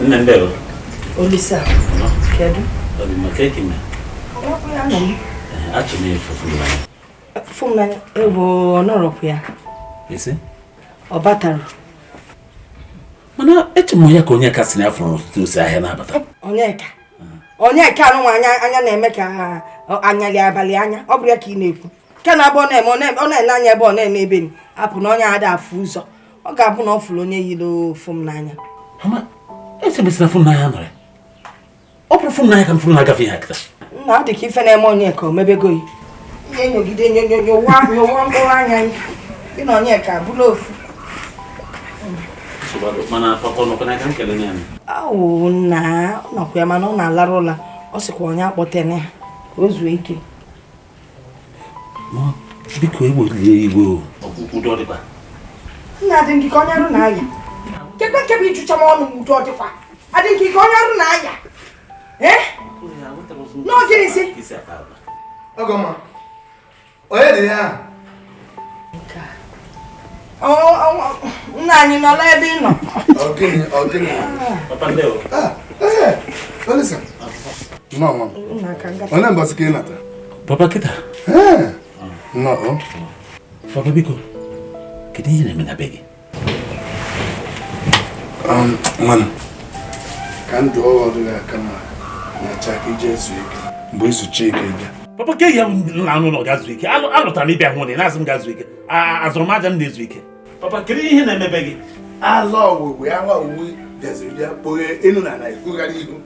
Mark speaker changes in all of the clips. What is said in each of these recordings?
Speaker 1: Nne, ndewo.
Speaker 2: Olisa, kedu?
Speaker 1: Ọ dị mma, ka eke ime?
Speaker 2: Anọ m.
Speaker 1: Achọ m ịfụ Fụnanya.
Speaker 2: Fụnanya ewo ọnọrọkwu ya.
Speaker 1: Isi?
Speaker 2: Ọ batara.
Speaker 1: Mana eche m ya ka onye ka si na afọ osi ahịa na-abata.
Speaker 2: Onyeka. Onyeka anụnwa anya anya na-eme ka anyalị abalị anya. Ọ bụrụ ya ka ị na-ekwu. Nke na-abụ ọ na-eme ọ na-ele anya ebe ọ na-eme ebe ni. Apụ na onye ada afụ ụzọ. Ọ ga-abụ na ọ fụrụ onye yiri Fụnanya.
Speaker 1: Mama, eche m si na Fụnanya nọrọ ya. Ọ bụrụ Fụnanya ka m fụrụ na-agafe ihe a kịta.
Speaker 2: Nna, ọ dị ka ife na-eme Onyeka o mebego ya. Ihe nyogide nyowa nyowa mkpụrụ anya ya. Gị na Onyeka abụla ofu.
Speaker 1: Mana papa nọkwa n'aka m kele ya.
Speaker 2: Awụ nna, ọ nọkwa ya mana ọ na-alarụ ụla. Ọ sịkwa onye akpọtene ya ka o zuo ike.
Speaker 1: Biko egbolie igwe udo dịkwa.
Speaker 2: Nna, adị nke onye arụ na-aya. Kekwe nke bụ ichucha m ọnụ m udo dịkwa. Adị nke onye arụ na-aya. Eh? N'ogiri si.
Speaker 3: Ọgọma. Onye dị ya?
Speaker 2: Nna anyị nọ n'ebe ị nọ.
Speaker 3: Ogini, ogini.
Speaker 1: Papa ndewo.
Speaker 3: Ah, eh, Olisa. Nnọọ nwa m.
Speaker 2: Nna ka ngafe.
Speaker 3: Onye mbọsị ka ị nata?
Speaker 1: Papa kịta.
Speaker 3: Ee. Nnọọ.
Speaker 1: Papa biko, kedu ihe na-eme na be gị?
Speaker 3: Nwanụ. Ka ndụ ọrụ gị aka mma na-acha ka ije zuo ike. Mgbe izucha ike bịa.
Speaker 1: Papa ke ya na anụ ụlọ ga-azụ ike. Alụtara m ịbịa hụ na na-azụ m ga-azụ ike. Azụrụ m aja m na-ezu ike. Papa, kedu ihe na-emebe gị?
Speaker 3: Ala owuwe, ala owuwe bịaziri bịa kpoghe elu na ala ekwugharị ihu.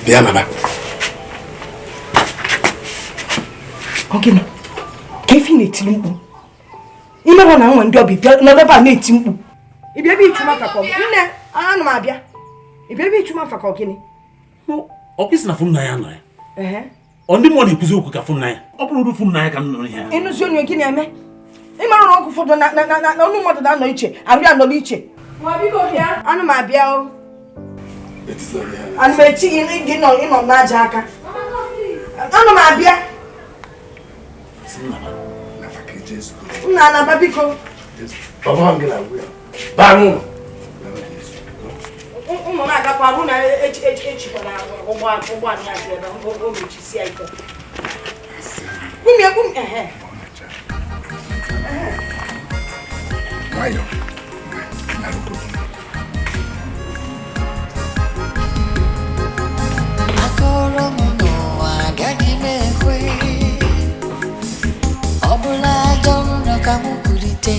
Speaker 3: Bịa naba.
Speaker 2: Ogini, ka ife na-etiri mkpu. Ime na nwe ndị ọbịa bịa nọrọ ebe a na-eti mkpu. Ị bịa ebe ịchụ m afa ka ọ nne, anụ m abịa. Ị bịa ebe ịchụ m afa ka ọ gịnị?
Speaker 1: Ọ kwụsị na Fụnanya nọ ya.
Speaker 2: Ehe.
Speaker 1: Ọ ndị mmụọ na-ekwuzi okwu ka Fụnanya. Ọ bụrụ ụdị Fụnanya ka m nụrụ ihe a.
Speaker 2: Ịnụzi onye gịnị eme? Ị mara na ọgụ ụfọdụ na na na ọnụ mmadụ na-anọ iche, arụ ya nọrọ iche. Anụ m abịa o. Anụ m eti gị gị nọ ịnọ n'aja aka. Anụ m abịa. Nna anaba biko.
Speaker 3: Baa n'ụlọ.
Speaker 2: Ụmụ na-agakwa arụ na echikwa na ụgbọala ya dị ebe o mechisia ike. Kwumie kwumie ehe.
Speaker 3: Nwayọọ.
Speaker 4: Akọrọ m n'ụwa agaghị m ekwe. Ọ bụla ajọ nrọ ka m kulite.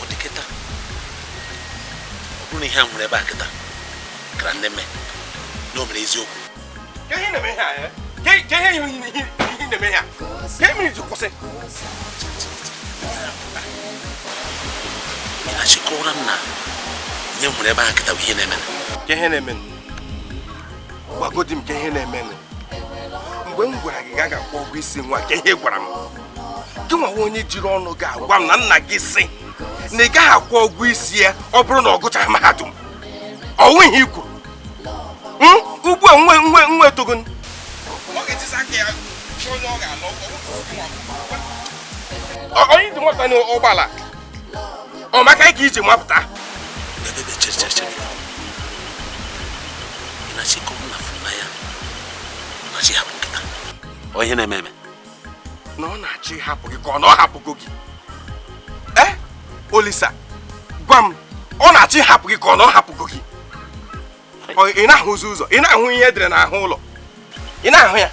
Speaker 1: Ọ dị kịta. Ọ bụrụ na ihe a nwere ebe a kịta kara nne mme na o mere eziokwu.
Speaker 5: Ka ihe na-eme ihe a, eh? Ka ihe ihe na-eme ihe a? Ka ihe mere iji kwụsị?
Speaker 1: Ị na-achịkọwara m na ihe m hụrụ ebe a kịta bụ ihe na-eme.
Speaker 5: Ka ihe na-eme. Gwagodi m ka ihe na-eme. Mgbe m gwara gị gaa ga-akwụ ụgwọ isi nwa, ka ihe gwara m. Gị nwa onye jiri ọnụ gị agwa m na nna gị sị na ị gaghị akwụ ụgwọ isi ya ọ bụrụ na ọ gụchaghị mahadum. Ọ nweghị i kwuru. Ugbu a nwe nwe nwe etogo. Ọ ga-etisa aka ya chọọ onye ọ ga-alụ. Onye ji nwapụta n'ụgbọala. Ọ maka ka iji nwapụta.
Speaker 1: Ebe chere chere chere. Ị na-achịkọwa m na Fụnanya na-achị hapụ nkịta. Ọ ihe na-eme eme.
Speaker 5: Na ọ na-achọ ịhapụ gị ka ọ na ọ hapụgo gị. Eh? Olisa, gwa m, ọ na-achọ ịhapụ gị ka ọ na ọ hapụgo gị. Ị na-ahụzi ụzọ, ị na-ahụ ihe edere n'ahụ ụlọ. Ị na-ahụ ya.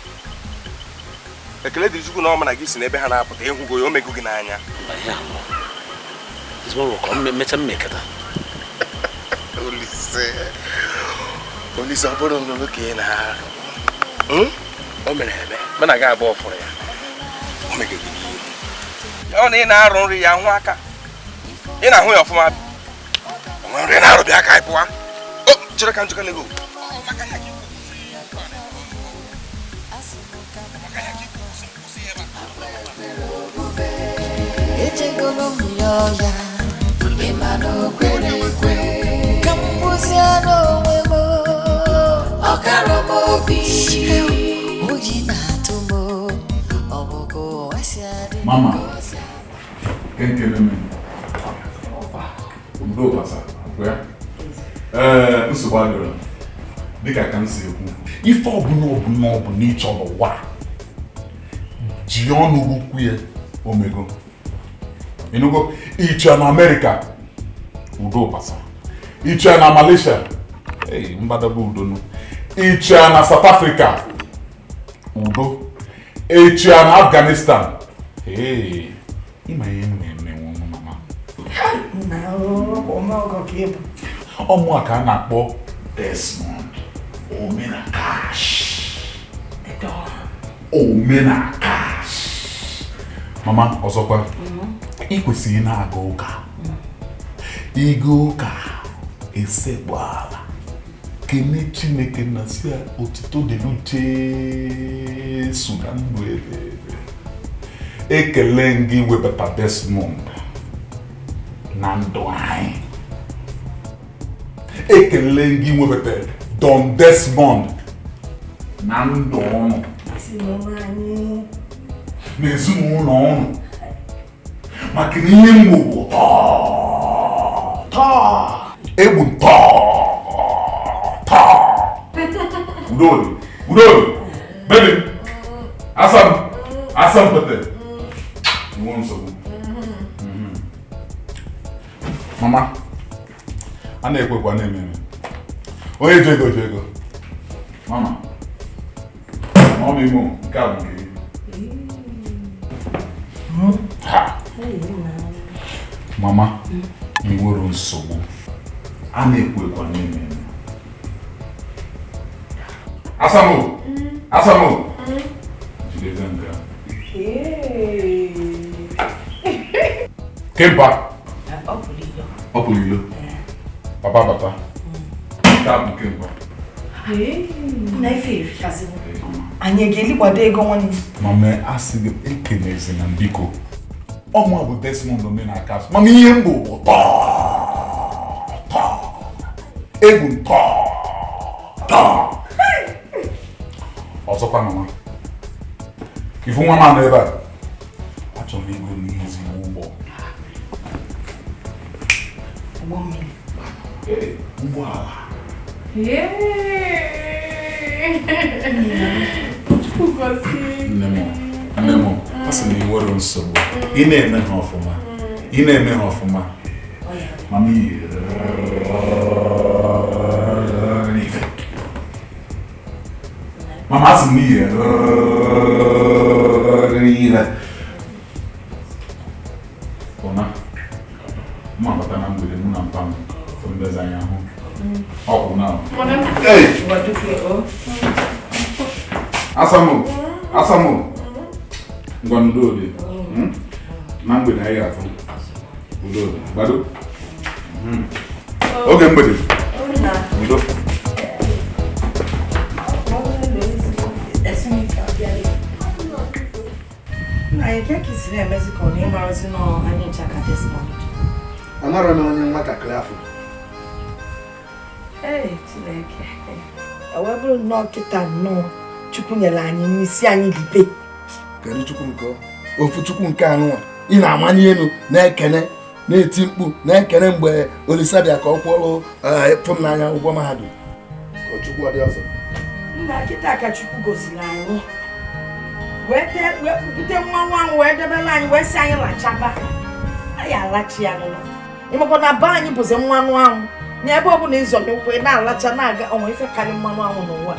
Speaker 5: Ekele dịrị Chukwu na ọ ma na gị si n'ebe ha na-apụta ịhụgo ya, o mego gị n'anya.
Speaker 1: Mba, ihe ahụ. Ezigbo ọrụ ka ọ mechaa mmekọta.
Speaker 5: Olise, Olise, ọ bụrụ nrụrụ ka ị na-arụ. O mere eme, mana gị abụọ fụrụ ya. O mego gị n'ihu. Ọ na ị na-arụ nri ya hụ aka. Ị na-ahụ ya ọfụma. O nwere nri na-arụ bịa ka anyị pụwa. O, chere ka njikọ lego.
Speaker 4: Echegoro m ya ọya, ịma na o kwere ekwe. Ka m kwụsị anụ obi. Oyi na-atụ m, ọ bụ ka ụwa si adị.
Speaker 3: Mama, kenkele m. Udo basa, ya. Ee, nsogbu adịrọ. Dịka ka m si ekwu, ife ọbụla ọbụla ọbụla ị chọrọ ụwa, ji ọnụ gị kwu ya omego. Ịnụgo, ịchọ na Amerịka, udo basa. Ịchọ na Malaysia, ei, mbadaba udo nụ. Ịchọ na South Africa, udo. Ịchọ na Afghanistan, ee, ịma ihe m na-eme nwa mama.
Speaker 2: Na ọgọ ka ịbụ.
Speaker 3: Ọmụ a ka a na-akpọ Desmond Omenakash. Omenakash. Mama, ọzọkwa, ị kwesịrị ị na-aga ụka. Ịga ụka esekpu ala kene Chineke na si ya otito dịrị Jesu na ndụ ebe ebe. Ekele m gị webata Desmond na ndụ anyị. Ekele m gị webata Don Desmond na ndụ ọnụ
Speaker 2: Ezinụlọ anyị.
Speaker 3: na ezinụlọ ọnụ, maka na ihe mgbu bụ tọọ tọọ egbu tọọ tọọ. Udo dị, udo dị, baby, asam asam pete nwe nsogbu. Mama, a na-ekwekwa na-eme eme. Onye ji ego ji ego. Mama, ọ bụ imo nke a bụ nke gị. Ha. Mama, ị nwere nsogbu. A na-ekwekwa na-eme eme. Asamo! Asamo! Jide nke a. Kempa!
Speaker 2: Ọ pụrụ ilo.
Speaker 3: Ọ pụrụ ilo. Papa bata. Nke a bụ kempa.
Speaker 2: Na ife erikasị. Anyị ga-eligbado ego nwanne.
Speaker 3: Mama, asị gị ekenezina m biko. Ọmụ a bụ Desmond Omenakash. Mama, ihe m bụ bụ tọọ tọọ. Egwu m tọọ tọọ. Ọzọkwa mama, ifu nwa m anọ ebe a, achọrọ m igo n'ihe ezigbo ụgbọ.
Speaker 2: Ụgbọ mmiri.
Speaker 3: Ee, ụgbọala.
Speaker 6: Chukwu gọzie.
Speaker 3: Nne m, nne m, a sị na ị nwere nsogbu. Ị na-eme ha ọfụma. Ị na-eme ha ọfụma. Mama, iyi ife. Mama, asị m iyi ire. Ụna, mụ abata na mgbede mụ na mpa m fụ ndezi anya hụ. Ọ kwụ na. Ee! Asamo! Asamo! Ngwa n'udo dị. Na mgbede anyị ga-afụ. Udo dị. Gbado. Oge mgbede. Udo.
Speaker 2: Nna anyị ka ka isi na-emezi ka ọ na-ịmarazi nọ anyị ncha ka Desmond.
Speaker 7: Amara m onye nwatakịrị afọ.
Speaker 2: Ee, Chineke. E wee bụrụ nnọọ kịta nnọọ Chukwu nyere anyị n'isi anyị libe.
Speaker 7: Kedu Chukwu nke ọ? Ofu Chukwu nke anụnwa ị na-amanye elu na-ekene na-eti mkpu na-ekene mgbe Olisa bịa ka ọ kwụọrọ fụ m n'anya ụgwọ mahadum. Ka Chukwu ọ dị ọzọ.
Speaker 2: Nna, kịta ka Chukwu gosiri anyị. Wee bute mmanụ ahụ wee debere anyị wee sị anyị lachaba. Anyị alachi ya nụnụ. Ịmakwa na be anyị bụzi mmanụ anwụ. Na ebe ọbụla ịzọ n'ụkwụ ị na-alacha na-aga onwe ife karị mmanụ anwụ n'ụwa.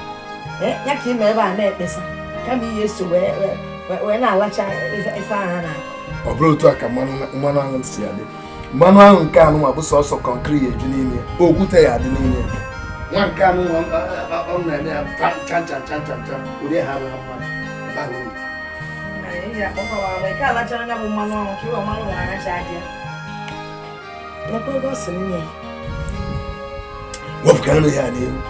Speaker 2: Ya ka ị nọ ebe a na-ekpesa kama ihe eso wee na-alacha ife ahụ a na-akụ.
Speaker 7: Ọ bụrụ otu a ka mmanụ aṅụ si adị. Mmanụ aṅụ nke anụnwa bụ sọsọ kọnkịrị ya eju n'ime ya, okwute ya adị n'ime ya. Nwa nke anụnwa ọ na-eme ya chan chan chan chan chan, ụdị ha abụghị mmadụ bara uru.
Speaker 2: Nke alachara anya bụ mmanụ aṅụ ka iwe mmanụ nwere aracha adị ya. Lekwa ego ọ sị nne ya.
Speaker 7: Wepụkarịrị ya n'elu.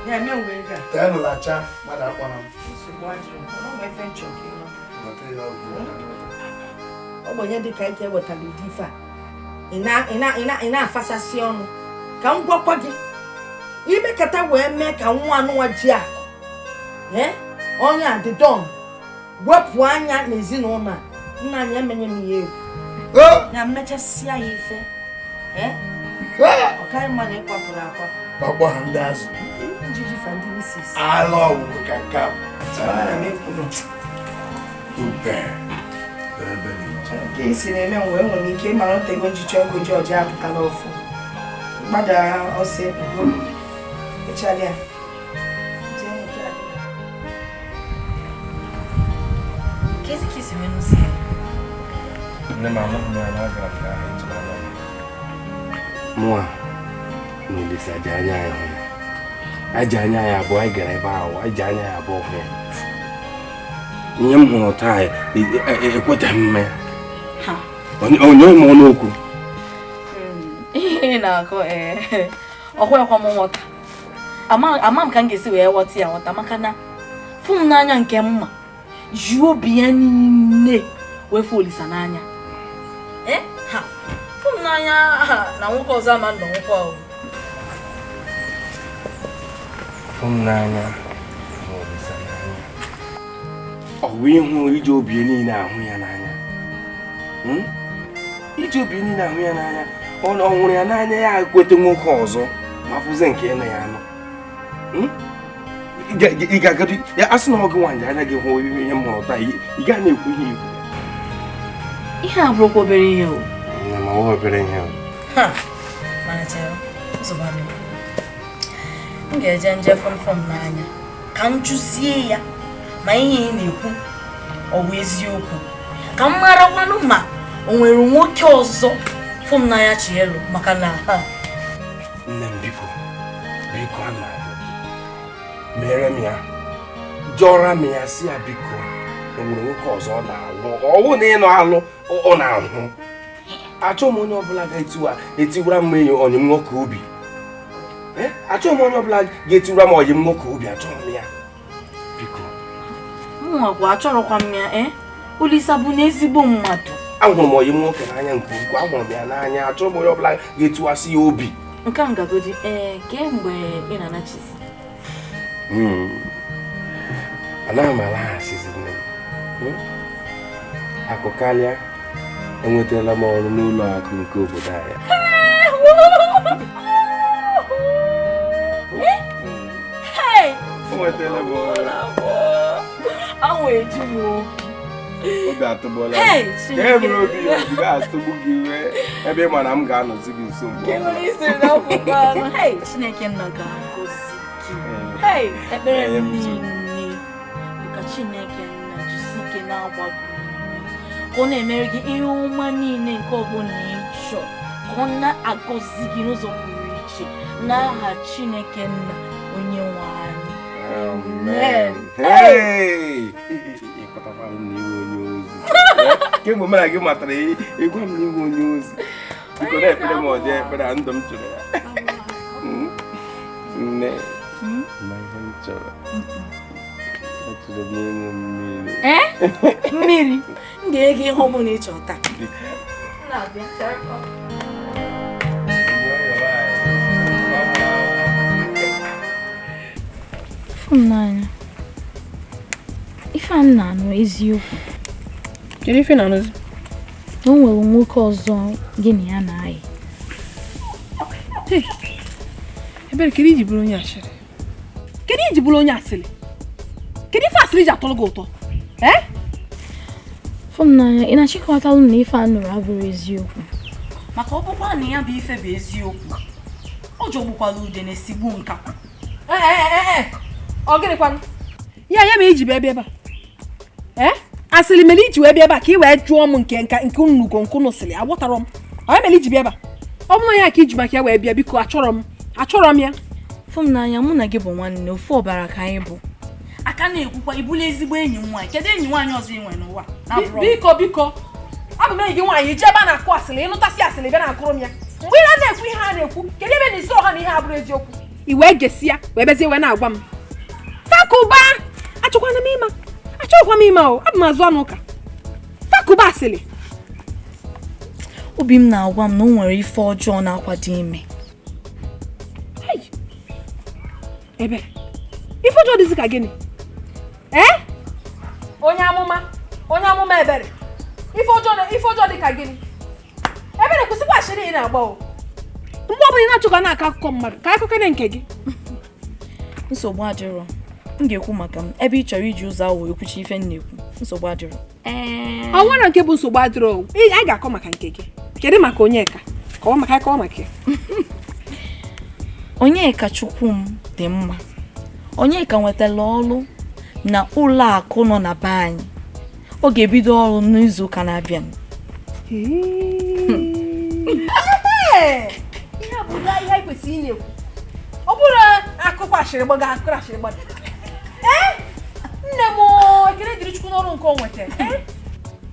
Speaker 2: Ya eme ngwa ego a.
Speaker 7: Teenụ lacha mmadụ akpọrọ m.
Speaker 2: Nsogbu adịrọ. Ọ nwee ife nchọ ka ịnọ.
Speaker 7: Weta ya ọgwụ.
Speaker 2: Ogbenye dị ka ike wetara ụdị ife a. Ị na-afasasị ọnụ ka m gwakwa gị imekata wee mee ka nwa anụnwa ji akụ Ee, onye a dị dọn wepụ anya n'ezinụlọ a, nna anyị emenye m ihe egwu. Ya mmechasịa ya ife. Ee? Ọ kaghị mma na ịkwapụrụ akwapụ.
Speaker 7: Ọkpọ ha ndị azụ.
Speaker 2: Njiji fa ndị misis.
Speaker 7: Ala ọgwụgwụ ka nke a.
Speaker 2: Ana m ekwuru.
Speaker 7: Ube. Ebe na-eche.
Speaker 2: Nke isi na-eme m wee nwere ike ịmara otego njicha ego ji ọjị apụtala ọfụ. Mgbada ọsọ ego. Echala ya. Jee nke a.
Speaker 6: Kezi ka isi wee nụzi ya?
Speaker 5: Nne m amaghị m ya na agara m ka ahụ ejima na mụa na Olisa ji anya ya hụ ya. Aji anya ya abụọ anyị gara ebe ahụ, anyị ji anya ya abụọ hụ ya. Ihe m hụrụ taa ekwetaghị m ya. Onye m ọnụ okwu.
Speaker 6: Ihe ị na-akọ ọkwekwa m nghọta. Ama m ka m ga-esi wee ghọta ya ghọta maka na fụ m n'anya nke mma ji obi ya niile wee fụ Olisa n'anya. Ha fụ m n'anya na nwoke ọzọ ama nọ nwoke ọzọ.
Speaker 5: Fụ m n'anya na Olisa n'anya. Ọ bụ ịhụ iji obi niile ahụ ya n'anya. Iji obi niile ahụ ya n'anya, ọ hụrụ ya n'anya ya ekweta nwoke ọzọ ma fụzie nke ịnụ ya anụ. Ị ga-agadi ya asị na ọ gị nwaanyị anya gị hụ ihe m hụrụ taa, ị gaghị na-ekwu ihe ikwu.
Speaker 6: Ihe a bụrụkwa obere ihe o.
Speaker 5: Ma ọ obere ihe o.
Speaker 6: Ha, mana chere, nsogbu adịghị. M ga-eje nje fọmfọm n'anya ka m jụzie ya ma ihe ị na-ekwu ọ bụ eziokwu, ka m marakwanụ ma o nwere nwoke ọzọ fụ m n'anya chi elu maka na ha.
Speaker 5: Nne m biko, biko ana mere m ya, jọrọ m ya si ya biko o nwere nwoke ọzọ ọ na-alụ, ọ bụ na ị nọ alụ ọ na-ahụ. Achọghị m onye ọbụla ga-etiwara m enyi onye m nwoke obi. Achọghị m onye ọbụla ga-etiwara m onye m nwoke obi, achọghị m ya. Biko.
Speaker 6: Mụnwa achọrọkwa m ya, Olisa bụ n'ezigbo mmadụ.
Speaker 5: Ahụrụ m onye m nwoke n'anya nke ukwuu, ahụrụ m ya n'anya, achọghị m onye ọbụla ga-etiwasị ya obi.
Speaker 6: Nke a ngagodi, kemgbe ị na-anachizi?
Speaker 5: Anaghị m alaghachizi nne m. Akụ karịa, enwetala m ọrụ n'ụlọ akụ nke obodo anyị. Enwetala m ọrụ.
Speaker 6: Anwụ eju m obi.
Speaker 5: Obi atụgbọla m. Ka e bụrụ obi obi ga-atụgbu gị iwe ebe ị ma na m ga-anọzi gị nso mgbe ọbụla.
Speaker 6: Chineke nna ga-agọzi gị. Ekpere m niile bụ ka Chineke nna jisi ike na-agba gị ume, ka ọ na-emere gị ihe ọma niile nke ọbụla ị chọọ, ka ọ na-agọzi gị n'ụzọ pụrụ iche n'aha Chineke nna onye nwe anyị.
Speaker 5: Amen. Hey! Ịkọtakwara m na iwe onye ozi. Kemgbe mụ na gị matara ịgwa m na iwe onye ozi. Biko na-ekpere m ọdị ekpere a ndụ m chọrọ ya. Nne, ma ihe m chọrọ. Achọrọ m ịṅụ mmiri.
Speaker 6: Mmiri? M ga-enye gị ihe ọbụla ị chọrọ taa. Fụ m n'anya. Ife a m na-anụ eziokwu.
Speaker 8: Kedu ife na-anụzi?
Speaker 6: O nwere nwoke ọzọ gị na ya na-ayị.
Speaker 8: Ebere, kedu iji bụrụ onye asịrị? Kedu iji bụrụ onye asịrị? Kedu ife asịrị ji atọrọ gị ụtọ?
Speaker 6: Fụ m n'anya, ị na-achịkọtalụ na ife a nụrụ abụrụ eziokwu. Maka ọ bụkwa na ya bụ ife bụ eziokwu, ọ jọgbukwala ude na-esigbu nkakwu.
Speaker 8: Ọ gịnịkwanụ? Ya ya mere iji bịa ebe a? Asịrị mere iji wee bịa ebe a ka ị wee jụọ m nke nke unugo nke unu sịrị, aghọtara m. Ọ ya mere iji bịa ebe a? Ọ bụrụ ya ka iji maka ya wee bịa, biko achọrọ m. Achọrọ m ya.
Speaker 6: Fụ m n'anya, mụ na gị bụ nwanne, ofu ọbara ka anyị bụ. Aka na-ekwukwa ịbụla ezigbo enyi m nwaanyị. Kedu enyi nwaanyị ọzọ ị nwere n'ụwa?
Speaker 8: Biko biko, abụ m enyi gị nwaanyị, ije ebe a na-akụ asịrị, ịnụtasị asịrị bịa na-akụrụ m ya. Mgbe ị na-ekwu ihe a na-ekwu, kedu ebe na isi ọha na ihe abụrụ eziokwu? I wee gesi ya, wee bezie wee na-agwa m. Fakụba! Achọkwana m ịma. Achọghịkwa m ịma o, abụ m azụ anụ ụka. Fakụba asịrị.
Speaker 6: Obi m na-agwa m na o nwere ife ọjọọ na-akwado ime.
Speaker 8: Ebe, ife ọjọọ dịzị ka gịnị? Ee, onye amụma Ebere, ife ọjọọ dị ka gịnị? Ebere, kwụsịkwa ashịrị ị na-agba o. Mgbe ọbụla ị na-achọ ka na-akọ akụkọ mmadụ, ka akụkọ na nke gị.
Speaker 6: Nsogbu adịrọ. M ga-ekwu maka m ebe ị chọrọ iji ụzọ ahụ ekwuchi ife m na-ekwu. Nsogbu adịrọ.
Speaker 8: Ọ nwere nke bụ nsogbu adịrọ. Anyị ga-akọ maka nke gị. Kedu maka Onyeka? Kọwa maka kọwa maka ya.
Speaker 6: Onyeka Chukwu m dị mma. Onyeka nwetara ọrụ na ụlọ akụ nọ na be anyị. Ọ ga-ebido ọrụ n'izu ụka na-abịa.
Speaker 8: Ihe a bụ ihe anyị kwesịrị ị na-ekwu. Ọ bụrụ akụkọ ashịrị gbaga akụkọ ashịrị gbaga. Ee, nne m, ekele dịrị Chukwu n'ọrụ nke o nwetara.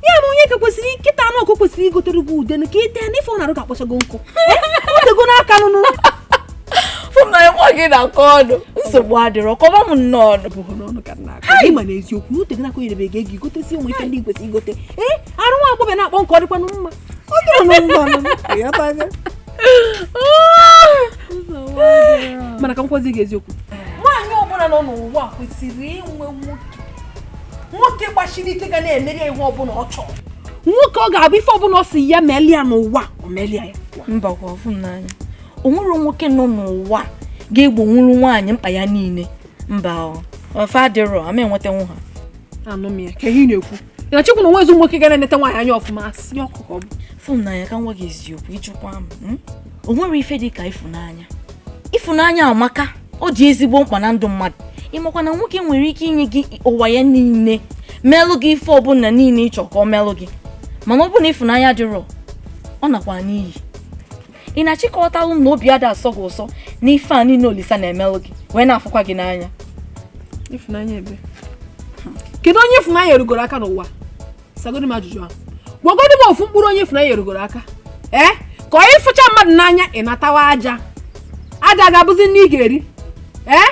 Speaker 8: Ya bụ Onyeka kwesịrị nkịta anụ ọkụ kwesịrị igotere gị ude ka ite n'ife ọ na-arụ ka akpọchago nkụ. Otego n'aka nụnụ.
Speaker 6: Fụnanya nwa gị na-akọ ọnụ. Nsogbu adịrọ, kọba m nnọọ ọnụ.
Speaker 8: Bụghị n'ọnụ ka m na-akọ. Ị ma na eziokwu na otego n'aka onyere gị ego igotesi ụmụ ife ndị kwesịrị igote. Ee, arụ nwa agbọbịa na-akpọ nke ọ dịkwanụ mma. Ọ dịrọ mma nụ. Mana ka m kwazi gị eziokwu. Nwaanyị ọbụla nọ n'ụwa kwesịrị inwe nwoke gbachiri ike ga na-emeri ya ihe ọbụla ọ chọrọ. Nwoke ọ ga-abụ ife ọbụla ọ si ya melia n'ụwa, o melia ya.
Speaker 6: Mba kwa, ọfụ m n'anya. O nwere nwoke nọ n'ụwa ga-egbonwuru nwaanyị mkpa ya niile. Mba ọ, ofe adịrọ, ama enwetanwu ha.
Speaker 8: Anụ m ya, ka ihe ị na-ekwu. Ị na-achịkwa na onwezi nwoke ga na-eneta nwaanyị anya ọfụma, asị ọkụ ka ọ bụ.
Speaker 6: Fụ m n'anya ka m gwa gị eziokwu, ịjụkwa m. O nwere ife dị ka ịfụnanya. Ịfụnanya amaka, ọ dị ezigbo mkpa na ndụ mmadụ. Ịmakwa na nwoke nwere ike inye gị ụwa ya niile, melụ gị ife ọbụla niile ị chọrọ ka ọ melụ gị. Mana ọ bụ na ịfụnanya dịrọ, ọ nakwa n'iyi. Ị na-achịkọtalụ m na obi ada asọ gị ụsọ na ife a niile Olisa na-emelụ gị wee na-afụkwa gị n'anya.
Speaker 8: Ịfụnanya ebe? Kedu onye ịfụnanya erugoro aka n'ụwa? Sagodi m ajụjụ ahụ. Gwagodi m ofu mkpụrụ onye ịfụnanya erugoro aka. Ee, ka onye fụcha mmadụ n'anya ị natawa aja. Aja ga-abụzi nne ị ga-eri. Ee,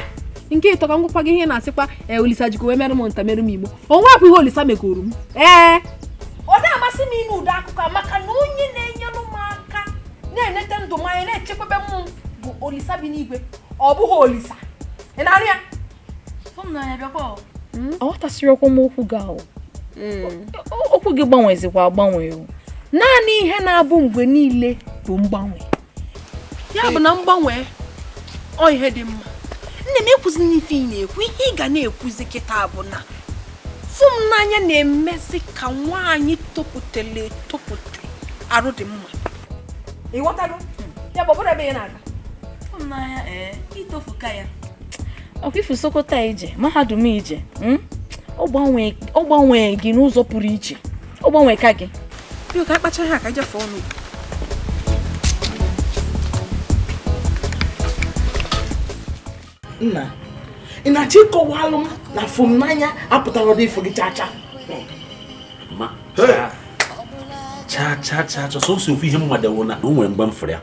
Speaker 8: nke ịtọ ka m gwakwa gị ihe na-asịkwa ee Olisa jikwa wee merụ m nta merụ m igbo. O nwekwa ihe Olisa megoro m. Ee, ọ na-amasị m ịnụ ụdị akụkọ a maka na onye na-enyere m aka na-enete ndụ m anya na-echekwebe m bụ Olisa bi n'igwe, ọ bụghị Olisa. Ị na-arụ ya?
Speaker 6: Aghọtasịrịkwa m okwu gị ahụ. Okwu gị gbanwezikwa agbanwe.
Speaker 8: Naanị ihe na-abụ mgbe niile bụ mgbanwe. Ya bụ na mgbanwe ọ ihe dị mma. Nne m, ekwuzina ife ị na-ekwu. Ihe ị ga na-ekwuzi kịta bụ na fụ m n'anya na-emezi ka nwaanyị topụtele etopụte arụ dị mma. Ị ghọtago? Ya bụ ọ bụrụ ebe ị na-aga.
Speaker 6: Fụ m n'anya, ee, itofuka ya. Ọkwa ifu Sokoto ije, mahadum ije, ọ gbanwee gị n'ụzọ pụrụ iche. Ọ gbanwee ka gị.
Speaker 8: Biko ka akpacha ha ka jefe ọnụ.
Speaker 9: Nna, ị na-achọ ịkọwalụ m na fụ m n'anya apụtara dị ifo gị chacha.
Speaker 1: Ma, cha cha cha cha, sọsọ ofu ihe mmadụ wụ na o nwere mgbe m fụrụ ya.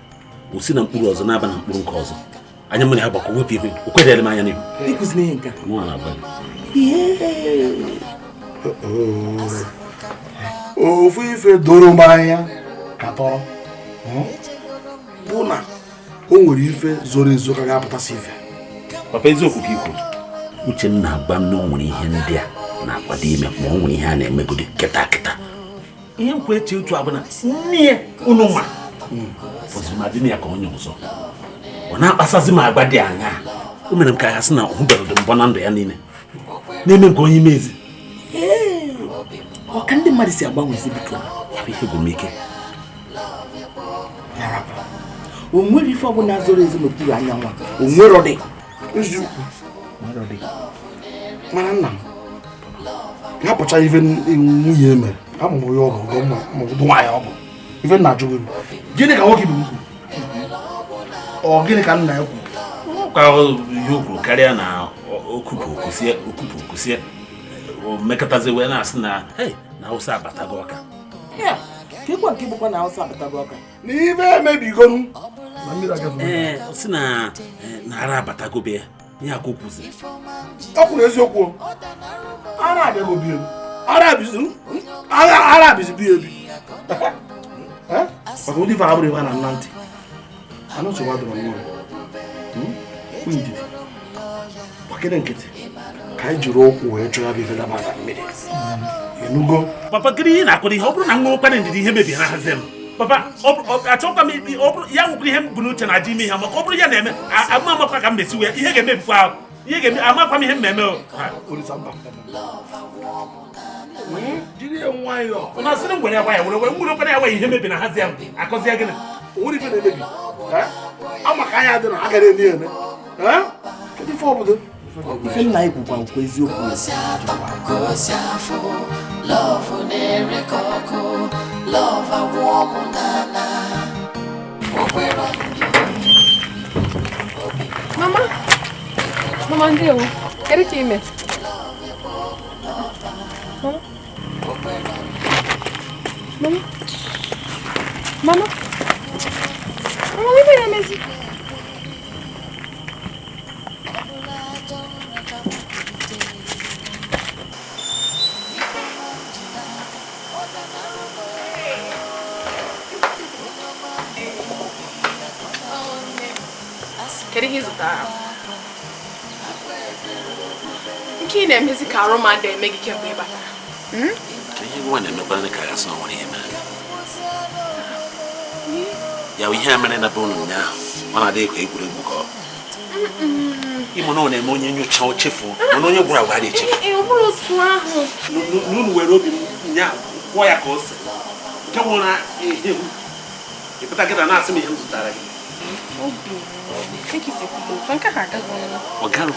Speaker 1: O si na mkpụrụ ọzọ na-aba na mkpụrụ nke ọzọ. Anya mmiri ha gbakọ wepụ ihu, o kwedere m anya n'ihu.
Speaker 9: Ịkụziri ihe nke a?
Speaker 1: Mụ na-agba gị.
Speaker 7: Ofu ife doro m anya ka tọrọ bụ na o nwere ife zoro ezo ka ga-apụtasị ife.
Speaker 1: Papa, eziokwu ka i kwuru. Uche m na-agba m na o nwere ihe ndị a na-akwado ime ma o nwere ihe a na-emegode kịta kịta. Ihe nkwa eche uche abụ na nne unu ma fọziri m adị ya ka onye ọzọ. Ọ na-akpasazi m agwa dị aṅaa. O mere m ka ya sị na ọ hụbere dị mbọ na ndụ ya niile. Na-eme m ka onye ime ezi.
Speaker 9: Ọ ka ndị mmadụ si agbanwezi biko.
Speaker 1: Ya bụ ihe gwụrụ m ike.
Speaker 9: O nwere ife ọbụla zoro ezo n'okpuru anyanwụ a. O nwere ọ dị.
Speaker 7: Eziokwu. Mana nna m hapụcha ife nwunye mere amụrụ ya ọ bụ ma ọ bụ nwaanyị ọ bụ ife nna ajụ gị gịnị ka nwoke bụ m kwuru? Ọ gịnị ka nna ya kwuru?
Speaker 1: Ka ihe o kwuru karịa na okupu okusie okupu okusie o mekọtazi wee na-asị na hei na Hausa abatago ọka.
Speaker 9: Kekwa nke bụkwa na Hausa abatago ọka.
Speaker 7: Na ife emebigonu na mmiri agafe.
Speaker 1: Ee, ọ sị na ara abatago be ya. Ihe akụ kwuzi.
Speaker 7: Ọ kwuru eziokwu. Ara abịago bi ebi. Ara abịzi bi ebi. Maka ụdị ife abụrụ ife a na nna ntị. Anụ nsogbu adịrọ nwa m. Ndidi. Gbakere nkịtị. Ka anyị jiri ụkwụ wee chọọ ya bụ ife daba na mmiri. Ịnụgo?
Speaker 1: Papa, kedu ihe na-akwado ihe ọ bụrụ na m nwekwana ndidi ihe mebiri ha hazie m? Papa, achọkwa m ya nwụkwara ihe m bụ n'uche na adị ime ihe, maka ọ bụrụ ya na-eme ama amakwa ka m mesi wee ihe ga-emebikwa ahụ. Ihe ga-eme amakwa m ihe m na-eme o.
Speaker 7: Jiri ya nwayọọ.
Speaker 1: Ọ na-asịrị m were ya nwayọọ, were nwere ya nwayọọ ihe mebi na hazie m. Akọzie gịnị?
Speaker 7: O nwere ife na-emebi. Ama ka anya dị na agara eme eme. Kedu ife ọ bụdo?
Speaker 9: Ife nna anyị kwukwa nkwa eziokwu.
Speaker 8: Mama, mama ndewo. Kedu ka ime? Mama? Mama? Mama? Mama, ife na-emezi? Kedu ihe ị zụtara? Nke ị na-emezi ka arụ ma eme gị kemgbe ị batara.
Speaker 1: Ihe nwa na-emekwana ka ya sị na ọ nwere ihe mere. Ya bụ ihe a mere na be unu ụnyaahụ, ọ na-adịghị ka egwuregwu ka ọ. Ịmụ na ọ na-eme onye nyocha o chefuo, mana onye gwara agwa adịghị echefu.
Speaker 8: Ee, ọ bụrụ otu ahụ.
Speaker 1: N'unu were obi m ụnyaahụ kwụọ ya ka o si. Nke nwụrụ na ihe m. Ị pụta kịta na-asị m ihe m zụtara gị.
Speaker 8: Obi.
Speaker 1: Ọ garụ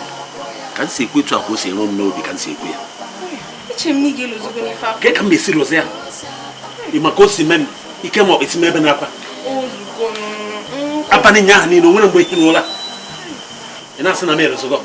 Speaker 1: ka m si ekwu etu a ka o si eru m n'obi ka m si ekwu ya. Ka m esi lụzi ya? Ị ma ka o si mee m ike ma ọ esi m ebe n'akwa. Abalị ụnyaahụ niile o nwere mgbe ehi n'ụra. Ị na-asị na m erozogo.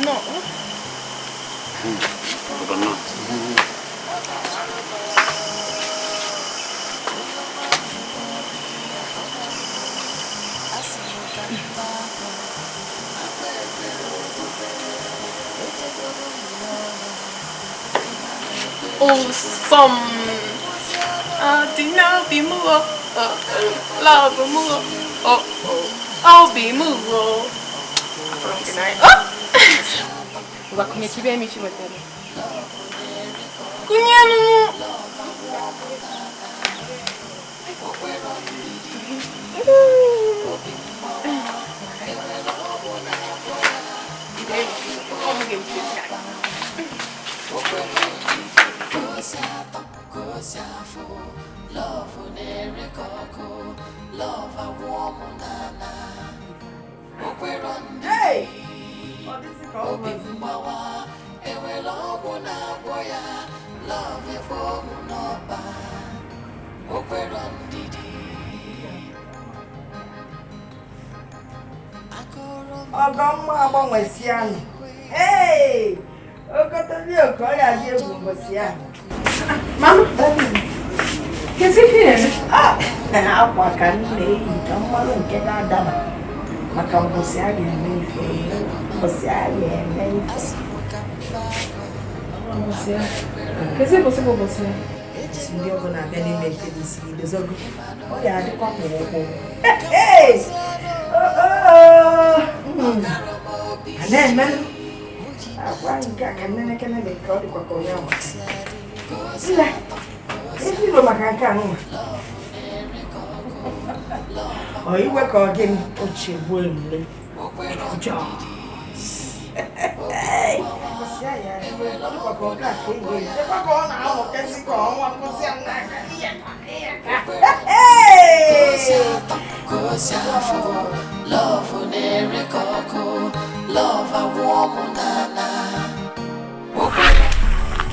Speaker 8: No. Awesome. Be more, love more, oh, oh, be more. Oh!
Speaker 2: Hey! Ọgọmma agbanwesịanụ. Ee! Okotobi oke ọ ya dị egwu mbọsị ahụ.
Speaker 8: Mama, kezi ife na-eme?
Speaker 2: Akwa ka m na-eyi ka mmanụ nke ga-adaba maka mbọsị a ga-eme ife. Mbọsị a ga-eme ife.
Speaker 8: Kezi mbọsị bụ mbọsị ya?
Speaker 2: Ndị ọgọ na-abịa n'ime ife n'isi gị dozogo. Ọ ya adịkwa kpụrụkpụ. Ee! A na-eme akwa nke a ka nnenekene dị ka ọ dịkwa ka onye ahụ. Nne, ezi ilo maka nke a nwa. Ọ iwe ka ọ gịnị? O chegbuo emule. Ọjọọ.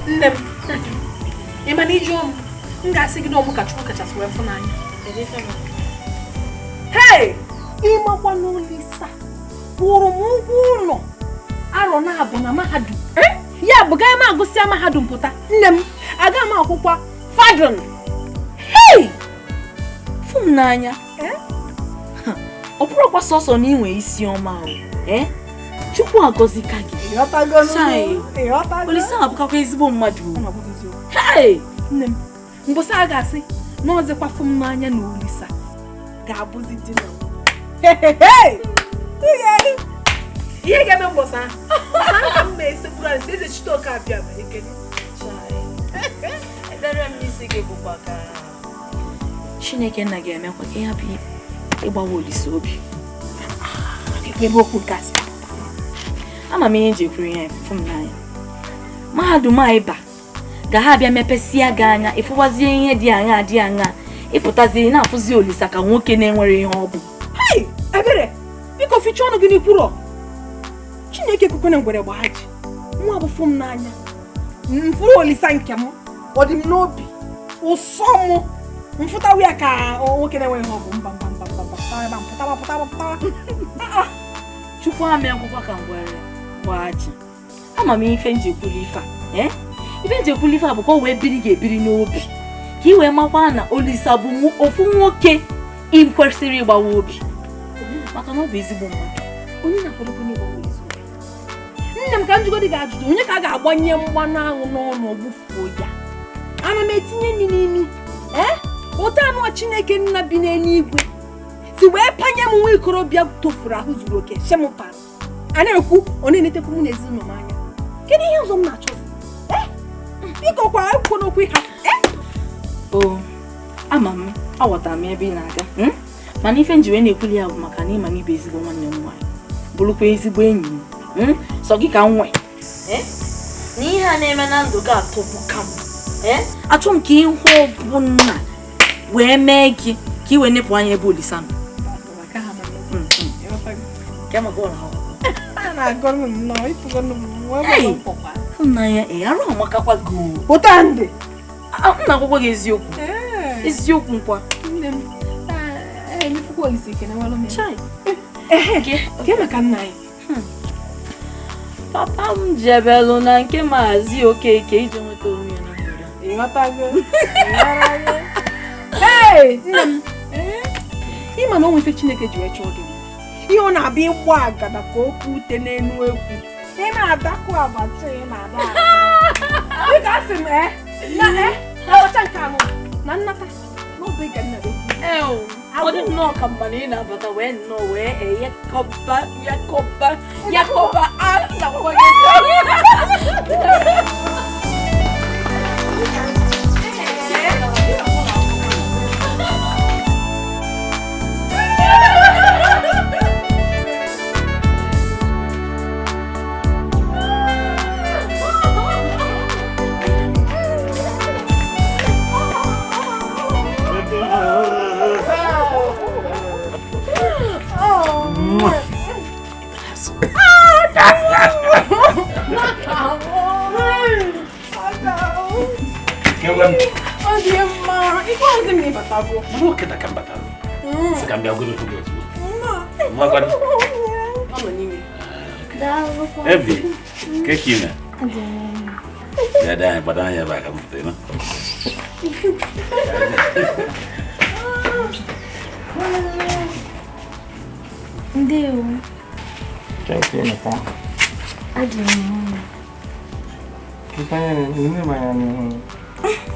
Speaker 8: Nne m, ị ma na iji ọmụ, m ga-asị gị na ọmụ ka Chukwu kachasị wee fụ n'anya. Hey! Ịmakwa n'Olisa kwụrụ m ụgwọ ụlọ arọ na-abụ na mahadum. Ya bụ gaa m agụsịa mahadum pụta. Nne m, aga m akwụkwọ fadọn. Hey! Fụ m n'anya.
Speaker 6: Ọ bụrụkwa sọsọ na inwe isi ọma o. Chukwu agọzika gị. Olisa abụkakwa ezigbo mmadụ.
Speaker 8: Hey! Nne m, mbọsị a ga-asị na ọzịkwa fụ m n'anya na Olisa ga-abụzi di na ihe ga-eme mbọsị ahụ. Mbọsị ka m na-esekwuru anyị eze Chitoke abịa ma ekele.
Speaker 6: Ekpere m n'isi gị bụkwa ka Chineke nna ga-emekwa ka ị hapụ ịgbawa Olisa obi.
Speaker 8: Ebe okwu nke asị.
Speaker 6: Ama m ihe nji ekwuru ihe fụ m n'anya. Mahadum a ịba ga ha abịa mepesịa gị anya ịfụwazie ihe dị aṅaa dị aṅaa ịpụtazie na-afụzi Olisa ka nwoke na-enwere ihe ọ bụ.
Speaker 8: Hei! Ebere! Biko fichaa ọnụ gị n'ikwuru. Chineke kwukwene ngwere gbaa ji. Nwa bụ fụ m n'anya. Mfụrụ Olisa nke m, ọ dị m n'obi. Ụsọ m mfụtawa ya ka nwoke na-enweghị ihe ọ bụ mba mba mba mba mba pụtawa pụtawa pụtawa.
Speaker 6: Chukwu ama akwụkwọ ka ngwere gbaa ji. Ama m ife nji ekwuru ife a. Ife nji ekwuru ife a bụ ka o wee biri gị ebiri n'obi. Ka i wee makwa na Olisa bụ ofu nwoke ị kwesịrị ịgbawa obi. Maka na ọ bụ ezigbo mmadụ.
Speaker 8: Onye na-akwadokwa n'ịgbawa Olisa obi? Nne m ka njikọ dị gị ajụjụ, onye ka a ga-agbanye mmanụ aṅụ n'ọnụ ogbufuo ya? Ana m etinye nri n'imi. Otu anụ Chineke nna bi n'eluigwe si wee panye m nwa ikorobịa tofuru ahụ zuru oke shemụpara. A na-ekwu ọ na-enetekwu mụ na ezinụlọ m anya. Kedu ihe ọzọ m na-achọzi? Biko kwa akwụkwọ n'okwu ha.
Speaker 6: O ama m aghọtara m ebe ị na-aga. Mana ife nji wee na-ekwuli ya bụ maka na ịma na ịbụ ezigbo nwanne m nwaanyị, bụrụkwa ezigbo enyi m. Sọ gị ka m nwee. Na ihe a na-eme na ndụ gị atọgbuka m. Achọ m ka ihu ọbụla wee mee gị ka ị wee nepụ anya ebe Olisa nọ. Nna ya arụ amakakwa gị. M na-agwakwa gị eziokwu. Eziokwu nkwa. Papa m jebelu na nke Maazị Okeke iji nweta onwe ya na mgbede.
Speaker 8: Hey! Nne m, ịma na o nwe ife Chineke ji wee chọọ gị mma. Ihe ọ na-abịa ịgba agada ka okwu ute n'enu ekwu. Ị na-adakụ abacha ị na-ada. Dịka asị m na abacha nke anụ na nnata n'obe ga nna gị.
Speaker 6: Ọ dị nnọọ ka mma na ị na-abata wee nnọọ wee yakọba yakọba yakọba a na-agwakwa gị.
Speaker 1: Ebi, kekina. Dada, badanya ba ka mutay no.
Speaker 6: Ndewo.
Speaker 5: Kekina pa.
Speaker 6: Adi mo.
Speaker 5: Kaya ni ba yan ni.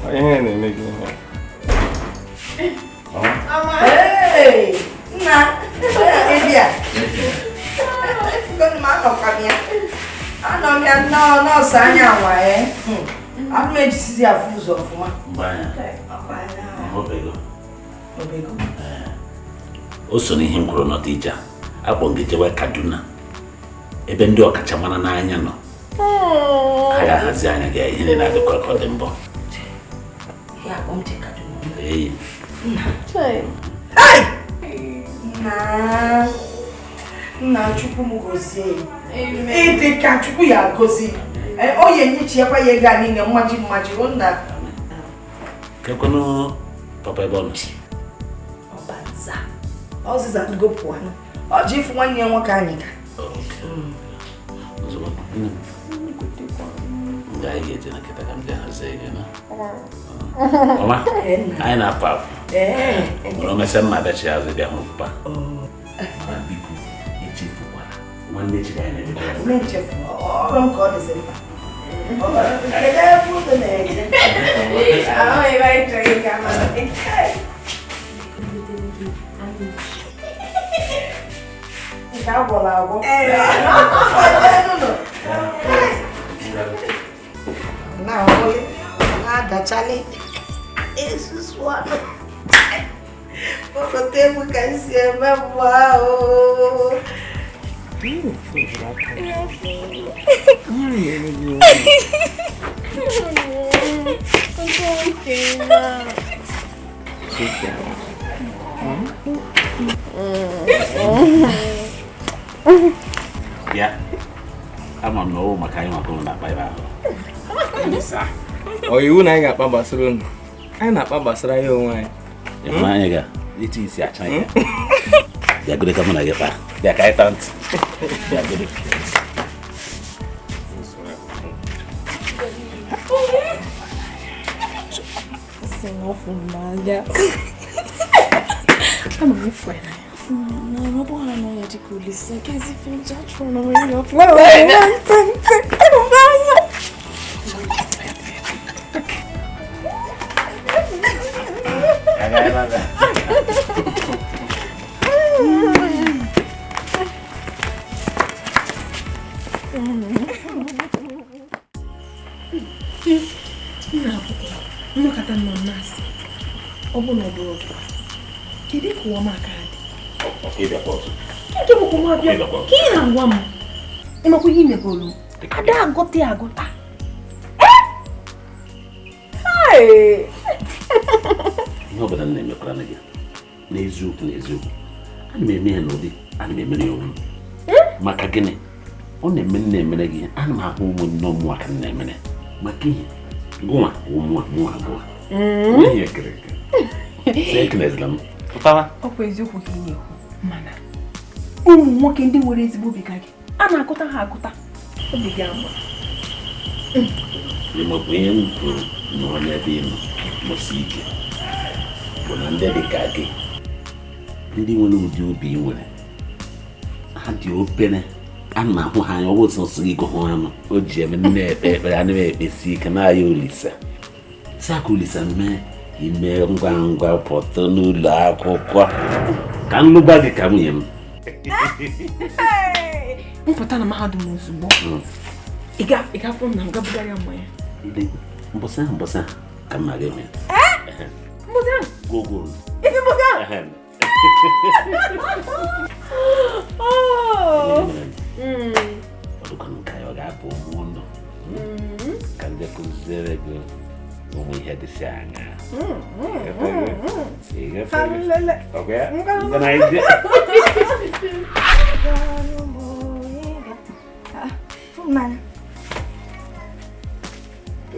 Speaker 5: Ayan ni megi.
Speaker 2: Hey, nna. Ebia. Anọ m ya nọọsụ anya nwa ya. Ana m ejisizi afụ ụzọ ọfụma.
Speaker 1: O so n'ihe m kwuru n'ọdịja ije akpọ m gị jewe Kaduna ebe ndị ọkachamara n'anya nọ. Ha ga-ahazi anya gị ihe niile na-adịkwa ka ọ dị mbọ.
Speaker 2: Nna Chukwu m gozie. Ịdị ka Chukwu ya gozi. Ọ ya enyechiekwa ya ego a niile mmaji mmaji nna.
Speaker 1: Kekwanụ papa ebe ọ nọ?
Speaker 2: Ọbanza. Ọzịza gopụ anụ. Ọ ji ịfụ nwanne ya nwoke anyị ka.
Speaker 1: Ọma, anyị na-apụ apụ. Nwere omesịa mma abịachi azụ bịa hụ papa. Nwanne echi ka anyị na-eje.
Speaker 2: Mme nchefu, ọrụ m ka ọ dịzị mkpa. Kedu ebe unu na-eje? Ahụghị m anyị chọrọ ịga mana. Nke a gwọrọ agwọ. Na-ahụli, na-adachali, esusu ọnụ. Kpọkọta egwu ka m si eme mbụ ahụ.
Speaker 1: Bịa, ama m na ọwụ maka anyị maka ụlọ na-akpa ebe ahụ.
Speaker 5: Ọ iwu na anyị ga-akpa gbasara unu. Anyị na-akpa gbasara ya onwe anyị.
Speaker 1: Ịhụnanya ga etu isi acha ya. Bịa gode ka mụ na gị kpaa. Bịa ka anyị taa ntị. Bịa gode.
Speaker 8: Nnọkọta nọ na-asị ọ bụ na ọ bụrụ gị kedu ka ụwa m aka dị nke bụkwa nwa bịa ka ị na-agwa m ịmakwa ihe imegolu ada agụta ya agụta.
Speaker 1: Ihe ọbụla m na-emekwara gị n'eziokwu n'eziokwu ana m eme ya n'ụdị ana m emere ya onwe m maka gịnị ọ na-eme m na-emere gị ana m ahụ ụmụnne ụmụnwa ka m na-emere maka ihe gụnwa ụmụnwa mụnwa gụwa ihe kere eke ekelezila m pụtara.
Speaker 8: Ọ bụ eziokwu ka ị na-ekwu mana ụmụ nwoke ndị nwere ezigbo obi ka gị a na-agụta ha agụta obi gị ama.
Speaker 1: Ịmakwa ihe m kwuru nọrọ n'ebe ị nọ mụsị ike bụ na ndị dị ka gị ndị nwere ụdị obi ị nwere ha dị obere a na-ahụ ha anya ọ bụ sọsọ gị gụ hụ anụ o ji eme nne ekpe ekpere ana m ekpesi ike na-aya Olisa si aka Olisa mee ime ngwa ngwa pụta n'ụlọ akwụkwọ ka m lụba gị ka nwunye m.
Speaker 8: M pụta na mahadum ozugbo ị ga-afụ m na m gabugharịa mmanya.
Speaker 1: Mbọsị ahụ mbọsị ahụ ka m na-aga ịhụ ya.
Speaker 8: Mbọsị ahụ?
Speaker 1: Gwogwo.
Speaker 8: Isi mbọsị ahụ?
Speaker 1: Ọ dịkwa m ka ọ ga-abụ ụmụ ụlọ ka ndị kụziere gị ụmụ ihe dịsị anya.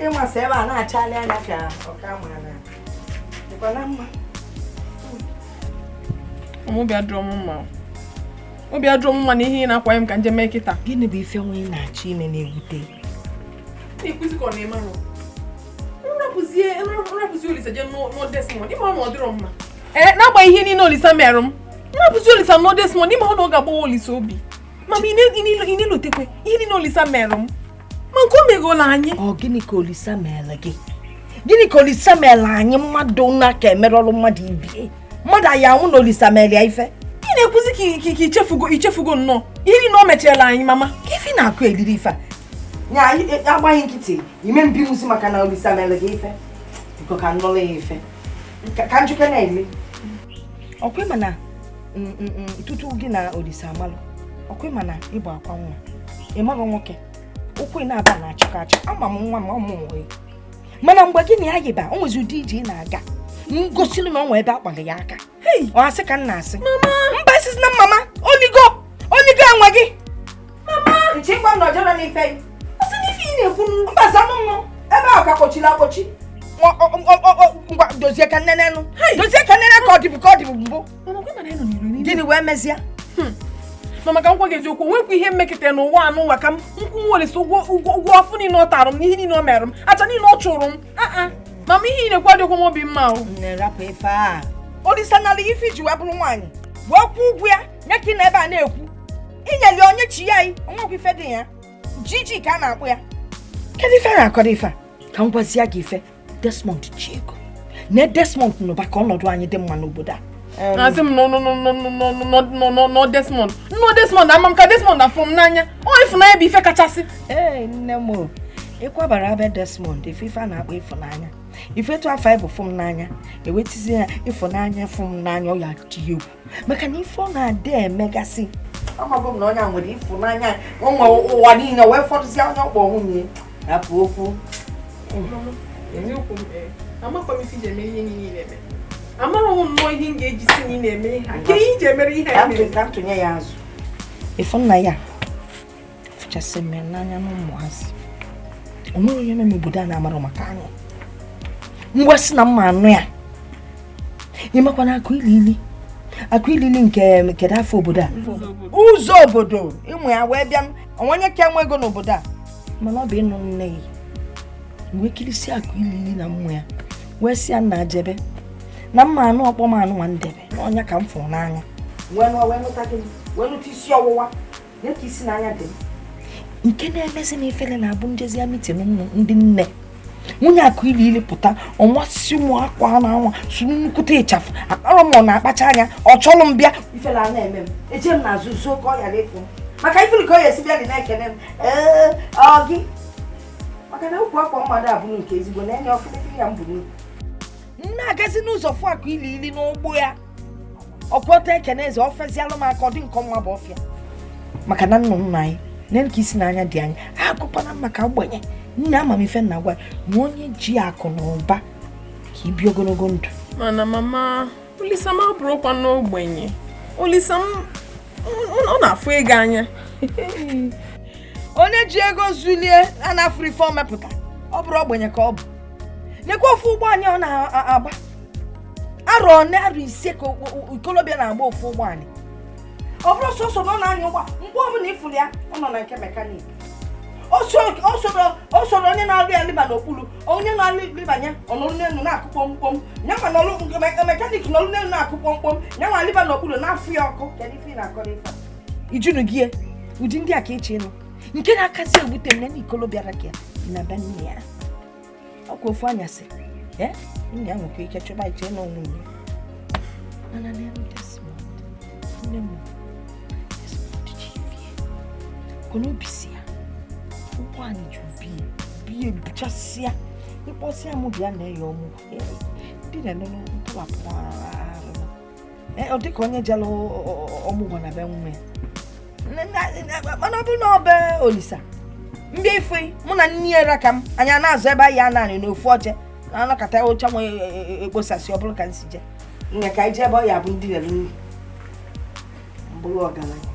Speaker 2: Ịmasị ebe a na-achalị anya ka ọka mara dịkwa na mma.
Speaker 8: Obi adịrọ m mma. Obi adịrọ m mma na ihe ị na-akwanye m ka njem mee kịta.
Speaker 2: Gịnị bụ ife nwa ị na-achọ ime na-ewute?
Speaker 8: Na-ekwuzi ka ọ na-eme arụ. Nrapụzie Olisa jee nụọ Desmond, ịma na ọ dịrọ mma. Ee, n'agbanyeghị ihe niile Olisa merụ m, nrapụzie Olisa nụọ Desmond, ịma na ọ ga-agbawa Olisa obi. Mama, ị na-elotekwe ihe niile Olisa merụ m. Ma nke o megola anyị.
Speaker 2: Ọ gịnị ka Olisa meela gị? Gịnị ka Olisa meela anyị mmadụ na ka emerọlụ mmadụ ibie? Mmadụ anyị anwụ na Olisa meela ya ife?
Speaker 8: Ị na-ekwuzi ka ichefugo nnọọ ihe niile o mechiela anyị mama.
Speaker 2: Ka ife na-akụ eriri ife a? Nya agbaghị nkịtị ime mbinwuzi maka na Olisa meela gị ife. Biko ka nlọla ya ife. Ka njikọ na-eme. Ọkwa ịma na tutu gị na Olisa amalụ. Ọkwa ịma na ịgba akwa nwa. Ị maghị nwoke. Ụkwụ ị na-aba na-achịkọ achị. Ama m nwa m ọmụ nwe. Mana mgbe gị na ya yiba, o nwezi ụdị ije ị na-aga. Ngosiri m onwe ebe a kpara ya aka. Ọ asị ka m na-asị. Mba isizi na mama, oligo! Oligo enwe gị! Mama! Nchekwa m na ọjọrọ n'ife.
Speaker 8: Ọsị n'ife ị na-ekwu
Speaker 2: mba zanụ m ebe ahụ ka kpọchiri akpọchi. Ngwa dozie ka nnene nụ. Dozie ka nnene ka ọ dịbụ ka ọ dịbụ mbụ. Gịnị wee mezie?
Speaker 8: Mama ka m gwa gị eziokwu, nwekwa ihe mmekịta n'ụwa anụ ụwa ka m nkwụ Olisa ụgwọ afọ niile ọ tara m na ihe niile o mere m acha niile ọ chụrụ m. Mama ihe ị na-ekwu adịghị m obi mma o.
Speaker 2: Nne rapụ ife a. Olisa nara ife iji wee bụrụ nwaanyị wee kwụọ ụgwọ ya nye ka ị na ebe a na-ekwu. Inyeli onye chi ya onwekwa ife dị ya. Jiji ka a na-akpụ ya. Kedu ife a na-akọrọ ife a? Ka m gwazie gị ife Desmond ji ego. Na Desmond nụba ka ọnọdụ anyị dị mma n'obodo a.
Speaker 8: Asị m no no no no no no no no no Desmond. No Desmond, ama m ka Desmond afụ m n'anya. Ọ ịfụnanya bụ ife kachasị.
Speaker 2: Ee, nne m ịkwabara abịa Desmond ife ife a na-akpọ ịfụnanya. Ife etu afọ bụ fụ m n'anya, ewetizi ya ịfụnanya fụ m n'anya ọ ya dị egwu. Maka na ife ọ na-adị emegasị. Amago m na onye a nwere ịfụnanya onwe ụwa niile wee fọdụzie onye ọkpọ nwunye. Hapụ okwu.
Speaker 8: Eziokwu m amakwa m ife iji eme ihe niile eme. Amara m nnọọ ihe m ga-eji si na ị na-eme ihe a. Ke ihe iji emere ihe a mere?
Speaker 2: Ka m tụnye ya azụ. Ịfụnna ya fụchasị m n'anya na ụmụazị. O nwere onye nọ n'obodo a na-amara maka anyị. Ngwa sị na mma anụ ya. Ịmakwa na akụ ilili. Akụ ilili nke kedu afọ obodo a? Ụzọ obodo ịmụ ya wee bịa onye ka enwe ego n'obodo a. Mana ọ bụ ịnụ nne ya. Wee kirisi akụ ilili na mmụ ya. Wee sị ya nna jebe. Na mma anụ ọkpọ m anụ nwandebe n'ọnya ka m fụrụ n'anya. Wee nụọ wee nụta gịnị? Wee nụta isi ọwụwa. Nye ka isi n'anya dị m. Nke na-emezi na ifele na-abụ njezi ya mitin ndị nne. Nwunye akụ ili pụta ọnwasị ụmụ akwa na anwa suru nnukwute ịchafụ akpọrọ m ọ na-akpacha anya ọ chọlụ m bịa ifele a na-eme m eje m n'azụ zuo ka ọ ghara ịfụ m maka ifele ka ọ ga-esi bịa dị na-ekene m ee ọ gị maka na ukwu akwa mmadụ abụrụ nke ezigbo na-enye ọfụlịfịrị ya mbụ n'ukwu m na-agazi n'ụzọ fụ akụ ili ili n'ụgbọ ya ọkwọta ekene eze ofezialụ m aka ọ dị nke ọnwa bụ ọfịa maka na nnụ nna anyị nne nke isi n'anya dị anyị agụkwana maka ogbenye nne amamife nna gwa na onye ji akụ na ụba ka ibi ogologo ndụ.
Speaker 8: Mana mama Olisa m abụrụkwa n'ogbenye. Olisa m ọ na-afụ ego anya.
Speaker 2: Onye ji ego zulie a na-afụrụ ife ọ mepụta ọ bụrụ ogbenye ka ọ bụ. Nekwa ofu ụgbọ anyị ọ na-agba arọ one arọ ise ka ikolobịa na-agba ofu ụgbọ anyị. Ọ bụrụ sọsọ na ọ na-anya ụgbọ mgbe ọbụla ịfụrụ ya ọ nọ na nke mekanik. O soro onye na-alụ ya liba n'okpuru onye na-alụ libanye ọnọrụ n'elu na-akụ kpọmkpọm nyanwa n'ọlụ mekanik n'ọlụ n'elu na-akụ kpọmkpọm nyanwa liba n'okpuru na-afụ ya ọkụ. Kedu ife ị na-akọrọ ife a? Ijunu gị ụdị ndị a ka eche ịnụ nke na-akazi ewute m na ikolobịa ka ya na be nne ya ọkwa ofu anyasị nne ya nwekwa ike chọba iche na onwe ya. Mana nne Desmond nne m Desmond ji vie kono obi si ya ụgbọ anyị ji bie buchasịa ịkpọsịa m bịa na ya ọmụ ndị na-eme ntọwapụ arụ ọ dịka onye jere ọmụgwọ na be nwa ya. Mana ọ bụrụ na ọ be Olisa mbịa ife mụ na nne ya ka m anyị a na-azụ ebe anyị naanị n'ofu oche na-anọkọta oche nwe ekposasị ọ bụrụ ka nsi je nne ka anyị jee ebe ọ ya bụ ndị lere nri mbụrụ ọgaranya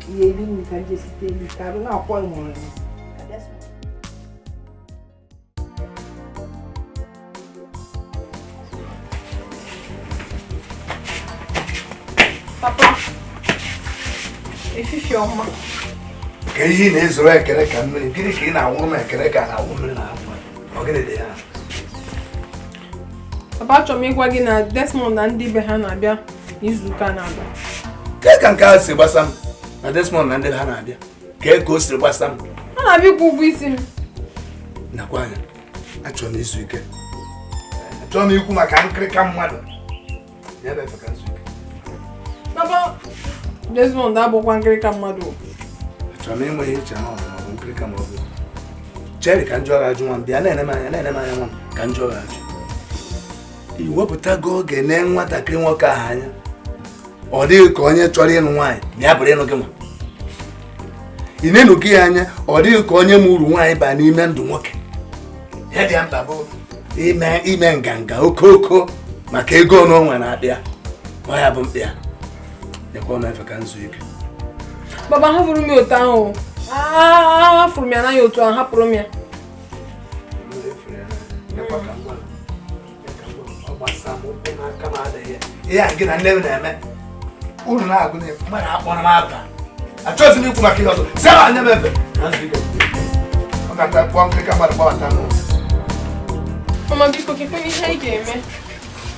Speaker 2: ihe eri nri ka nje site elu ka arụ na-akwọ ịmụrụ ya.
Speaker 8: Papa, efifi ọma.
Speaker 7: Ka ihe na-ezoro ekele ka mmiri gịnị ka ị na-awụrụ m ekele ka na-awụ mmiri na-awụ ọ gịnị dị ya?
Speaker 8: Papa, achọrọ m ịgwa gị na Desmond na ndị be ha na-abịa n'izuụka na-abịa.
Speaker 7: Kee ka nke a si gbasa m na Desmond na ndị ha na-abịa? Kee ka o siri gbasa m?
Speaker 8: Ha na-abịa ịkwụ ụgwọ isi m.
Speaker 7: Nakwa anya, achọrọ m izu ike. Achọrọ m ikwu maka nkịrịka mmadụ. Ya bụ efe ka nzu ike.
Speaker 8: Papa, Desmond abụkwa nkịrịka mmadụ.
Speaker 7: Achọrọ m inwe ihe iche na ọ bụ nkịrịka ma ọ bụ. Chere ka njọ ga-ajụ nwa m bịa na-ene m anya na-ene m anya nwa m ka njọ ga-ajụ. I wepụtago oge nee nwatakịrị nwoke ahụ anya. Ọ dịghị ka onye chọrọ ịnụ nwaanyị na ya bụrụ ịnụ gị nwa. Ị na-enụ gị ya anya ọ dịghị ka onye ma uru nwaanyị baa n'ime ndụ nwoke. Ya dị mkpa bụ ime nganga okooko maka ego n'onwe na-akpịa. Ọ ya bụ mkpịa. Nyekwa m efe ka nzu ike.
Speaker 8: Baba, hapụrụ m ya otu ahụ. Hapụrụ m ya n'anya otu ahụ, hapụrụ m ya.
Speaker 7: Ihe a gị na nne m na-eme uru na-agụ na mmadụ akpọrọ m afa. Achọghịzi m ikwu maka ihe ọzọ. Sara anya m efe ka nzu ike. Ọ ga-ata kpọọ nkịrịka mmadụ gbabata n'ụlọ.
Speaker 8: Mama, biko kekwe n'ihe anyị ga-eme.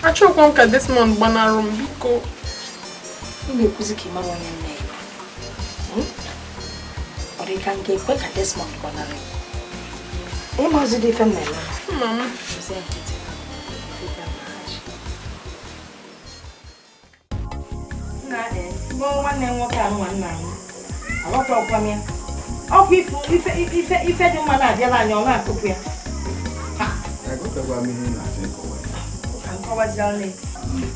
Speaker 8: Achọghịkwa m ka Desmond gbanarụ m, biko.
Speaker 2: Ị na-ekwuzi ka ị mara onye nne ya. Ọ dị ka m ga-ekwe ka Desmond gbanarị m. Ịmazị dị ife m na-eme.
Speaker 8: Mama.
Speaker 2: Nwanne m nwoke ahụ nwanne ahụ aghọtakwa m ya. Ọkwa ife dị mma na-abịala anyị ọ na-akụpụ ya.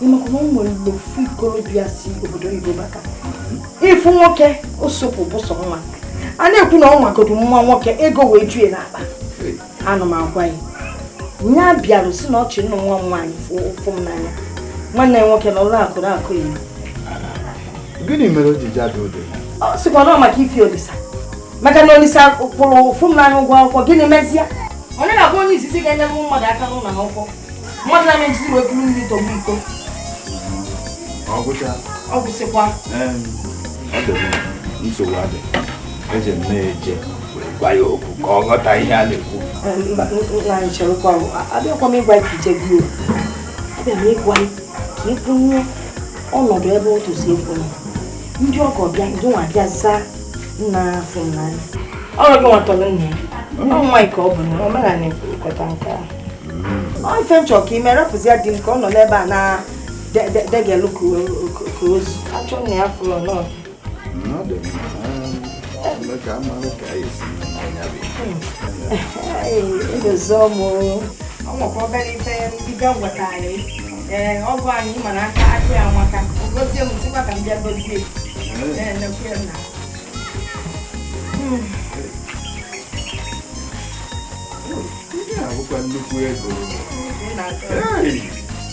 Speaker 2: Ịmakwa na o nwere ofu ikorobịa si obodo oyibo bata. Ifu nwoke o sopụ bụsọ nwa. A na-ekwu na ọ nwagodu nwa nwoke ego wee ju ya n'akpa. Ana m agwa ya. Nya bịara si na ọchị nnụ nwa m nwaanyị fụ m n'anya. Nwanne ya nwoke na ụlọ akụ na-akụ ya.
Speaker 7: Gịnị mere o ji jada ụdị?
Speaker 2: Ọ sịkwa na ọ maka ife Olisa. Maka na Olisa kwụrụ ụfụ m n'anya ụgwọ akwụkwọ, gịnị mezie? Onye na-abụ onye izizi ga-enyere mmadụ aka n'ụlọ akwụkwọ. Mmadụ na-eme njizi wee buru mmiri tọgbu iko.
Speaker 7: Ọ gwụcha?
Speaker 2: Ọ gwụsịkwa.
Speaker 7: Nsogbu adị. Eje m na-eje wee gwa ya okwu ka ọ ghọta ihe a na-ekwu.
Speaker 2: Nna anyị cherekwa, abịakwa m ịgwa ka ije gbuo. Abịa m ịgwa ka ị kwụnye ọnọdụ ebe ọ tụzi ekwunye. Ndị ọgọ bịa, ndị nwa bịa zaa nna afọ m n'anya. Ọrụ gị nwatọrọ nna ya. Ọ nwaanyị ka ọ bụ na omenala ekweta nke ahụ. Ọ ife nchọ ka ime rapụzi ya di m ka ọ nọ n'ebe a na degelu ka ozu. Achọ nna ya fụrụ nọọ. Edozo m. Ọ nwekwa obere ife ibe m gwetara. Ee, ọgụ anyị mana aka aka ya nwaka. O gozie m sịkwa ka m bịa gozie. Ee, nekwe m na.
Speaker 7: Ihe a bụkwa nnukwu ego.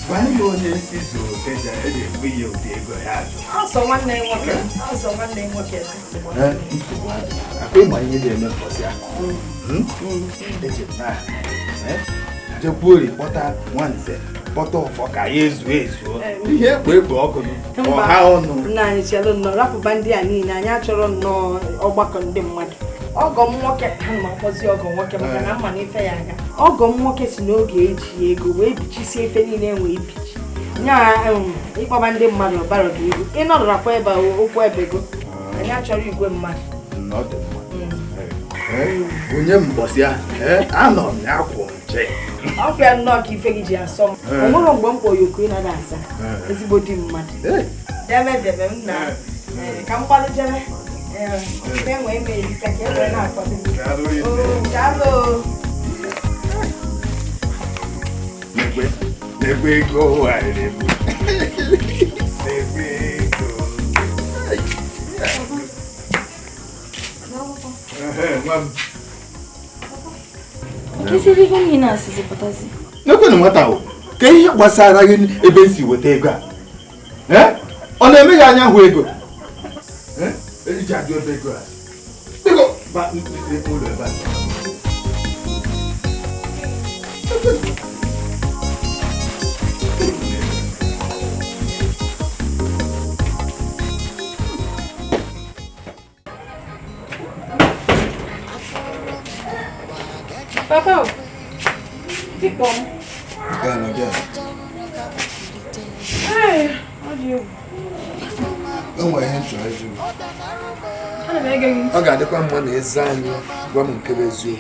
Speaker 7: Gwa m onye isi zuru keja eji ekwe ya ụdị ego ya azụ.
Speaker 2: Ọsọ nwanne ya nwoke. Ọsọ nwanne ya nwoke.
Speaker 7: Nsogbu adịghị. Akwa ịma ihe na-eme mbọsị ahụ. Eji m na jekwuori kpọta nwanze kpọta ọfọ ka ya ezuo ezuo. Ihe ekpo ekpo ọkụ ọha ọnụ.
Speaker 2: Nna anyị chere nnọọ rapụba ndị a niile anyị achọrọ nnọọ ọgbakọ ndị mmadụ. Ọgọ m nwoke ana m akpọzi ọgọ nwoke maka na mma na ife ya aga. Ọgọ m nwoke si n'oge eji ego wee bichisie ife niile enwe ibichi. Nya ịkpọba ndị mmadụ ọbara gị ego. Ị nọrọkwa ebe okwu ebego. Anyị achọrọ igwe mmadụ.
Speaker 7: Onye mbọsị ahụ anọ m ya kwụ nche.
Speaker 2: Ọ fịa nnọọ ka ife gị ji asọ m. O nwere mgbe m kpọrọ ya oku ị nada asa. Ezigbo di mmadụ. Debe debe m na ka m kwado jebe. Enwe eme erika ka e wee na-akwado. Daalụ.
Speaker 7: N'ekwe ego gharịrị m. N'ekwe ego. N'ekwenụ nwata o, ka ihe gbasara gị ebe m si weta ego a. Ọ na-eme gị anya hụ ego? Eji ajụ ebe ego a. Biko, ba ụlọ ebe a.
Speaker 8: Papa, biko m. Ee, ọ dị egwu.
Speaker 7: O nwere ihe m chọrọ ịjụ.
Speaker 8: Ana m ege gị ntị.
Speaker 7: Ọ ga-adịkwa mma na ịza anyị gwa m nke bụ eziokwu.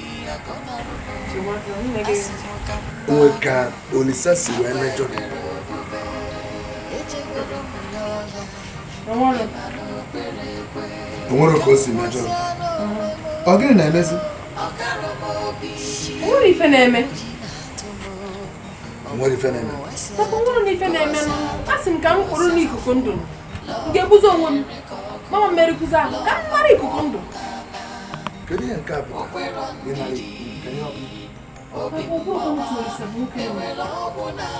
Speaker 7: O nwere ka Olisa si wee mejọ gị. O nwere ka o si mejọ gị. Ọ gịnị na-emezi?
Speaker 8: O nwere ife na-eme.
Speaker 7: O nwere ife na-eme.
Speaker 8: Papa, o nwere ife na-eme. Asị m ka m kwụrụ n'ikuku ndụ. M ga-ebuzo onwe m. Mama m merikuzi ahụ ka m mara ikuku ndụ.
Speaker 7: Kedu ihe nke a pụtara? Ị nara ikuku nke ihe ọ bụla?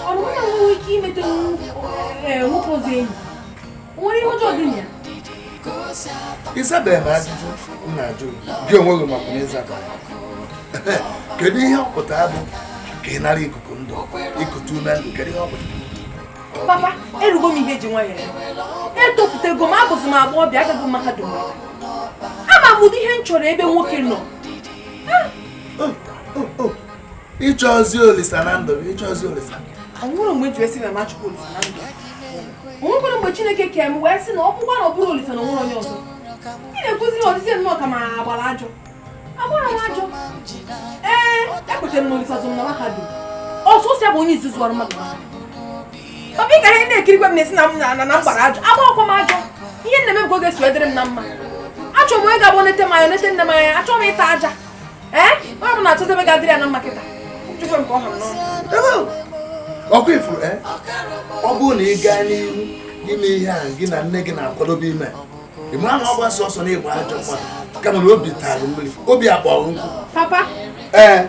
Speaker 8: Ọ bụ na nwere ike imete nwoke ọzọ enyi. O nwere ihe ọjọọ dị na ya?
Speaker 7: Ịzabeghị m ajụjụ m na-ajụ gị onwe gị makwa na ịzabeghị. Kedu ihe ọ pụtara bụ ka ị nara ikuku ndụ, ikutu ume ndụ, kedu ihe ọ pụtara?
Speaker 8: Papa, erugo m ihe eji nwayọọ eme. Etopụtago m, abụzi m agbọghọbịa, agaghị m mahadum aka. Ama m ụdị ihe m chọrọ ebe nwoke nọ.
Speaker 7: Ịchọzi Olisa na ndụ, ịchọzi Olisa.
Speaker 8: Ọ nwere mgbe eji esi na Machukwu Olisa na ndụ. O nwekwara mgbe Chineke kee m wee sị na ọ bụkwa na ọ bụrụ Olisa na onwere onye ọzọ. Ị na-ekwuzi na ọdịzi nnọọ ka ma agbara ajọ. Agbara m ajọ. Ee, ekwetara m na Olisa zụrụ m na mahadum. Ọsọsọ ya bụ onye izuzu ọrụ mmadụ. Papa, ị ga ihe na-ekirikwa m na-esi na m na na m gbara ajọ. Agbakwa m ajọ. Ihe nna m bụ ka ọ ga-esi wee dịrị m na mma. Achọrọ m onye ga-abụ nete m anya, nete nne m anya. Achọrọ m ịta aja. Ee, onye ọbụla na-achọzi ebe ga-adịrị ya na mma kịta. Chukwu m ka ọ ha m n'ọnụ.
Speaker 7: Ọkụ ifuru, ọ bụrụ na ị gaa n'ihu ime ihe a gị na nne gị na-akwadobe ime, ị mara na ọ bụ ọsọ na ịgba ajọ mmadụ, kama na obi tara mmiri, obi akpọrọ nkụ.
Speaker 8: Papa?
Speaker 7: Ee,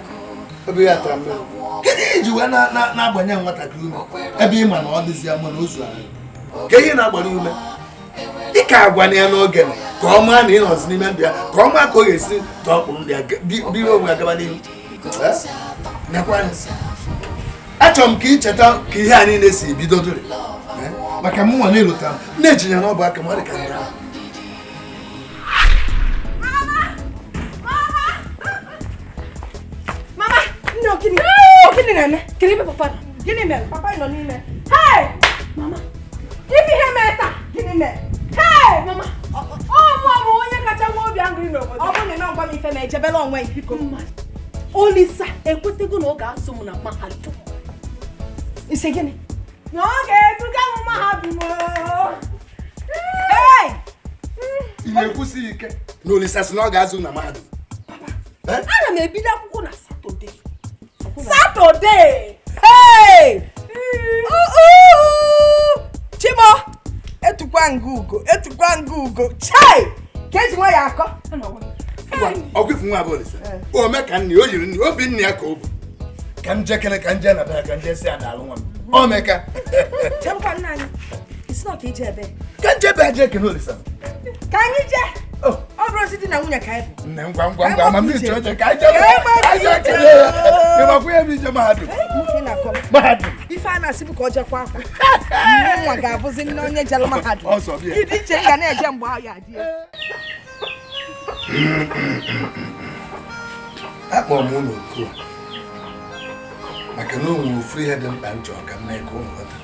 Speaker 7: obi ya tara mmiri. Kedu ihe iji wee na-agbanye nwatakịrị ume ebe ị ma na ọ dịzi ya mma na ozu ahụ? Ka ihe na-agbara ume ị ka agwa ya n'oge ka ọ maa na ị nọzi n'ime ndụ ya, ka ọ maa ka ọ ga-esi tọọ ọkpụrụ ndụ ya biri onwe ya gaba n'ihu. Achọrọ m ka ị cheta ka ihe a niile si bido dịrị maka mụnwa na-elota m na-eji ya n'ọbụ aka m ọ dị ka ndị ahụ.
Speaker 8: Mama!
Speaker 2: Nne, gịnị na-eme?
Speaker 8: Kedu ebe papa nọ?
Speaker 2: Gịnị mere? Papa nọ n'ime.
Speaker 8: Hey! Mama! Ife ihe mere taa?
Speaker 2: Gịnị mere?
Speaker 8: Hey! Mama! Ọ mụ bụ onye kacha nwe obi aṅụrị n'obodo.
Speaker 2: Ọ bụrụ na ị na-agwa m ife ma ejebela onwe gị biko.
Speaker 8: Olisa ekwetego na ọ ga-azụ m na mahadum.
Speaker 2: Ise gịnị?
Speaker 8: Na ọ ga-eduga m mahadum.
Speaker 2: Hey!
Speaker 7: Ị na-ekwusi ike na Olisa sị na ọ ga-azụ na mahadum.
Speaker 8: Ana m ebido akwụkwọ na Satọde.
Speaker 2: Satọde! Hey! Chimo! Etukwa nga ugo, etukwa nga ugo. Chai! Ka eji nwa ya akọ.
Speaker 7: Ọkụ ifu nwa bụ Olisa. O mee ka nne o yiri nne, obi nne ya ka o bụ. Ka m jee kene, ka m jee na be ya, ka m jee si ya daalụ nwa m. O meka.
Speaker 2: Chemkwa nna anyị. Isi na ka ije ebe.
Speaker 7: Ka m jee be ya jee kene Olisa.
Speaker 2: Ka anyị jee. Ọ bụrụ si di na nwunye ka anyị bụ.
Speaker 7: Nne ngwa ngwa ngwa ma m iche oche ka anyị jee. Ka anyị jee kene ya. Ị makwa ihe bụ ije mahadum. Mahadum.
Speaker 2: Ife a na-asị bụ ka ọ jekwa akwa. Nwa ga-abụzi nne onye jere mahadum.
Speaker 7: Ọzọ bịa.
Speaker 2: Ịdị iche m ga na-eje mgbe ahụ ya adị.
Speaker 7: Akpọrọ m ụlọ oku maka na o nwere ofu ihe dị mkpa m chọrọ ka m mee ka ụmụ ghọta.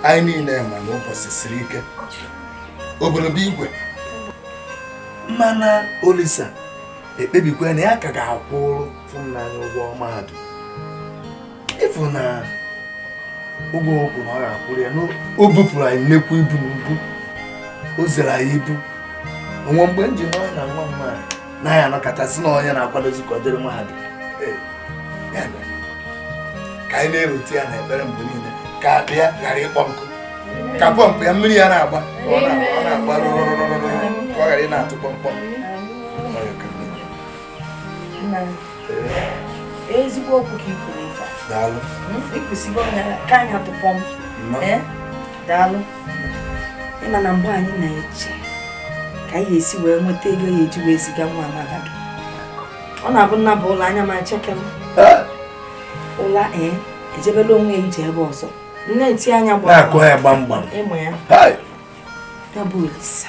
Speaker 7: Anyị niile ma na ụbọchị siri ike, obodo bụ igwe, mana Olisa ekpebikwa na ya ka ga-akwụrụ Fụnanya ụgwọ mahadum. Ịfụ na ụgwọ okwu na ọ ga-akwụrụ ya, o bupụrụ anyị nnekwu ibu n'ubu, o zere anyị ibu. Onwe mgbe m ji nọ na nwa m nwaanyị na ya anọkọtasị na onye na-akwadozi ka ọ dịrị mahadum. Ka anyị na-erute ya n'ekpere mgbe niile ka akpa ya ghara ịkpọ nkụ, ka pọmpụ ya mmiri ya na-agba ọ na-agba rụrụrụrụrụ ka ọ ghara ị na-atụ kpọmkpọm.
Speaker 2: Ezigbo okwu ka i kwuru ife a.
Speaker 7: Daalụ.
Speaker 2: Ikwụsịgo ka anyị atụ pọmpụ. Daalụ. Ịma na mgbe anyị na-eche ka anyị esi wee nweta ego ya eji wee ziga nwa mahadum, ọ na-abụ nna bụ ụlọ anya ma cheke m ụla ejebela onwe ya ije ebe ọzọ nne eti anya
Speaker 7: gbara gbamgbam
Speaker 2: ịmụ ya. Ya bụ Olisa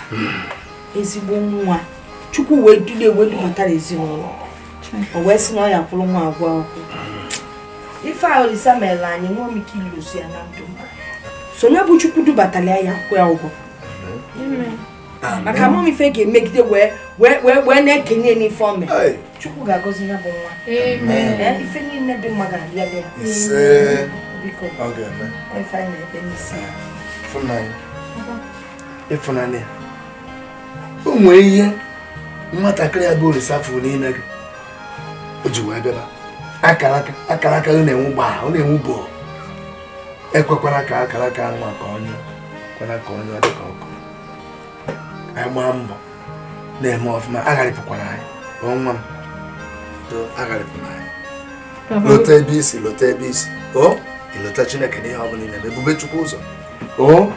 Speaker 2: ezigbo nwa Chukwu wee dulie wee dubatara ezinụlọ, o wee sị na ọ ya kwụrụ nwa agwọ akwụkwọ. Ife a Olisa mere anyị nwe m ike ilozu ya na ndụ m. So onye bụ Chukwu dubatara ya kwụ ya ụgwọ. Maka amam ife ga-emegide wee wee wee na-ekenye n'ife ome. Chukwu ga-agọzi ya bụ nwa. Ife niile dị mma ga-abịa ya.
Speaker 7: Ise.
Speaker 2: Biko.
Speaker 7: Ọ ga-eme.
Speaker 2: Ife anyị na-ekpe n'isi ya.
Speaker 7: Fụnanya. Ịfụnanya. O nwee ihe nwatakịrị ya bụ Olisa fụrụ n'ime gị. O ji wee bịaba. Akara aka ọ na-enwu gbaa, ọ na-enwu bọọ. Ekwekwara ka akara aka nwa ka onye kwara ka onye ọ dị ka ọkụ. Anyị gbaa mbọ na-eme ọfụma, agharịpụkwara anyị nwa m agharịpụrụ anyị. Lota ebe isi, lota ebe isi, o ịlota Chineke n'ihe ọ bụla ị na-eme, ebube Chukwu ụzọ. O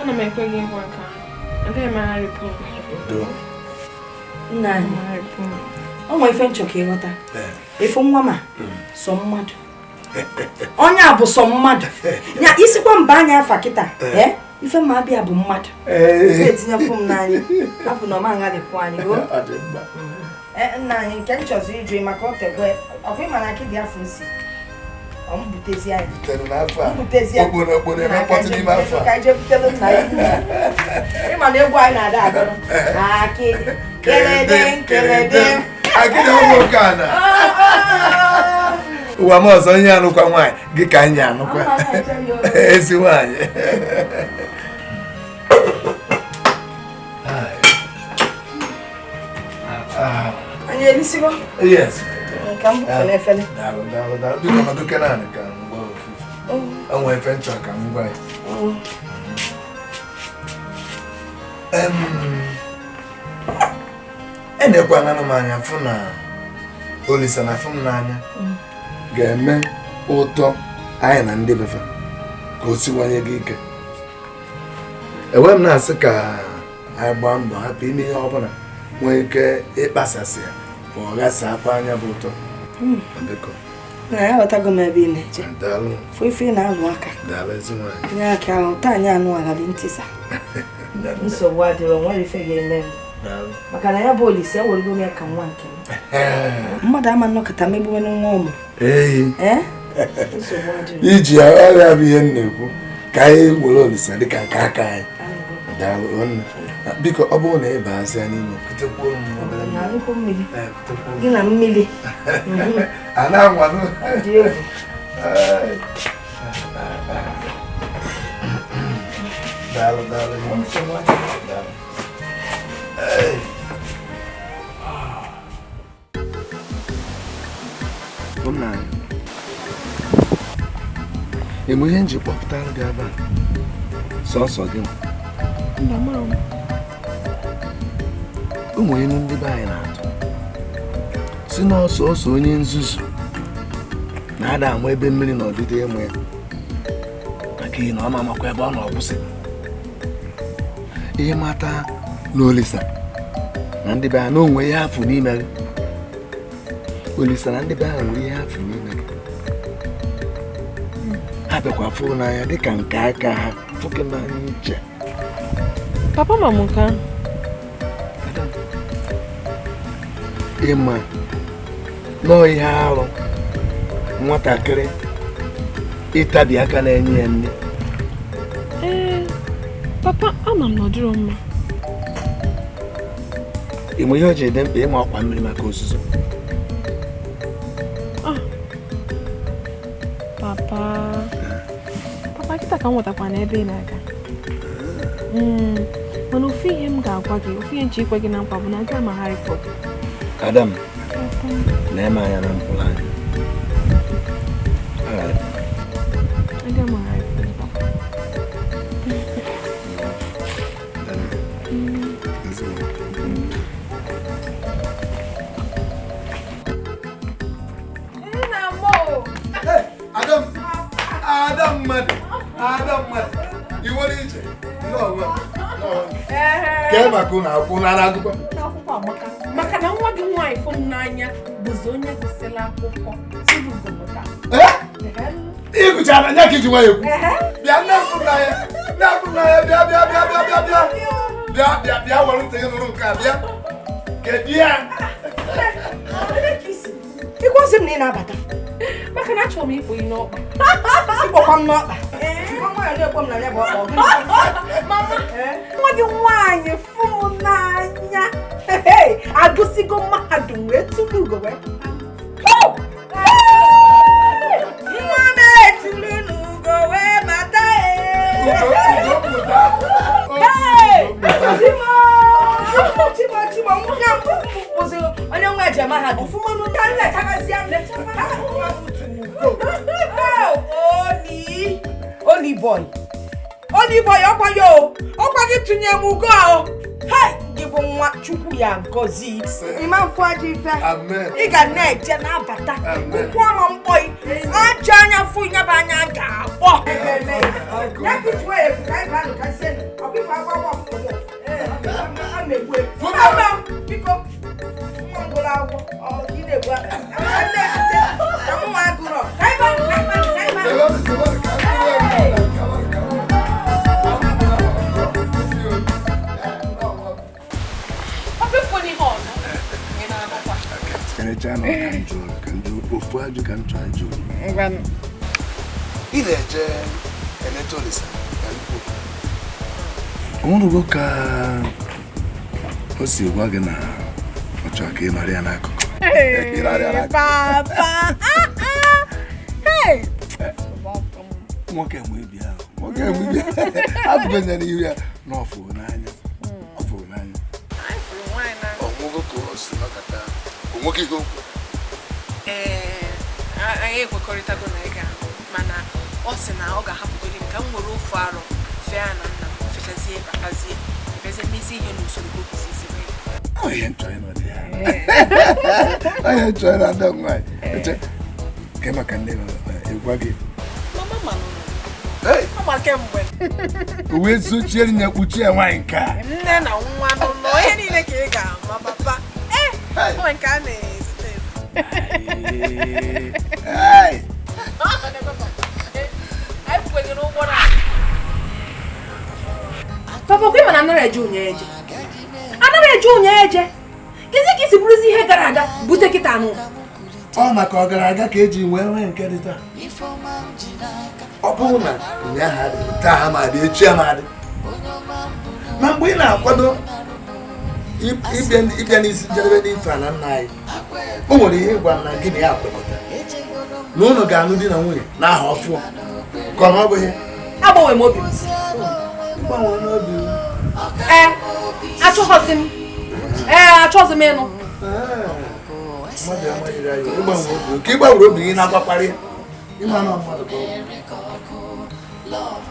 Speaker 8: Ana m ekwe gị nkwa nke ahụ. Agaghị m agharịpụ.
Speaker 2: Nna anyị, o nwere ife nchọ ka ịghọta. Ife nwa ma sọ mmadụ. Onye a bụ sọ mmadụ. Ya isikwa mba anya afa kịta, ife ma abịa bụ mmadụ. Etinye fụ m n'anya. Apụ na ọma agharịpụ anyị. Nna anyị nke m chọziri ịjụ maka ọ tegwe ọkwa ịma na akịdị afọ nsi. Ọ m butezi anyị.
Speaker 7: Butere n'afọ a.
Speaker 2: Butezi ya.
Speaker 7: Okporo eme mkpọtụ n'ime afọ a.
Speaker 2: Ka anyị jee butelu nna ya. Ịma na egwu anyị na-ada agụrụ. Akịdị. Kelede kelede.
Speaker 7: Akịdị ụmụ nwoke a na. Ụwa m ọzọ nye anụkwa nwaanyị gị ka anyị anụkwa. Ezi nwaanyị.
Speaker 2: Anyị erisigo?
Speaker 7: Yes.
Speaker 2: Ka m bupụ n'efere.
Speaker 7: Daalụ daalụ daalụ. Biko nọdụ naanị ka m gwa ofufe. O nwere efe nchọ ka m gwa ya. Enekwana m anya fụ na Olisa na afụ m n'anya ga-eme ụtọ anyị na ndị befa ka o siwanye gị ike. Enwe m na-asị ka anyị gbaa mbọ hapụ ime ihe ọbụla nwee ike ịkpasasị ya ma ọ ghasakwa anya bụ ụtọ. Biko.
Speaker 2: Na ya ghọtago m ebe ị na-eje.
Speaker 7: Daalụ.
Speaker 2: Fụ ife ị na-alụ aka.
Speaker 7: Daalụ ezi nwaanyị.
Speaker 2: Nye aka ahụ taa anyị anụ aghara ntịsa. Nsogbu adịrọ, nwere ife ga-eme m. Maka na ya bụ Olisa ewerego m ya ka nwa nke m. Mmadụ ama nnọkọta megbuwe nwa ụmụ.
Speaker 7: Ee.
Speaker 2: Nsogbu adịrọ.
Speaker 7: Iji ọrịa bụ ihe m na-ekwu ka anyị were Olisa dịka nke aka anyị. Daalụ nne. Biko ọ bụrụ na ị baazịa n'ime kutekwuo m obere
Speaker 2: mmiri. Gị na mmiri.
Speaker 7: A na-anwanụ.
Speaker 2: Dị egwu.
Speaker 7: Daalụ daalụ. Daalụ. Emu ihe nji kpọpụtara gị ebe a sọsọ gị ụmụ elu ndị be anyị na-atụ si n'ọsọ ọsọ onye nzuzu na-ada ama ebe mmiri na ọdịdị ịmụ ya maka ihe na ọ ma-amakwa ebe ọ na-ọkwụsị ihe mata na Olisa na ndị be anyị na onwe ihe afụ n'ime gị. Olisa na ndị be anyị nwere ihe afụ n'ime gị. Ha bịakwa fụ n'anya dịka nke aka ha fụke n'anya uche.
Speaker 8: Papa ma m nke ahụ.
Speaker 7: Ịma nọọ ihe arụ nwatakịrị ịtabi aka na-enye ya nne.
Speaker 8: Ee, papa ama m na ọ dịrọ mma.
Speaker 7: Ịma ihe o ji dị mkpa ịma ọkwa mmiri maka ozuzo.
Speaker 8: Papa, papa kịta ka m nwetakwa n'ebe ị na-aga. Mana ofu ihe m ga-agwa gị, ofu ihe nche ikwe gị na nkwa bụ na aga m agharịpụ gị.
Speaker 7: Adam, na-eme anya na mkpụrụ anya.
Speaker 8: Aga m agharịpụ gị, papa.
Speaker 7: Adam mmadụ, i nwere iche. Kee maka ụlọ akwụkwọ nara akwụkwọ.
Speaker 8: Akwụkwọ amaka. Maka na nwa gị nwaanyị fụ m n'anya bụzi onye gụsịrị akwụkwọ tupu gụmụta.
Speaker 7: Ị gụchara anya ka iji nwayọ ekwu. Bịa nne m fụrụ n'anya, nne m fụrụ n'anya, bịa bịa bịa bịa bịa bịa. Bịa bịa bịa were ntị gị nụrụ nke a bịa. Kedu ya?
Speaker 2: Ịgwazi m na ị na-abata.
Speaker 8: Maka na achọrọ m ịkpọ ị n'ọkpa.
Speaker 2: Ịkpọkwa m n'ọkpa.
Speaker 8: Mama, nwa gị nwaanyị fụ m n'anya. Agụsigo mahadum wee tụrụ ugo wee pụta.
Speaker 2: Nwa m etulu n'ugo wee bata. Chimo, chimo, nwa m bụzi onye nwe eje mahadum. Ọfụma n'ụta nlechakasịa Oli, Oli boy. Oli boy, ọkwa ya o. Ọkwa gị tụnye m ugo ahụ. Hai, gị bụ nwa Chukwu ya gọzie. Ịma mfụ ajọ ife. Ị ga na-eje na-abata. Ụkwụ ama mkpọị. Ajọ anya fụ ya bụ anya ga-akpọ. Ya ka iji wee efu ka anyị baa nụ ka sie nụ. Ọkwa ife agba agba ọkụkọ. Biko, nwa m gụrụ akwụkwọ. Ọ gị na-egbu aka. Na mụ nwa agụrọ. Ka anyị baa nụ, ka anyị baa nụ, ka anyị baa nụ.
Speaker 7: Ka m jụrụ ofu ajụ ka m chọrọ ajụ. Ị na-eje eleta Olisa na nnukwu. O nwerugo ka o si gwa gị na ọ chọrọ ka ị nọrọ ya n'akụkụ.
Speaker 8: Papa! Hey!
Speaker 7: Nwoke mgbe ibi ahụ. Nwoke mgbe ibi ahụ. Abụghị ya n'ihu ya na ọ fụrụ n'anya. Ọ fụrụ n'anya. Ọ nwụgo ka o si nọkọta. O nwoke ihe okwu.
Speaker 8: Ee, anyị ekwekọrịtago na ị ga-ahụ, mana ọ sị na ọ ga-ahapụgodi m ka m nwere ofu arọ fee ya na nna m fechazie batazie ebezie mmezi ihe n'usoro ka o kwesịrị isi mee.
Speaker 7: Onye nchọ ịnọ dị ya. Onye nchọ ịnọ ndị nwaanyị. Eche, ke maka nne gwa gị.
Speaker 8: Mama ma nọ. Ọ ma kemgbe.
Speaker 7: O wee zochie ya kpuchie ya nwaanyị nke a.
Speaker 8: Nne na nwa nọ nọ ihe niile ka ị ga-ama papa. Ee, o nwere nke a na-ezute ezute.
Speaker 7: Hey!
Speaker 8: Anyị kwenyere ụgbọ na Papa, kwe mana anara eje ụnya eje. Anara eje ụnya eje. Kezi ka isi bụrụzi ihe gara aga bute kịta anụ.
Speaker 7: Ọ maka ọ gara aga ka eji wee nwee nke dị taa. Ọ bụrụ na ụnyaahụ adịghị, taa ha ma adị, echi ama adị. Ma mgbe ị na-akwado ịbịa n'isi njedebe n'ife a na nna anyị, o nwere ihe ịgwa na gị na ya kwekọta na unu ga-anụ di na nwunye n'aha ọfụọ ka ọ na ọ bụghị.
Speaker 8: Agbanwe m obi m.
Speaker 7: Gbanwee n'obi m.
Speaker 8: Ee, achọghọzi m. Ee, achọghọzi m ịnụ.
Speaker 7: Mmadụ amaghịrị anyị, ịgbanwe obi ka ị gbanwere obi gị na-agbakwara ya. Ịma na mmadụ ka ọ bụ.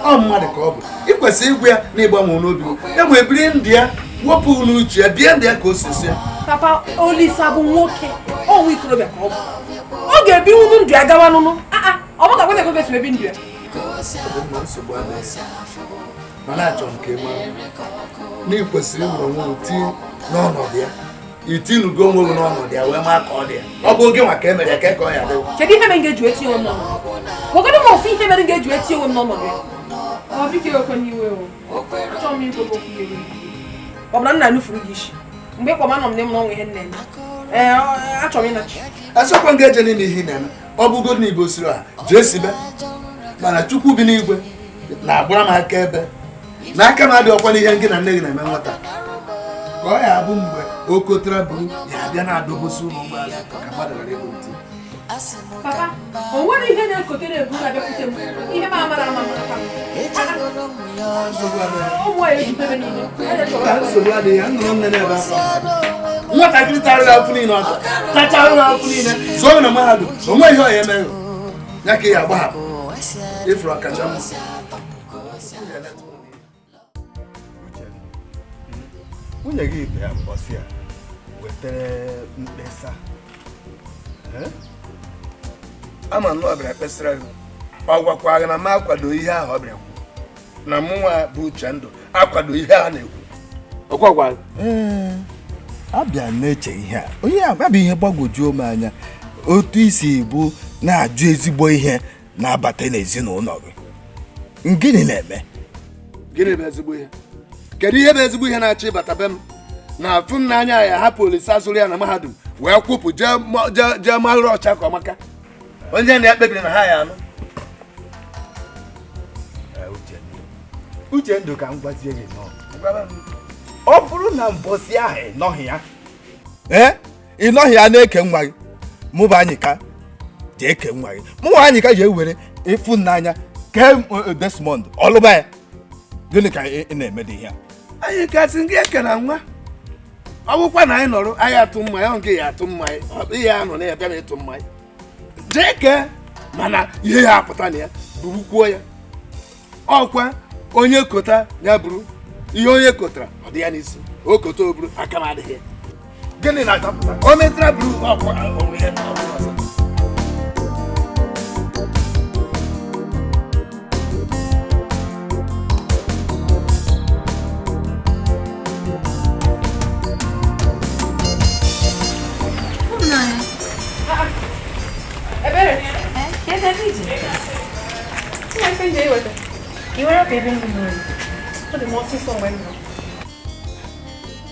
Speaker 7: Ọ mmadụ ka ọ bụ. Ị kwesịrị ịgwa ya na ịgbanwe n'obi gị. Ya ma ebiri ndụ ya, wepụ n'uche ya, bie ndụ ya ka o si si ya.
Speaker 8: Papa, Olisa bụ nwoke, ọ nwa ikorobịa ka ọ bụ. Ọ ga-ebinwu ndụ ya gawa nụnụ. Aa, ọ bụ ga-agwa ka o ga-esi ebi ndụ ya.
Speaker 7: Ọ dị mma, nsogbu adịghị. Mana achọrọ m ka ị mara na ị kwesịrị ịwere onwe gị tinye n'ọnọdụ ya. Itinugo onwe gị n'ọnọdụ ya wee maa ka ọ dị ya. Ọ bụ oge nwa ka e mere ya ka ọ ya adịghị.
Speaker 8: Kedu ihe mere m ga-eji etinye onwe m n'ọnọdụ? Gwagodi m ofu ihe mere m ga-eji etinye onwe m n'ọnọdụ ya. Ọ biko ekwe n'iwe o. Achọrọ m ikwe okwu ya ewe. Ọ bụ na nna nufuru gị isi. Mgbe ịkpọ m anọ m n'ime n'ọnwa ihe nna eme. Ee, achọrọ m ịnachi.
Speaker 7: Asọkwa m ga-eje n'ime ihe ị na-eme. Ọ bụgo na Igbo siri ha jee sibe. Mana Chukwu bi n'igwe na-agbara m aka ebe. N'aka m adịghị ọkwa n'ihe gị na nne gị na-eme nwata. Ka ọ ya abụ mgbe okotara buru ya abịa na-adọbosi ụlọ ụgbọala ka mmadụ ghara ịbụ ntị.
Speaker 8: Papa, o nwere ihe na-ekotere ebu na-abịakwute m. Ihe m amara ama maka m. Ụmụ anyị ejidebe niile.
Speaker 7: Nsogbu adịghị ya, nụrụ nne n'ebe afọ. Nwatakịrị tara ya afụ niile ọzọ, tachara ya afụ niile, zụọ na mahadum, o nweghị ihe ọ ya emeghị. Ya ka ị ya agbahapụ. Ifuru ọkacha mma.
Speaker 10: Nwunye gị bịara mbọsị a wetere mkpesa.
Speaker 7: Ama na ọ bịara kpesara gị. Ọ gwakwa gị na m akwado ihe ahụ ọ bịara kwu. Na mụnwa bụ Uchendụ akwado ihe a na-ekwu. Ọkwa gwa gị?
Speaker 10: Ee, abịa na-eche ihe a. Onye a bụ ihe gbagwojuo m anya. Otu isi bụ na-ajụ ezigbo ihe na-abata n'ezinụlọ gị. Gịnị na-eme?
Speaker 7: Gịnị bụ ezigbo ihe? Kedu ihe bụ ezigbo ihe na-achọ ịbata be m? Na afụ m n'anya ya hapụ Olisa zụrụ ya na mahadum wee kwụpụ jee malụrụ ọcha ka ọmaka. Onye na ya kpebiri na ha ya anụ.
Speaker 10: Uchendụ ka m gwazie gị nọ. Ọ bụrụ na mbọsị ahụ ị nọghị ya. Ee, ị nọghị ya na-eke nwa gị. Mụ bụ Anyịka jee ke nwa gị. Mụ nwa Anyịka ji ewere ịfụnanya kee Desmond ọlụba ya. Gịnị ka ị na-eme dị ihe a?
Speaker 7: Anyị kasị gị eke na nwa. Ọ bụkwa na anyị nọrọ anyị atụ mmanya, ọ nke ya atụ mmanya, ihe anọ na ya bịara ịtụ mmanya. Jee kee mana ihe ya apụta na ya burukwuo ya. Ọkwa onye kota ya buru ihe onye kotara ọ dị ya n'isi. O kota o buru aka m adịghị ya. Gịnị na-atapụta? O metara buru ọkwa onwe ya ọzọ.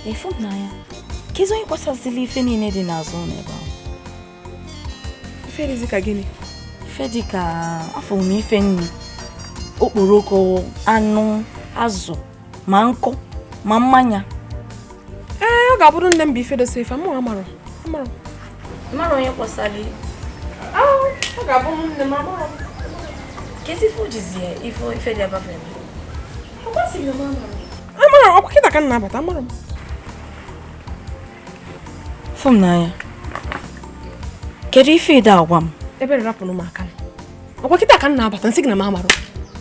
Speaker 6: Ịfụnanya, kedu onye kwasasịla ife niile dị n'azụ ụlọ ebe ahụ?
Speaker 8: Ife dịzị ka gịnị?
Speaker 6: Ife dị ka afọ m ife nri, okporoko, anụ, azụ, ma nkụ, ma mmanya.
Speaker 8: Ee, ọ ga-abụrụ nne m bụ ife dosa ife, mụ amarọ. Amarọ.
Speaker 6: Mara onye kwasara.
Speaker 8: Ọ ga-abụ nne m amarọ.
Speaker 6: Kezi ife o jizi ife ife dị abafe eme?
Speaker 8: Amarọ, ọkwa kịta ka m na-abata, amarọ m.
Speaker 6: Fụ m n'anya. Kedu ife ịda agwa m?
Speaker 8: Ebere rapụrụ m aka. Ọkwa kịta ka m na-abata, nsị gị na m amarọ.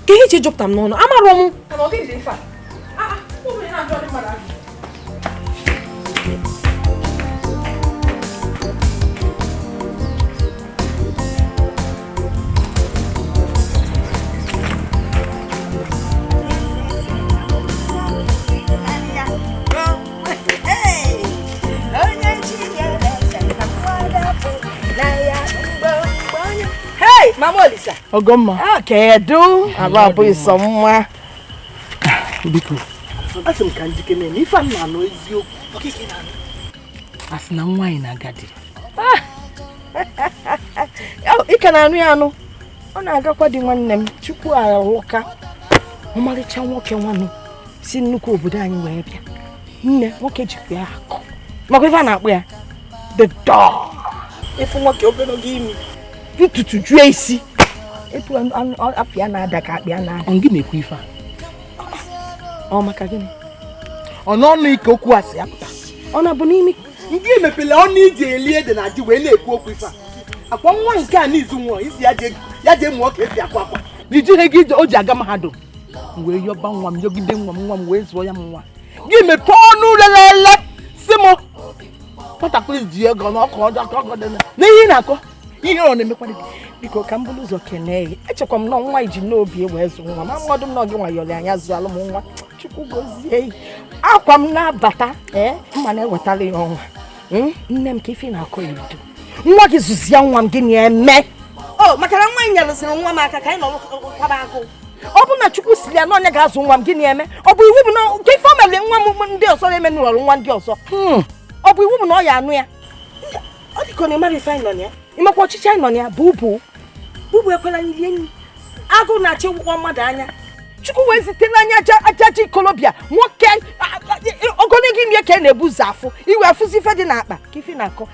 Speaker 8: Ka ihe ji ejupụta m n'ọnụ, amarọ m. Mana ọ gịnị dị ife a? Ah, ụmụ ya na-ajụ ọdị mmadụ ajụ.
Speaker 2: Hey, Mama Olisa.
Speaker 9: Ogomma.
Speaker 2: Ah, kedu? Aba bụ iso mma.
Speaker 9: Biko. Asị m ka njike na ife m na-anụ eziokwu.
Speaker 2: Okike na-anụ.
Speaker 9: Asị na nwaanyị na-agadi.
Speaker 2: Ị ka na-anụ ya anụ. Ọ na-agakwa di nwanne m. Chukwu arụka. Ọmarịcha nwoke nwanụ si nnukwu obodo anyị wee bịa. Nne, nwoke jikwa ya akụ. Makwa ife a na-akpọ ya the dog. Ifu nwoke ogologo imi. Ntutu juo isi. Etu afọ ya na-ada ka akpị ya na-ada.
Speaker 9: Ọ gị na-ekwu ife a?
Speaker 2: Ọ maka gịnị?
Speaker 9: Ọ n'ọnụ ike okwu asị ya pụta.
Speaker 2: Ọ na-abụ n'imi.
Speaker 9: Ndị emepela ọnụ iji eli ede na ji wee na-ekwu okwu ife a. Akwa nwa nke a n'izu nwụọ isi ya jee mụọ ka esi akwa akwa. Na ijighị ego o ji aga mahadum. M wee yọba nwa m yọgide nwa m nwa m wee zụọ ya m nwa. Gị mepee ọnụ lelele si m nwatakịrị ji ego n'ọkụ ọjọọ ka ọgọ dị na ihe ị na-akọ. Ihe ọ na-emekwa gị.
Speaker 2: Biko ka m buru ụzọ kenee gị. Echekwa m na nwa iji n'obi wee zụ nwa ma mmadụ m na gị nwayọrọ anya zụọ alụ m nwa. Chukwu gozie akwa m na-abata ee mma na-ewetara ya ọnwa. Nne m ka ife na-akọ ebido. Nwa gị zụzie nwa m gịnị eme? O maka na nwa anyị nyerụsịrị nwa m aka ka anyị nọrọ kwaba agụụ. Ọ bụ na Chukwu siri ya na onye ga-azụ nwa m gịnị eme? Ọ bụ iwu bụ na nke ife o mere nwa m ndị ọzọ na-eme n'ụlọ nwa ndị ọzọ. Ọ bụ iwu bụ na ọ ya anụ ya. Ọ dịka ọ na-emara ife anyị nọ na ya. Ịmakwa ọchịchị anyị nọ na ya bụ ubu. Bubu ekwela anyị rie nri. Agụụ na-achị ụgwọ mmadụ anya. Chukwu wee zite n'anya ajaji ikolobịa nwoke ogologo ime ka na-ebu ụzọ afụ iwe afụzi ife dị n'akpa ka ife na-akọ.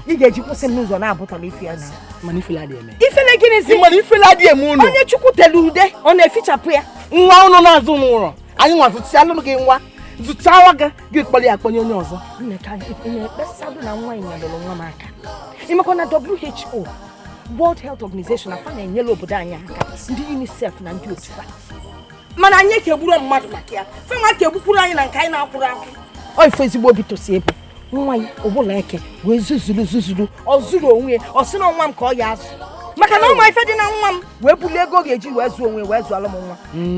Speaker 2: Ị ga-eji kwụsị m n'ụzọ na-abụtala ife ya na.
Speaker 9: Mana ifele adịghị eme.
Speaker 2: Ifele gịnịzi?
Speaker 9: Mana ifele adịghị eme ụnụ.
Speaker 2: Onye Chukwu tere ude ọ na-efichapụ ya.
Speaker 9: Nwa ụnụ na-azụ n'ụlọ. Anyị nwa zụchalụ gị nwa. Zụchawa gị gị kpọrọ ya akpọnye onye ọzọ.
Speaker 2: Nne ka ị na-ekpesalụ na nwa nyelụrụ nwa m aka. Ịmakwa na WHO World Health Organization afa na-enyere obodo anyị aka, ndị UNICEF na ndị otu fa. Mana anyị kegburu mmadụ maka ya. Fe nwa kegbukwuru anyị na nke anyị na-akwụrụ akwụ. Ọ ife ezigbo obi tosi ebu. Nwa ya ọbụla eke wee zuzuru ọ zuru onwe ya ọ sị na nwa m ka ọ ya azụ. Maka na ụmụ ife dị na nwa m wee bulie ego ọ ga-eji wee zụọ onwe wee zụọlụ m nwa.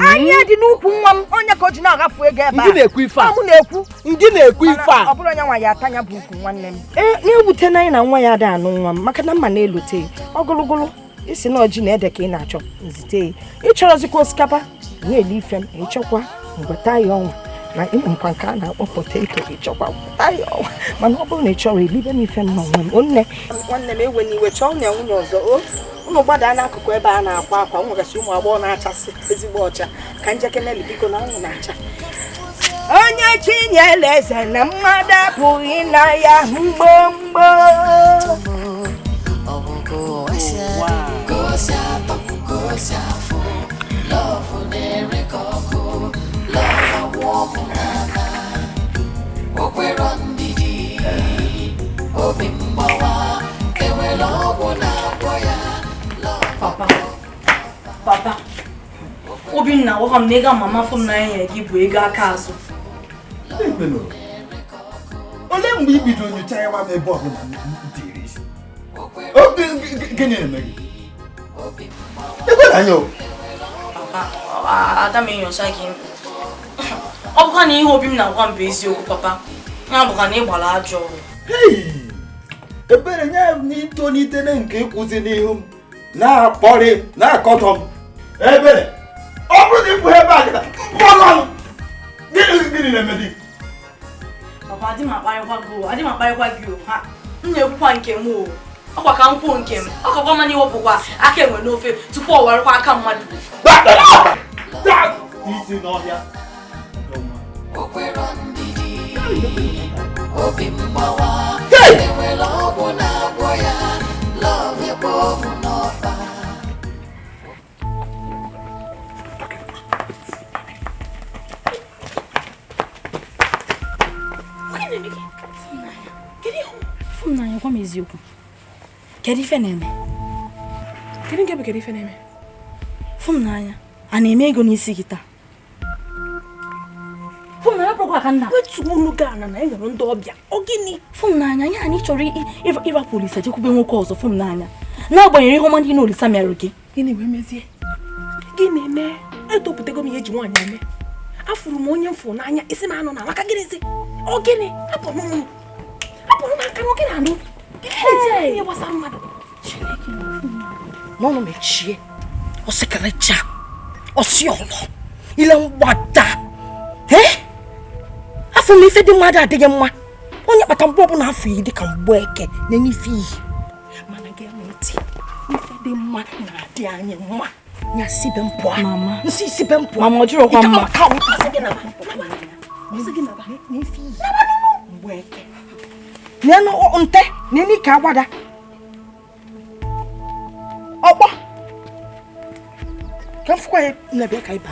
Speaker 2: Anya dị n'ukwu nwa m onye ka o ji na-aghafu ego ebe a.
Speaker 9: Ndị na-ekwu ife a.
Speaker 2: Ọ mụ na-ekwu.
Speaker 9: Ndị na-ekwu ife a.
Speaker 2: Ọ bụrụ onye nwa ya atanya bụ ukwu nwanne m. Ee, na-ewute na anyị na nwa ya ada anụ nwa m maka na mma na-elote ogologolo isi na ọjị na ede ka ị na-achọ nzite ya. Ị chọrọzikwa osikapa na-eli ife m ịchọkwa ngweta ya ọnwa na ịmụkwa nke a na-akpọ poteto ịchọkwa gweta ya ọnwa mana ọ bụrụ na ị chọrọ elibe m ife m n'onwe m. Nne nwanne m ewe n'iwe chọọ na nwunye ọzọ o unu gbadaa n'akụkụ ebe a na-akwa akwa nwegasị ụmụ agbọghọ na-achasị ezigbo ọcha ka njekeneli biko na anwụ na-acha. Onye chinyere eze na mmadụ apụghị na ya mgbomgbo.
Speaker 6: Papa, papa, Obinna, gwakwa m na ego mama fụ m n'anya gị bụ ego aka azụ.
Speaker 10: Olee mgbe i bidoro nyocha ya m ebe ọbụla m tiri isi? Gịnị na-eme gị? Ekwela anya o.
Speaker 6: Papa, ada m enyocha gị. Ọ bụkwa na ihe obi m na-agwa m bụ eziokwu, papa. Ya bụkwa na ị gbara ajọ ọrụ.
Speaker 10: Ebere nye m n'itolite nke ịkwụsị n'ihu m na-akpọrị m na-akọtọ m. Ebere, ọ bụrụ na ị pụghị ebe a kịta, mpụọla m. Gịnị na-eme gị?
Speaker 6: Papa, adị m akparịkwa gị o, adị m akparịkwa gị o. Ha, m na-ekwukwa nke m o. Ọkwa ka m kwuo nke m. Ọ kakwa mma na iwepụkwa aka enwe n'ofe tupu ọ warụkwa aka mmadụ.
Speaker 10: Isi n'ọhịa.
Speaker 4: Obi mgbawa enwere ọgwụ na-agwọ ya love ekpo mụ n'ọkpa.
Speaker 6: Fụnanya, gwa m eziokwu. Kedu ife na-eme?
Speaker 8: Kedu nke bụ kedu ife na-eme?
Speaker 6: Fụnanya, a na-eme ego n'isi gị taa? Fụnanya, bụrụkwa ka nna.
Speaker 8: Wetu unu gaa na na enwere ndị ọbịa. Ọ gịnị?
Speaker 6: Fụnanya, ya anyị chọrọ ịrapụ Olisa jekwube nwoke ọzọ. Fụnanya, n'agbanyeghị ihe ọma ndị na Olisa mere gị.
Speaker 8: Gịnị wee mezie? Gịnị mee? Etopụtago m ihe eji nwaanyị eme. Afụrụ m onye mfụ n'anya isi m anọ na maka gịnịzi? Ọ gịnị? Hapụrụ m. Hapụrụ m aka na ọ gịnị anụ? Gịnị ihe gbasara mmadụ?
Speaker 6: Chineke n'ọnụ mechie. Ọsịkarịcha. Ọsị ọlọ. Ile mgbada. Ee? Afọ m ife dị mmadụ adịghị mma. Onye kpata mgbe ọbụla afọ iyi dịka mgbe eke na-enye ife iyi. Mana gee m ntị. Ife dị mma na-adị anyị mma. Nya sibe m pụọ. Nsị sibe m pụọ.
Speaker 8: Mama, ọ jụrụkwa mma.
Speaker 6: Ọsị gị naba. Ọsị gị naba. N'ife iyi. Mgbe eke. Nenu nte, nenu ike agbada. Ọkpọ. Ka m fụkwa ya na-abịa ka ịba.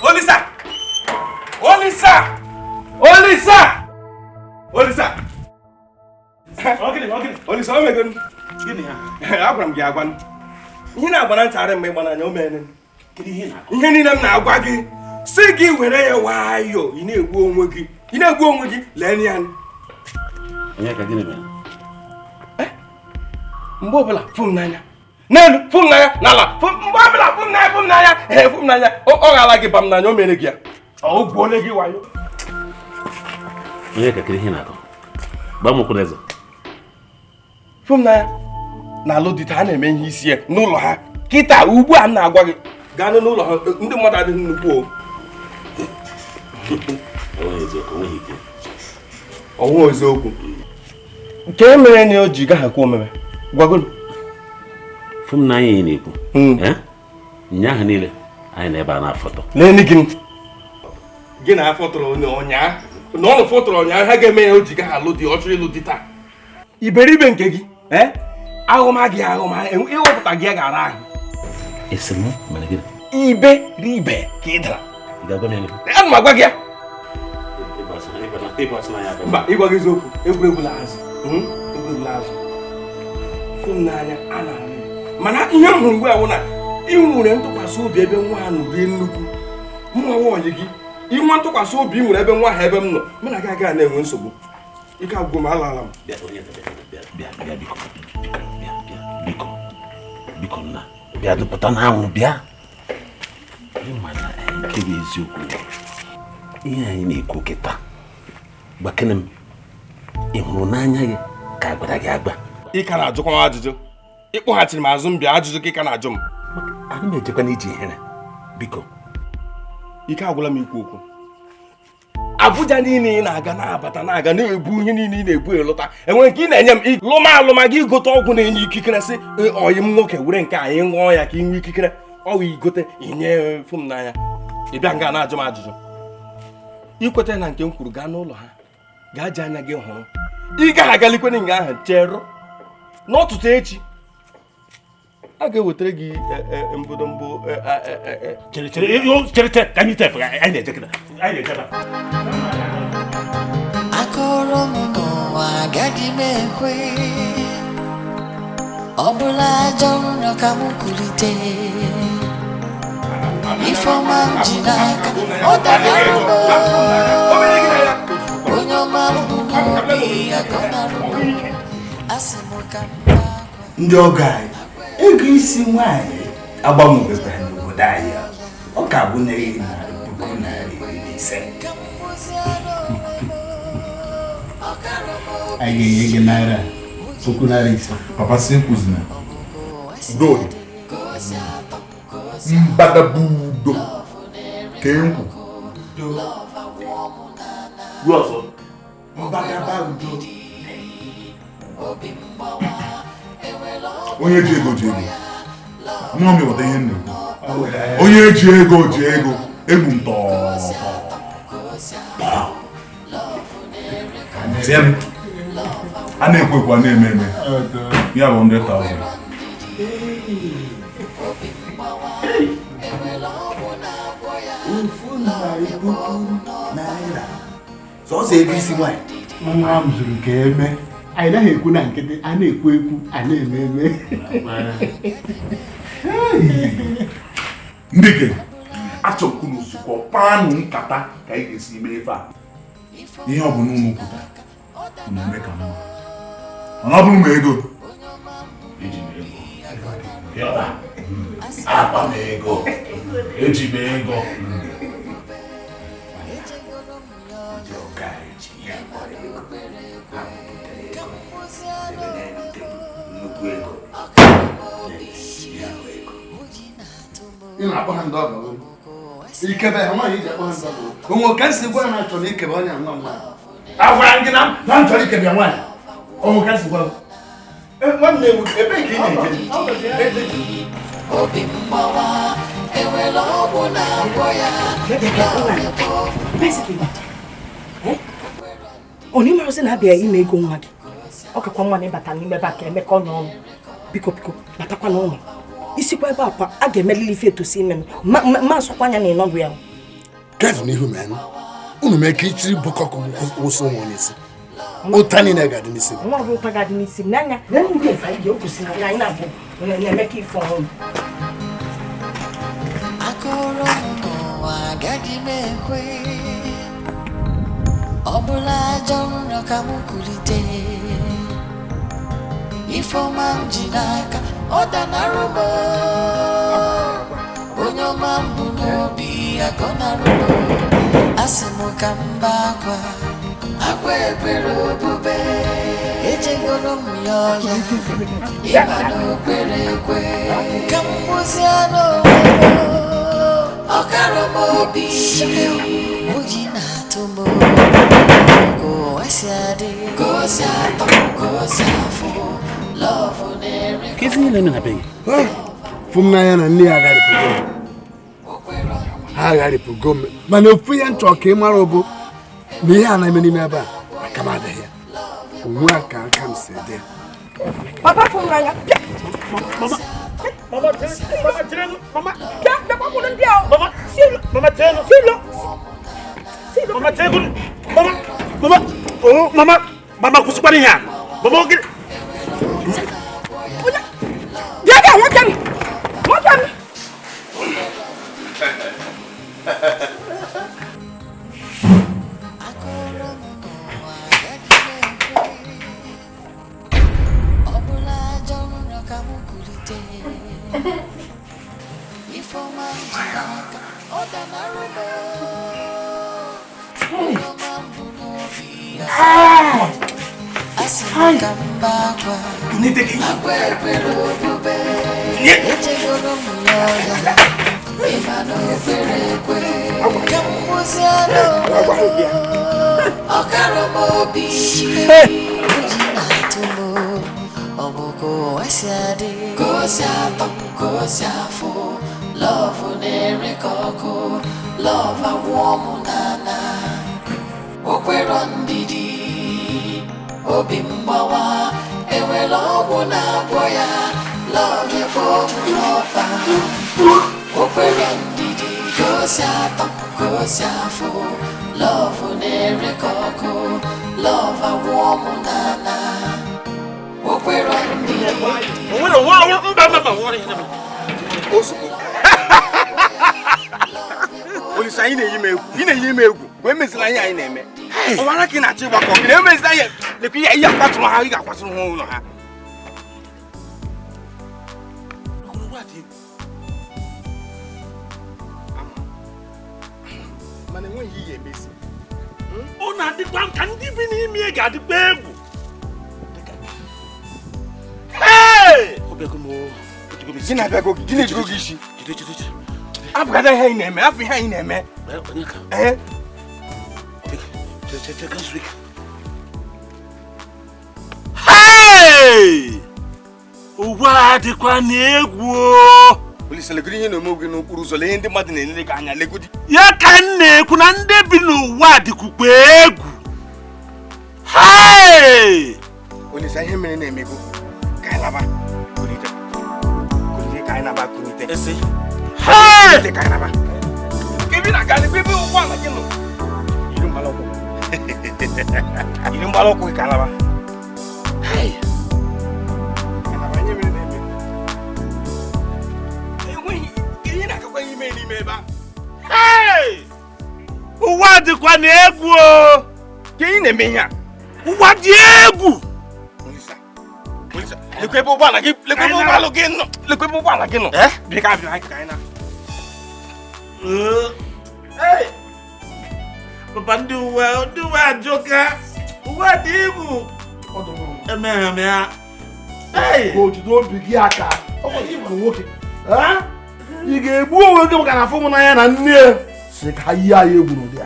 Speaker 5: Olisa! Olisa! Olisa! Olisa! Olisa, o megonu. Gịnị ha? Agwara m gị agwa. Ihe na-agba na ntị mgbe ịgba n'anya o mere. Ihe niile m na-agwa gị, si gị were ya nwayọọ, ị na-egbu onwe gị. Ị na-egbu onwe gị, lee ya.
Speaker 1: Onye ka gịnị mere?
Speaker 5: Mgbe ọbụla fụ m n'anya. N'elu, fụ m n'anya, n'ala, mgbe ọbụla fụ m n'anya, fụ m n'anya, ee, fụ m n'anya. Ọ ghala gị ba m n'anya, o mere gị ya. Ọ gwuole gị wayo.
Speaker 1: Onye ka kedu ihe na-akọ? Gbaa m okwu n'eze.
Speaker 5: Fụ m n'anya. Na-alụ di taa, a na-eme ihe isi ya n'ụlọ ha. Kịta ugbu a m na-agwa gị, gaa n'ụlọ ha, ndị mmadụ adịghị nnukwu o. Ọnwụ eziokwu. Nke e mere na o ji gaghakwa omeme. Gwagolu.
Speaker 1: Fụ m n'anya ị na-ekwu. Nyaahụ niile anyị na ebe a na-afọtọ.
Speaker 5: Lee gị. Gị na-afọtọrọ ụnyaa. Na ọ fọtọrọ ụnyaa ha ga-eme ya o ji gaghị alụ di, ọ chọrọ ịlụ di taa. Iberibe nke gị, ahụma gị ahụma, ịghọpụta gị ga-ara ahụ.
Speaker 1: Esi m mere gịnị?
Speaker 5: Iberibe ka ị dara.
Speaker 1: Ị ga-agwa m ya n'ihu?
Speaker 5: Ana m agwa gị ya. Mba, ịgwa gị eziokwu, egwuregwu azụ. Egwuregwu azụ. Fụ m n'anya, a na-ahụ. Mana ihe m hụrụ ugbu a bụ na ị nwere ntụkwasị obi ebe nwa ahụ rie nnukwu. Mụ nwa ọyị gị, inwe ntụkwasị obi ị nwere ebe nwa ahụ ebe m nọ, mụ na gị agaghị na-enwe nsogbu. Ike agwụ m, alaala m.
Speaker 1: Bịa, bịa, biko, biko, biko nna, bịa dụpụta n'anwụ, bịa. Ịma na nke bụ eziokwu, ihe anyị na-ekwu kịta, gbakene m, ị hụrụ n'anya gị ka agbara gị agba.
Speaker 5: Ị ka na-ajụkwa m ajụjụ. Ị kpọghachiri m azụ m bịa ajụjụ ka ị ka na-ajụ m.
Speaker 1: Ana m ejekwa n'iji ihere, biko.
Speaker 5: Ike agwụla m ikwu okwu. Abuja niile ị na-aga na-abata na-aga na-ebu ihe niile ị na-ebu elụta. Enwere nke ị na-enye m lụma alụma gị gote ọgwụ na-enye ikikere sị ọyị m nwoke were nke anyị ṅụọ ya ka ị nwee ikikere. Ọ wụ igote inye fụ m n'anya. Ị bịa nga na-ajụ m ajụjụ. Ikweta na nke m kwuru gaa n'ụlọ ha, gaa ji anya gị hụrụ. Ị gaghị agalikwe nga ahụ cherụ. N'ụtụtụ echi a ga-ewetara gị mbodombo.
Speaker 1: Chere chere chere ka anyị tefe anyị na-eje kịta. Anyị na-eje ebe a.
Speaker 4: Akọrọ m n'ụwa agaghị m ekwe. Ọ bụla ajọ nrọ ka m kulite. Ifeọma m ji n'aka ọ dara m. Onye ọma m bụ n'obi ya ka ọ nara m. Asị m ka m
Speaker 10: Ndị ọgọ anyị, ego isi nwaanyị agbanwebeghị n'obodo anyị, ọ ka bụ ₦1,015. Anyị ga-enye gị
Speaker 7: Puku 500.
Speaker 3: Papa si ekwuzina. Udo dị. Mbadabu udo. Kee nkwu.
Speaker 1: Ruo ọzọ.
Speaker 7: Mbadaba udo.
Speaker 3: Onye ji ego ji ego. Nwa m ịghọta ihe m na-ekwu. Onye ji ego ji ego. Egwu m tọọ. Tie m. A na-ekwu ekwu a na-eme eme. Ya bụ 100,000.
Speaker 7: ₦100,000. Sọsọ ego isi nwaanyị.
Speaker 9: Nwa m zuru ka eme. Anyị naghị ekwu na nkịtị, a na-ekwu ekwu, a na-eme eme.
Speaker 3: Ndị ke, achọrọ m ka unu zukọ kpaanụ nkata ka anyị ga-esi mee ife a. Ihe ọ bụla unu kwutara, unu eme ka mma. Mana ọ bụrụ ma ego, eji m ego.
Speaker 1: Yọba, akpa m ego. Eji m ego.
Speaker 7: Ndị ọga eji ya kpọrọ ego. Ha butere ego. Debe n'elu tebụl, nnukwu ego. Ya bụ ego.
Speaker 10: Ị na-akpọ ha ndị ọgọ gị. Ikebe ha nwaanyị iji akpọ ha ndị ọgọ gị. Onwe ka nsi gwa ha chọrọ ikebe onye nwa nwaanyị. Agwara m gị na m chọrọ ikebe ya nwaanyị. Onwe ka nsi gwa m. Nwanne m, ebee ka ị na-eje?
Speaker 4: Obi mgbawa enwere ọgwụ na-agwọ ya.
Speaker 2: Ọ n'ime ọsị na-abịa ime ego nwa gị. Ọ kakwa nwa na ịbata n'ime ebe a ka emekọ n'ọnụ. Biko biko, batakwa n'ụlọ. Isikwa ebe a kwa, a ga-emelili ife etosi ime m. Ma asọkwa anya na ịnọdụ ya.
Speaker 7: Kedụ n'ihu men? Unu mee ka ichiri bụkọkụ wụsị ụmụ n'isi. Ụta niile ga-adị n'isi.
Speaker 2: Nwa ọbụ ụta ga-adị n'isi m n'anya. Na ndị efe anyị ga-ekwusi na anyị na-abụ na-eme ka ife ọhụrụ.
Speaker 4: Akụrụ m n'ụwa agaghị m ekwe. Ọ bụla ajọ nrọ ka m kulite. Ifeọma m ji n'aka ọ danarụ m. Onye ọma m bụ n'obi agọnarụ m. Asị m ka m bee akwa, akwa ekpere obube. Ejegoro m ya ọya, ịma na o kwere ekwe. Ka m gbuzie n'onwe m, ọ kara m obi. Oyi na-atụ m, ka ụwa si adị, ka o si atọ, ka o si afụ. Love na-ere
Speaker 1: Ka ezi niile na be gị.
Speaker 7: Fụ m n'anya na nne ya agharịpụgo m. Ha agharịpụgo m. Mana ofu ihe nchọ ka ị mara bụ na ihe a na-eme n'ime ebe a aka m adịghị ya. Onwe a ka aka m si dị.
Speaker 2: Papa fụ m n'anya.
Speaker 1: Mama, mama, mama, chere, mama.
Speaker 2: Bịa, bịakwa kwụrụ ndị ahụ.
Speaker 1: Mama, mama, chere.
Speaker 2: Silo.
Speaker 1: Mama, chere. Mama, mama, oh, mama, mama, kwụsịkwara ihe a. Mama, oge.
Speaker 2: Bịa bịa nwoke m. Nwoke m.
Speaker 4: Ọ bụla ajọ nrọ ka m kulite. Ifeọma m ji n'aka ọ danarụ m. Onye ọma m bụ n'obi asị m ka m bee akwa, akwa ekpere obube. Ejegoro m ya ọya, ịma na o kwere ekwe. Ka m gbuzie n'onwe m, ọ kara m obi. Oyi na-atụ m, ọ bụ ka ụwa si adị, ka o si atọ, ka o si afụ. Love na-ere ka ọkụ, love agwụọ m n'ala. O kwero ndidi, obi mgbawa, enwere ọgwụ na-agwọ ya. Love ekpo m n'ọba. O kwero ndidi, ka o si atọ, ka o si afụ. Love na-ere ka ọkụ, love agwụọ m n'ala. O kwero ndidi.
Speaker 1: Onwere onwere mba mba mba nwere ihe na-eme.
Speaker 5: Ozugbo. Olisa, anyị na-eyi m egwu. Ị na-eyi m egwu. Wee mezila ihe anyị na-eme. Ọwara ka ị na-achọ ịgbakọ gị na-emezila ihe. Lekwa ihe ihe akwatụrụ ha, ị ga-akwatụrụ ha ụlọ ha. Mana enweghị ihe emezi.
Speaker 1: Ọ na-adịkwa m ka ndị bi n'ime ga-adịkwa egwu.
Speaker 5: Gịnị abịago gị? Gịnị ejigo gị isi? Apụgada ihe anyị na-eme, apụ ihe anyị na-eme. Ee.
Speaker 1: Hey! Ụwa dịkwa n'egwu o.
Speaker 5: Olisa legodi ihe na-eme gị n'okporo ụzọ, lee ihe ndị mmadụ na-enere gị anya legodi.
Speaker 1: Ya ka m na-ekwu na ndị bi n'ụwa dịkwukwa egwu. Hey!
Speaker 5: Olisa ihe mere na-emego ka anyị laba. Kulite. Kulite ka anyị naba kulite.
Speaker 1: Esi. Hey!
Speaker 5: Kulite ka anyị naba. Ebe na-aga ebe ụgbọala gị nọ. Yiri mgbala ụkwụ. Yiri mgbala ụkwụ gị ka anyị laba. Hey! Ka anyị laba ihe mere na-eme. Enweghị ihe na-agakwa ime n'ime ebe a.
Speaker 1: Hey! Ụwa dịkwa n'egwu o.
Speaker 5: Ka ị na-eme ihe a?
Speaker 1: Ụwa dị egwu.
Speaker 5: Olisa. Olisa, lekwa ebe ụgbọala gị, lekwa ebe ụgbọala gị nọ, lekwa ebe ụgbọala gị nọ. Bịa ka bịa ka anyị na.
Speaker 1: Hey! Papa ndị uwe ajọka. Ụwa dị egwu. Emeghe m ya. Hey!
Speaker 7: Ka o jide obi gị aka. Ọ bụ ịbụ nwoke. Ị ga-egbu onwe gị maka na afụ m n'anya na nne si ka yi anyị egwu n'ụdị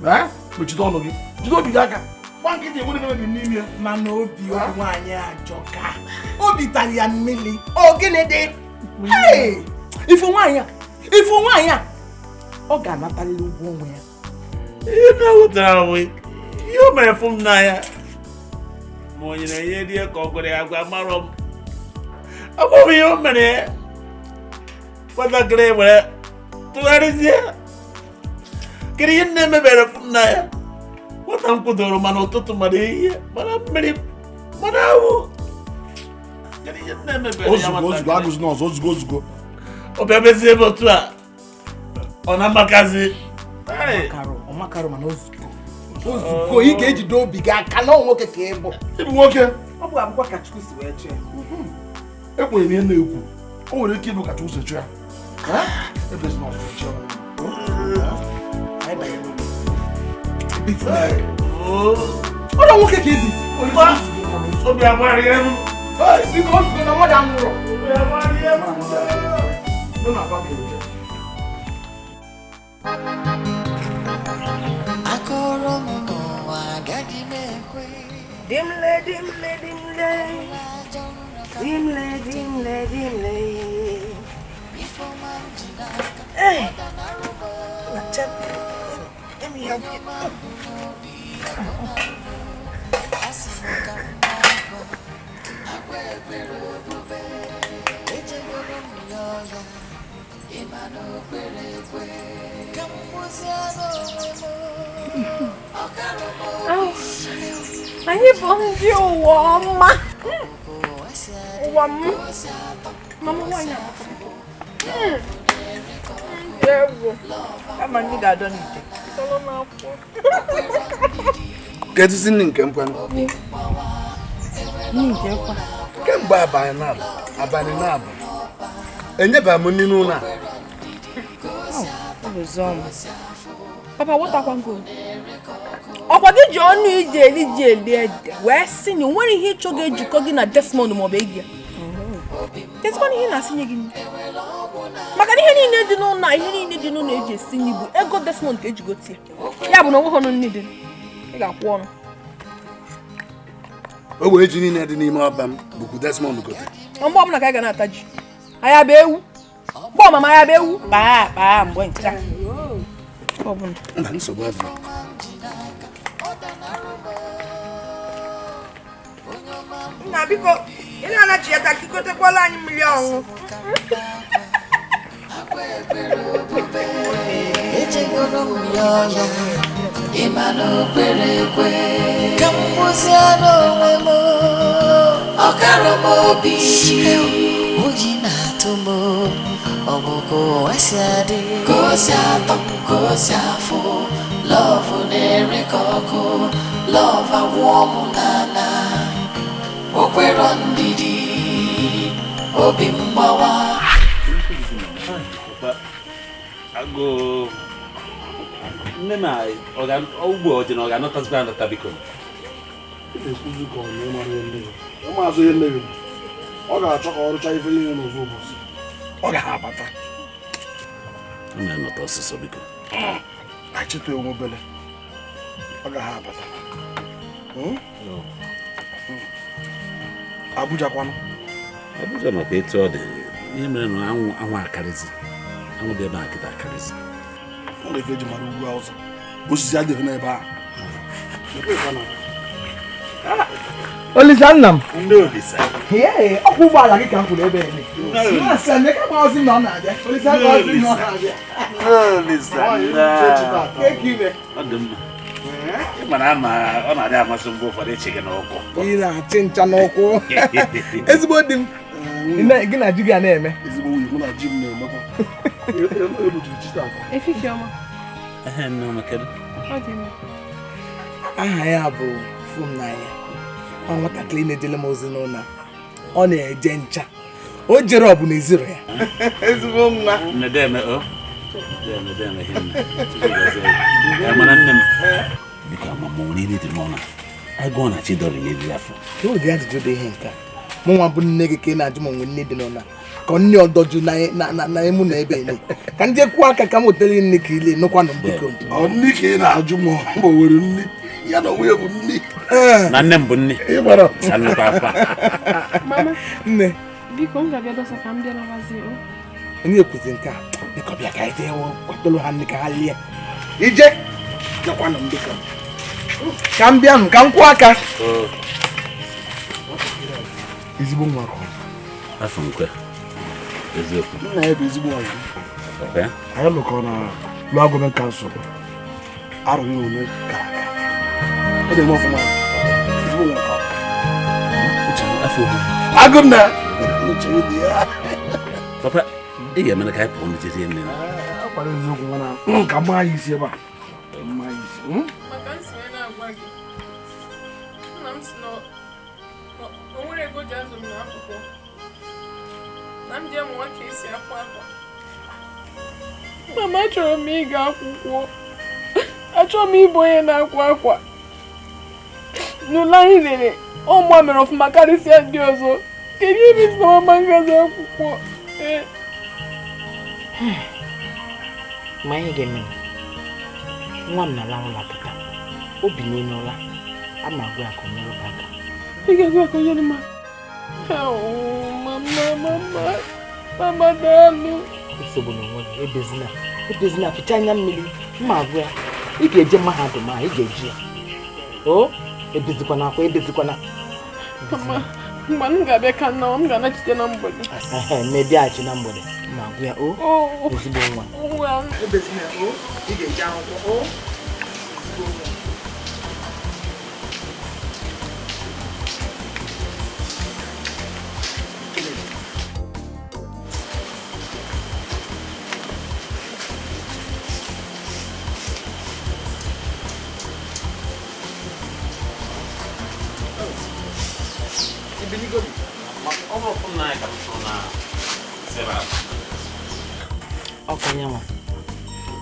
Speaker 7: a. Mechite ọnụ gị. Jide obi gị aka. Gba nkịtị enwere gị mebi n'ime ya.
Speaker 9: Mana obi nwaanyị ajọka. Obi tara ya mmiri. Ọ gịnị dị? Hey! Ifu nwaanyị a. Ifu nwaanyị a. Ọ ga-anatarịrị ụgwọ onwe ya.
Speaker 1: Ihe na-awụtara onwe. Ihe o mere fụ m n'anya. Ma o nyere ihe dị ka ọ gwara ya agwa marọ m. Ọ bụghị ihe o mere ya. Nwatakịrị were tụgharịzie. Kedu ihe nne mebere fụ m n'anya? Nwata m kwudoro mana ụtụtụ mana ehihie mana mmiri mana anwụ. Kedu ihe nne mebere ya
Speaker 7: Ozugbo ozugbo agụzi n'ọzọ ozugbo ozugbo.
Speaker 1: Ọ bịa mezie ebe otu a. Ọ na-amakazi.
Speaker 9: Ọ makarụ mana ozugbo. Ozugbo ị ga-ejide obi gị aka na ọ nwoke ka ị bụ.
Speaker 7: Ị bụ nwoke.
Speaker 9: Ọ bụ abụkwa ka Chukwu si wee chọọ ya.
Speaker 7: Ekwenyere m ihe na-ekwu. O nwere ike ịbụ ka Chukwu si chọọ ya. Ebezina ọzọ chọọ ya.
Speaker 9: Anyị banyere n'ụlọ. Ụlọ nwoke ka ị dị.
Speaker 1: Obi agbarịa m.
Speaker 9: Biko ozugbo na mmadụ anwụrụ.
Speaker 1: Obi agbarịa m.
Speaker 4: Akọrọ m n'ụwa agaghị m ekwe.
Speaker 2: Dimle, dimle, dimle. Dimle, dimle, dimle. Hey! Let me help you.
Speaker 8: Anyị bụ ndị ụwa ọma. Ụwa m. Mama nwaanyị amaka. Ndị egwu.
Speaker 2: Kama ndị ga-adọ n'ite.
Speaker 8: Sọlọ n'akwụkwọ.
Speaker 7: Kedụzi nne nke m kwanụ?
Speaker 2: Nne nke kwa.
Speaker 7: Kemgbe abalị na-abụ enyebeghị m nri n'ụlọ a.
Speaker 8: Papa, wetakwa nke ọkwa gị ji ọnụ iji eri ji eli ede wee sị na o nwere ihe ịchọ ga-ejikọ gị na Desmond maọbụ egi ya. Kedụkwana ihe na-asịnye gị nri? Maka na ihe niile dị n'ụlọ a, ihe niile dị n'ụlọ eji esi nri bụ ego Desmond ka eji gotie. Ya bụ na onweghị ọnụ nri dị, ị ga-akwụ ọnụ.
Speaker 7: O wee ji niile dị n'ime ọba m bụkwa Desmond gote.
Speaker 8: Mgbe ọbụla ka anyị ga na-ata ji. Anyị abụ ewu. Mgbe ọmama ya bụ ewu.
Speaker 2: Kpaa kpaa mgbe ncha.
Speaker 8: Ọ bụla.
Speaker 7: Mba, nsogbu adịghị.
Speaker 2: Nna biko, ị na-anachiata ka ikotekwala anyị mmiri ọṅụṅụ.
Speaker 4: Echegoro m ya ọya, ịma na o kwere ekwe. Ka m gbuzie n'onwe m, ọ kara m obi. Oyi na-atụ m, ọ bụ ka ụwa si adị. Ka o si atọ m, ka o si afụ. Lọvụ na-ere ka ọkụ, lọvụ agwụọ m n'ala. O kwero ndidi, obi mgbawa.
Speaker 1: Agụ nne m ugbo ọ dị na ọ ga-anọtazikwa anọta biko.
Speaker 7: Ị na-ekwuzi ka ọ na-ịmara ihe nne gị. Ụmụazụ ihe nne gị. Ọ ga-achọ ka ọ rụchaa ife niile n'ofu ụbọchị. Ọ ga-abata.
Speaker 1: M na-anọta ọsịsọ biko.
Speaker 7: Achịtụ onwe obele. Ọ ga-abata. Abuja kwanụ.
Speaker 1: Abuja makwa etu ọ dị. Ihe mere na anwụ akarịzi. Anwụ dị ebe a kịta akarịzi.
Speaker 7: Ọ na-efe eji mara ugwu Awụsa. Osisi adịghị n'ebe a.
Speaker 9: Olisa nna m.
Speaker 1: Ndị Olisa.
Speaker 9: Ee, ọkwụ ụgbọala gị ka m kwuru ebe eme. Masị m ka gbazi na ọ na-abịa. Olisa gbazi na ọ na-abịa.
Speaker 1: Olisa. Ọ dị mma. Ị mara ama ọ na-adị amasị mgbe ụfọdụ ịchị gị n'ụkwụ.
Speaker 9: Ị na-achị ncha n'ụkwụ. Ezigbo di m. Gị na ji gị a na-eme.
Speaker 7: Ezigbo nwunye mụ na ji m na-emekwa.
Speaker 8: Efifie ọma.
Speaker 1: Ehe, nne ọma, kedu?
Speaker 8: Ọ dị mma.
Speaker 9: Aha ya bụ Fumnanya. Ọ nwatakịrị na-ejele m ozi n'ụlọ. Ọ na-eje ncha. O jere ọ bụ na eziro ya. Ezigbo nwa.
Speaker 1: Nne deme o. Deme deme hinne. Chukwu gọzie gị. Mana nne m. Biko ama m nwere ihe dị n'ụlọ. Agụụ na Chidori na-eri afọ.
Speaker 9: Ka ụdị ajụjụ dị ihe nke a. Mụ nwa bụ nne gị ka ị na-ajụ m onwe nne dị n'ụlọ. Ka nne ọdọju na emu na ebe ene. Ka ndị kwuo aka ka m wetere nne ka ile nụkwanụ m biko.
Speaker 7: Ọ nne ka ị na-ajụ m ma o nwere nne. Ya na onwe ya bụ nne.
Speaker 1: Na nne m bụ nne.
Speaker 7: Ị gbara.
Speaker 1: Papa.
Speaker 8: Mama.
Speaker 9: Nne.
Speaker 8: Biko m ga-abịa dọsa ka m bịa nabazie o.
Speaker 9: Onye ekwuzi nke a, biko bịa ka anyị jee kwatolu ha nne ka ha lie. Ije. Bịakwanụ m biko. Ka m bịa m ka m kwụọ aka.
Speaker 7: Ezigbo nwa ka ọ.
Speaker 1: Afọ nkwe. Eziokwu.
Speaker 7: Nna ya bụ ezigbo ọyị. Anyị lụkọrọ na Local Government Council. Arụghị onwe gara aga. Ọ na-eme ọfụma. Ezigbo nwa ka ọ.
Speaker 1: Uche, afọ ohu.
Speaker 7: Agụnna. Uche dị ya.
Speaker 1: Papa, ị ga-emere ka anyị pụọ n'ejezie nne na.
Speaker 7: Ọ kwara eziokwu nwa na ka mma anyị isi ebe a. Mma anyị isi.
Speaker 8: Maka nsi wee na-agwa gị. Nna m si na o nwere ego ji azụ m n'akwụkwọ. Na m ji amụwa ka esi akwa akwa. Mama, achọrọ m ịga akwụkwọ. Achọrọ m ịbụ onye na-akwa akwa. N'ụlọ anyị lere, ụmụ a mere ọfụma karịsịa ndị ọzọ. Kedu ebe isi na mama ngazi akwụkwọ?
Speaker 2: Ma ihe ga-eme nwa m na-ala ụlọ kịta. O bi n'elu ụla. A na-agwa ya ka o nyere m aka.
Speaker 8: Ị ga-agwa ya ka o nyere m aka? Mama, mama, mama daalụ.
Speaker 2: Nsogbu n'onwe gị, ebezina. Ebezina, fichaa anya mmiri. Mma agwa ya. Ị ga-eje mahadum a, ị ga-eji ya. O, ebezikwana akwa, ebezikwana.
Speaker 8: Mama, mgbe m ga-abịa ka nna m ga-anachite na mgbede.
Speaker 2: Ehe, mebịaghachi na mgbede. Mma agwa ya, o, ezigbo nwa.
Speaker 9: Ebezina, o, ị ga-eje akwụkwọ, o. Ezigbo nwa.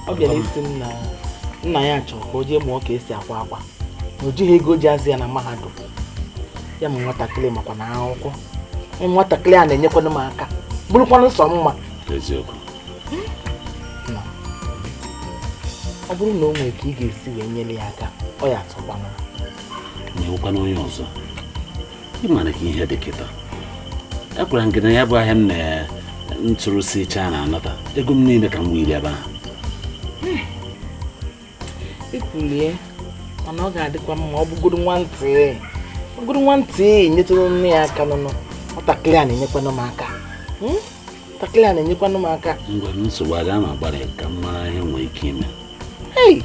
Speaker 9: Ọ bịara isi m na nna ya chọrọ ka o jee mụọ ka esi akwa akwa. Na o jighị ego ji azụ ya na mahadum. Ya ma nwatakịrị makwa na akwụkwọ. Nwatakịrị a na-enyekwanụ m aka. Bụrụkwanụ nsọ mma.
Speaker 1: Eziokwu.
Speaker 2: Ọ bụrụ na o nwere ka ị ga-esi wee nyere ya aka, ọ ya atụkwanụ.
Speaker 1: Nyewekwanụ onye ọzọ. Ị mara ka ihe dị kịta. Akwara m gị na ya bụ ahịa m na ntụrụ si chaa na anata. Ego m niile ka m wiri ebe ahụ.
Speaker 2: Ikwulie mana ọ ga-adịkwa mma ọ bụgoro nwantị. Ọ bụgoro nwantị nyetụrụ nne ya aka nụnụ. Nwatakịrị a na-enyekwanụ m aka. Nwatakịrị a na-enyekwanụ m aka.
Speaker 1: Ngwa nsogbu adị ama agbara ka m mara ihe nwere ike ime.
Speaker 2: Hey!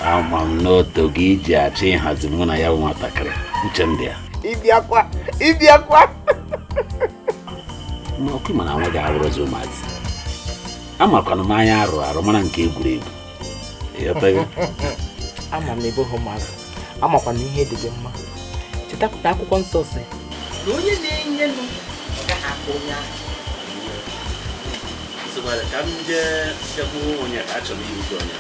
Speaker 1: Ama m n'otu gị iji achọ ịhazi mụ na ya bụ nwatakịrị. Uche m dị ya.
Speaker 2: Ịbịakwa! Ịbịakwa!
Speaker 1: Ma ọkụ mana nwa gị awụrụzi ụmụazị. Amakwanụ m anya arụ arụ mara nke egwuregwu. Ịghọtago?
Speaker 2: Ama m na ebe ụmụazị. Amakwa na ihe dị gị mma. Chetakwa akwụkwọ nsọ si na onye na-enyenụ ọ gaghị akpọ onye ahụ.
Speaker 1: Ka m jee jekwuo onye ka achọrọ ihu gị onye.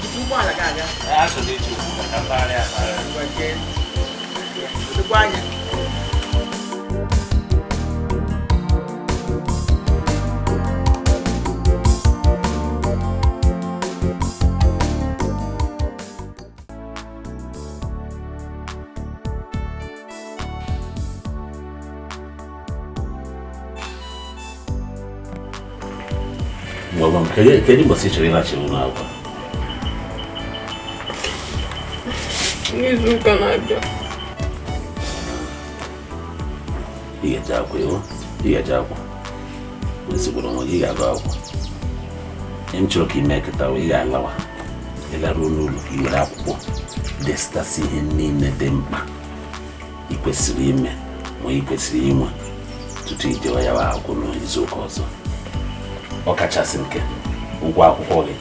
Speaker 9: Ijikwa ụgbọala gị aga?
Speaker 1: Achọrọ iji ụkwụ ka mpaghara akpagharị.
Speaker 9: Ngwa jee. Lekwa anya.
Speaker 1: Ngwa m, kedu mbọsị ị chọrọ ịlachi ụlọ akwụkwọ?
Speaker 8: N'izu ụka na-abịa.
Speaker 1: Ị ga-eje akwụkwọ iwu? Ị ga-eje akwụkwọ. Ezigboro onwe gị, ị ga-agụ akwụkwọ. Ihe m chọrọ ka ị mee kịta wee ị ga-alawa. Ị laruo n'ụlọ ka ị were akwụkwọ destasị ihe niile dị mkpa ị kwesịrị ime ma ị kwesịrị inwe tutu i jewe ya akwụkwọ n'izu ụka ọzọ. Ọ kachasị nke ụgwọ akwụkwọ gị,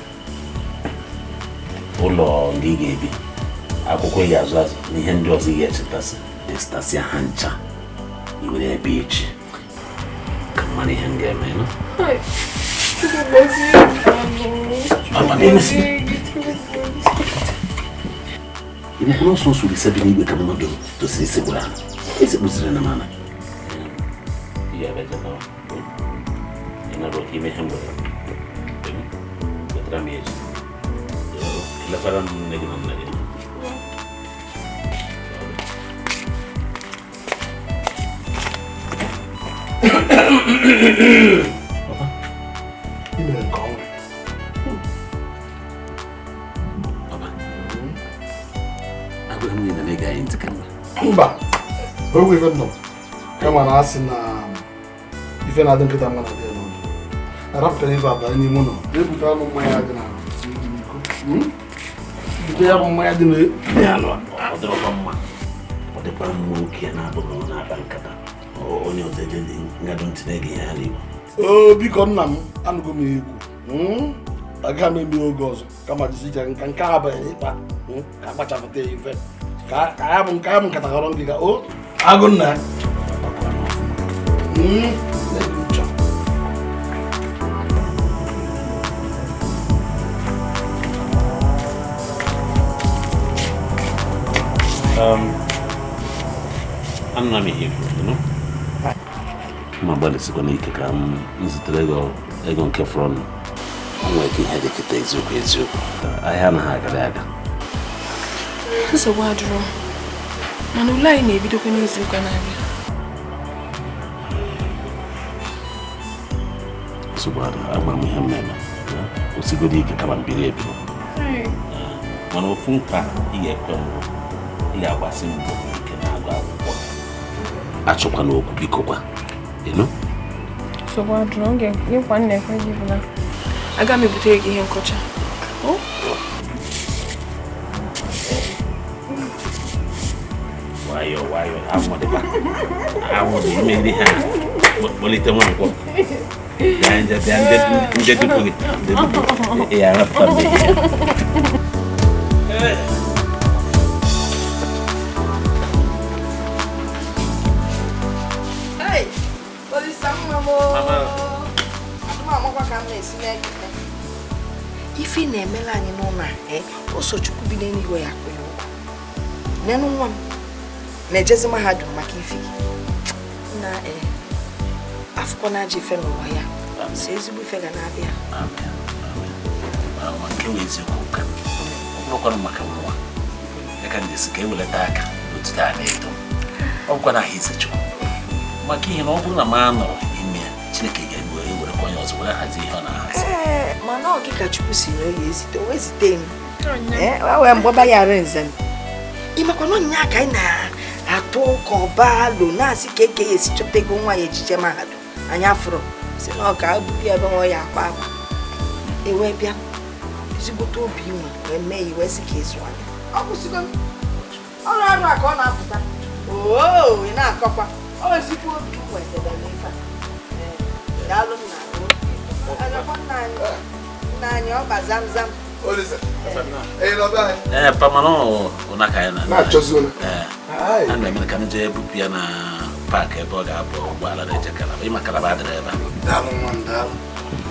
Speaker 1: ụlọ ndị ị ga-ebi, akwụkwọ ị ga-azụ azụ na ihe ndị ọzọ ị ga-echetasị, destasịa ha ncha i were ebe echi ka mara ihe m ga-eme nụ.
Speaker 8: Hai, Chukwu gọzie gị.
Speaker 1: Papa,
Speaker 8: Chukwu
Speaker 1: bịa emesi.
Speaker 8: gọzie gị, Chukwu gọzie gị.
Speaker 1: Ị maka na ọsọ ọsọ Olise bi n'igwe ka mmadụ tosiri isekpuru ala esekpuziri na mana ị ga-abịa jetawa ị nọrọ ka ime ihe m gwara gị. Wetara m ya echi. Kelekwara m nne gị na nna gị.
Speaker 7: Ị mere nke ọma.
Speaker 1: Agwara m gị na ị ga-anyị ntị kemgbe.
Speaker 7: Mba, okwu ife m nọ kama na asị na ife na-adị nkịta mma na-adị ya n'obi. Arapụtara ife abanye n'ime ụlọ ebute ọnụ mmanya dị na iko. Bute ya bụ mmanya dị na ya nọ.
Speaker 1: Ọ dịrọkwa mma, ọ dịkwa mma oke na-abụghị ọ na-akpa nkata onye ọzọ eje ngadụ ntị na-ege ihe ha na-ekwu.
Speaker 7: Oo, biko nna m, anụgo m ya ikwu. Agaghị m eme oge ọzọ kama jisi ike nka nke a banyere ịkpa ka akpachapụta ya ife ka ya bụ nke ya bụ nkata ghọrọ ngịga o agụ nna ya. Na-ebi uche.
Speaker 1: Anụla m ihe i kwuru, nụ. Ma gbalịsịkwa n'ike ka m zitere ego nke fọrọ nụ. O nwere ike ihe dị kịta eziokwu eziokwu. Ahịa anaghị agara aga.
Speaker 8: Nsogbu adịrọ, mana ule anyị na-ebidokwa n'izu ụka na-abịa.
Speaker 1: Nsogbu adịrọ, agwara m ihe m na-eme. Osigodi ike kama mbiri ebiri. Mana ofu nkwa ị ga-ekwe mbụ, ị ga-agbasi mbọ ike na-agụ akwụkwọ. Achọkwana okwu biko kwa. Ịnụ?
Speaker 8: Nsogbu adịrọ, m ga-ekwe nna ekwe gị bụ na aga m ebutere gị ihe nkọcha.
Speaker 1: Nwayọọ nwayọọ, anwụ dịkwa. Anwụ dị ime ndị ha kpọlite nwa nkwọ. Bịa nje bịa nje tupu gị. Nje tupu gị. Ị ga-arapụta m ihe.
Speaker 2: Hey, Olisa nwa m oo. Adị m amakwa ka m na-esi na-ekete. Ife ị na-emela anyị n'ụlọ a, ose Chukwu bi n'eluigwe ya akwụ ya ụgwọ. Nenụ nwa m na-ejezi mahadum maka ife gị. Na afụkwa na ajọ ife n'ụwa ya. Si ezigbo ife ga na-abịa.
Speaker 1: Amen. Amen. Ma nke wee eziokwu ka ọ bụrụkwanụ maka nwa ya ka ndị si ka ewelata aka n'otuto a na-eto. Ọ bụkwa na aha eze Chukwu. Maka ihe na ọ bụrụ na m anọrọ ime ya, Chineke ga-egbu ewerekwa onye ọzọ were hazie ihe ọ na-ahazi.
Speaker 2: Ee, mana ọ gị ka Chukwu si na oyi ezite, o ezite m. Ee, wee mgbaba ya ara nze m. Ị makwa na ọnya ka anyị na-atụ ụka ọba alo na-asị ka eke ya esi chọta ego nwa ya ejije mahadum. Anyị afụrụ si na ọ ka buru ya ebe nwa ya akpa akwa. Ewee bịa ezigbote obi inwe wee mee ya wee sị ka ịzụ anya. Ọ kwụsịgo m. Ọrụ arụ a ka ọ na-apụta. Oo, ị na-akọkwa. Ọ ezigbo obi inwe debere ife a. Ee, daalụ nna m. Anakwa nna anyị. Nna anyị ọ ba zam zam.
Speaker 7: Olise, ị nọ be anyị?
Speaker 1: Ee, papa na ọ na ka anyị na-
Speaker 7: Na-achọzi ụlọ.
Speaker 1: Ee. A na-eme ka m jee bupụ ya na paakị ebe ọ ga-abụ ụgbọala na-eje Kalaba. Ịma Kalaba adịrị ebe a.
Speaker 7: Daalụ nwa m, daalụ.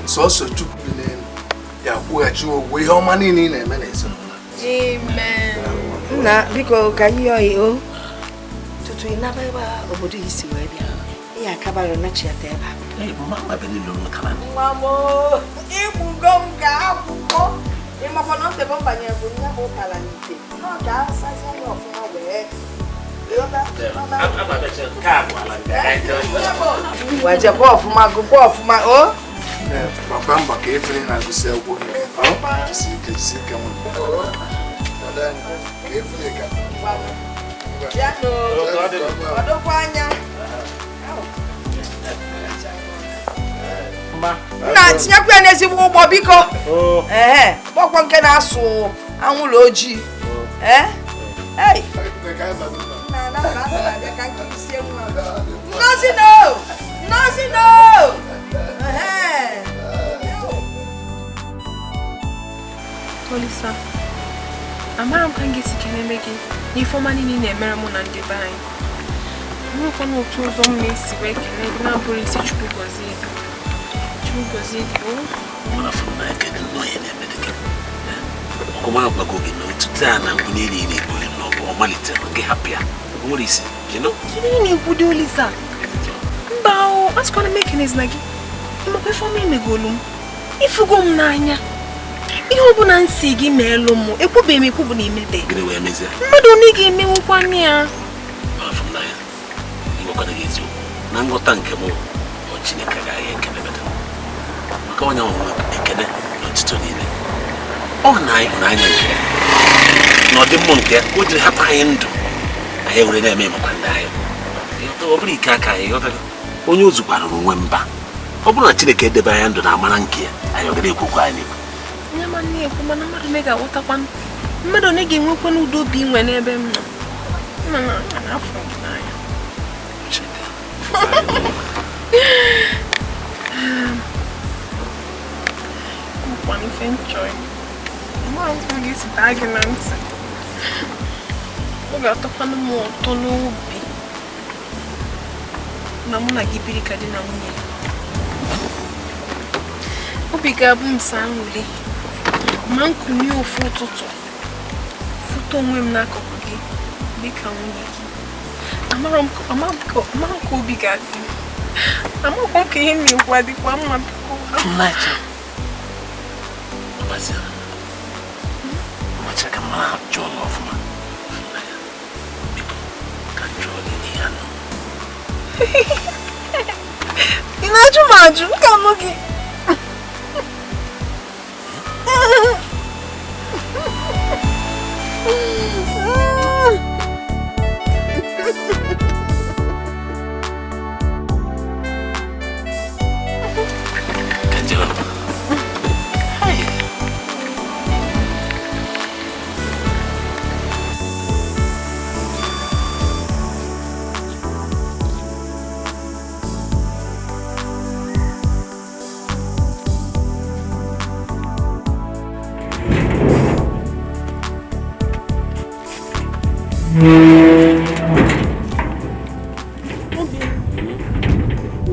Speaker 7: Sọọsọ Chukwu bi n'elu Ya kwụghachi ụgwọ ihe ọma niile ị na-eme n'ezinụlọ.
Speaker 2: Amen. Nna biko ka anyị yọọ o. Tutu ị naba ebe a obodo isi wee bịa. Ihe akabara na chi ata ebe a. Nwa m igbugo m ga akwụkwọ. Ịmakwa na ntebe mbanye bụ nya bụ ụtara n'ite. Na ọ ga-asazi anya ọfụma wee. Wajekwa ọfụma gụkwa ọfụma o.
Speaker 7: Gbakwa mbọ ka efere na-agụsị akwụkwọ gị. Jisi ike jisi ike nwa. Ka efere ka.
Speaker 2: Ọdụkwa anya. Nna tinyekwa ya n'ezigbo ụgbọ biko. Ee, gbọkwọ nke na-asụ anwụrụ ojii. Ee? Ei. Ngozi no! Ngozi no!
Speaker 8: Olisa, amara m ka m ga-esi kenebe gị n'ife ọma niile ị na-emere mụ na ndị be anyị. Enwekwana otu ụzọ m na-esi wee kelee gị na-abụrụ isi Chukwu gọzie gị. Chukwu gọzie gị o. Kedu ihe na-ekwu dị Olisa? Mba o, asịkwana m ekenezina gị. Ịmakwa ife ọma imegolu m. Ifugo m n'anya. Ihe ọbụla nsị gị meelụ m, ekwubeghị m ekwu bụ na imebe. Mmadụ onye ga-emenwukwanụ ya.
Speaker 1: Na nghọta nke m ọ Chineke agaghị ekele maka onye ọnwụnwe ekele n'ọtụtụ niile. Ọ na ịhụnanya nke ya na ọdịmmụ nke ya ka o jiri hapụ anyị ndụ anyị were na-eme maka ndị anyị. Ọ bụrụ ike aka anyị ghọtago onye ozukwara onwe mba ọ bụrụ na Chineke edebe anya ndụ na amara nke ya anyị ọ gara ekwukwa anyị ekwu.
Speaker 8: Mana mmadụ ole ga-aghọtakwanụ mmadụ ole ga-enwekwanụ udo obi inwe n'ebe m nọ. Nna na afọ gị n'anya. Ụkwanụ ife nchọ mara m ka ọ ga-esi taa gị na ntị. Ọ ga-atọkwanụ m ụtọ n'obi na mụ na gị biri ka di na nwunye. Obi ga-abụ m sọ aṅụrị ma nkunye ofu ụtụtụ fụta onwe m n'akụkụ gị dịka nwunye gị. Amara m ka obi ga-adị m. Amakwa m ka ihe m na-ekwu adịkwa mma biko. Ị na-ajụ m ajụ, m ka mụ gị.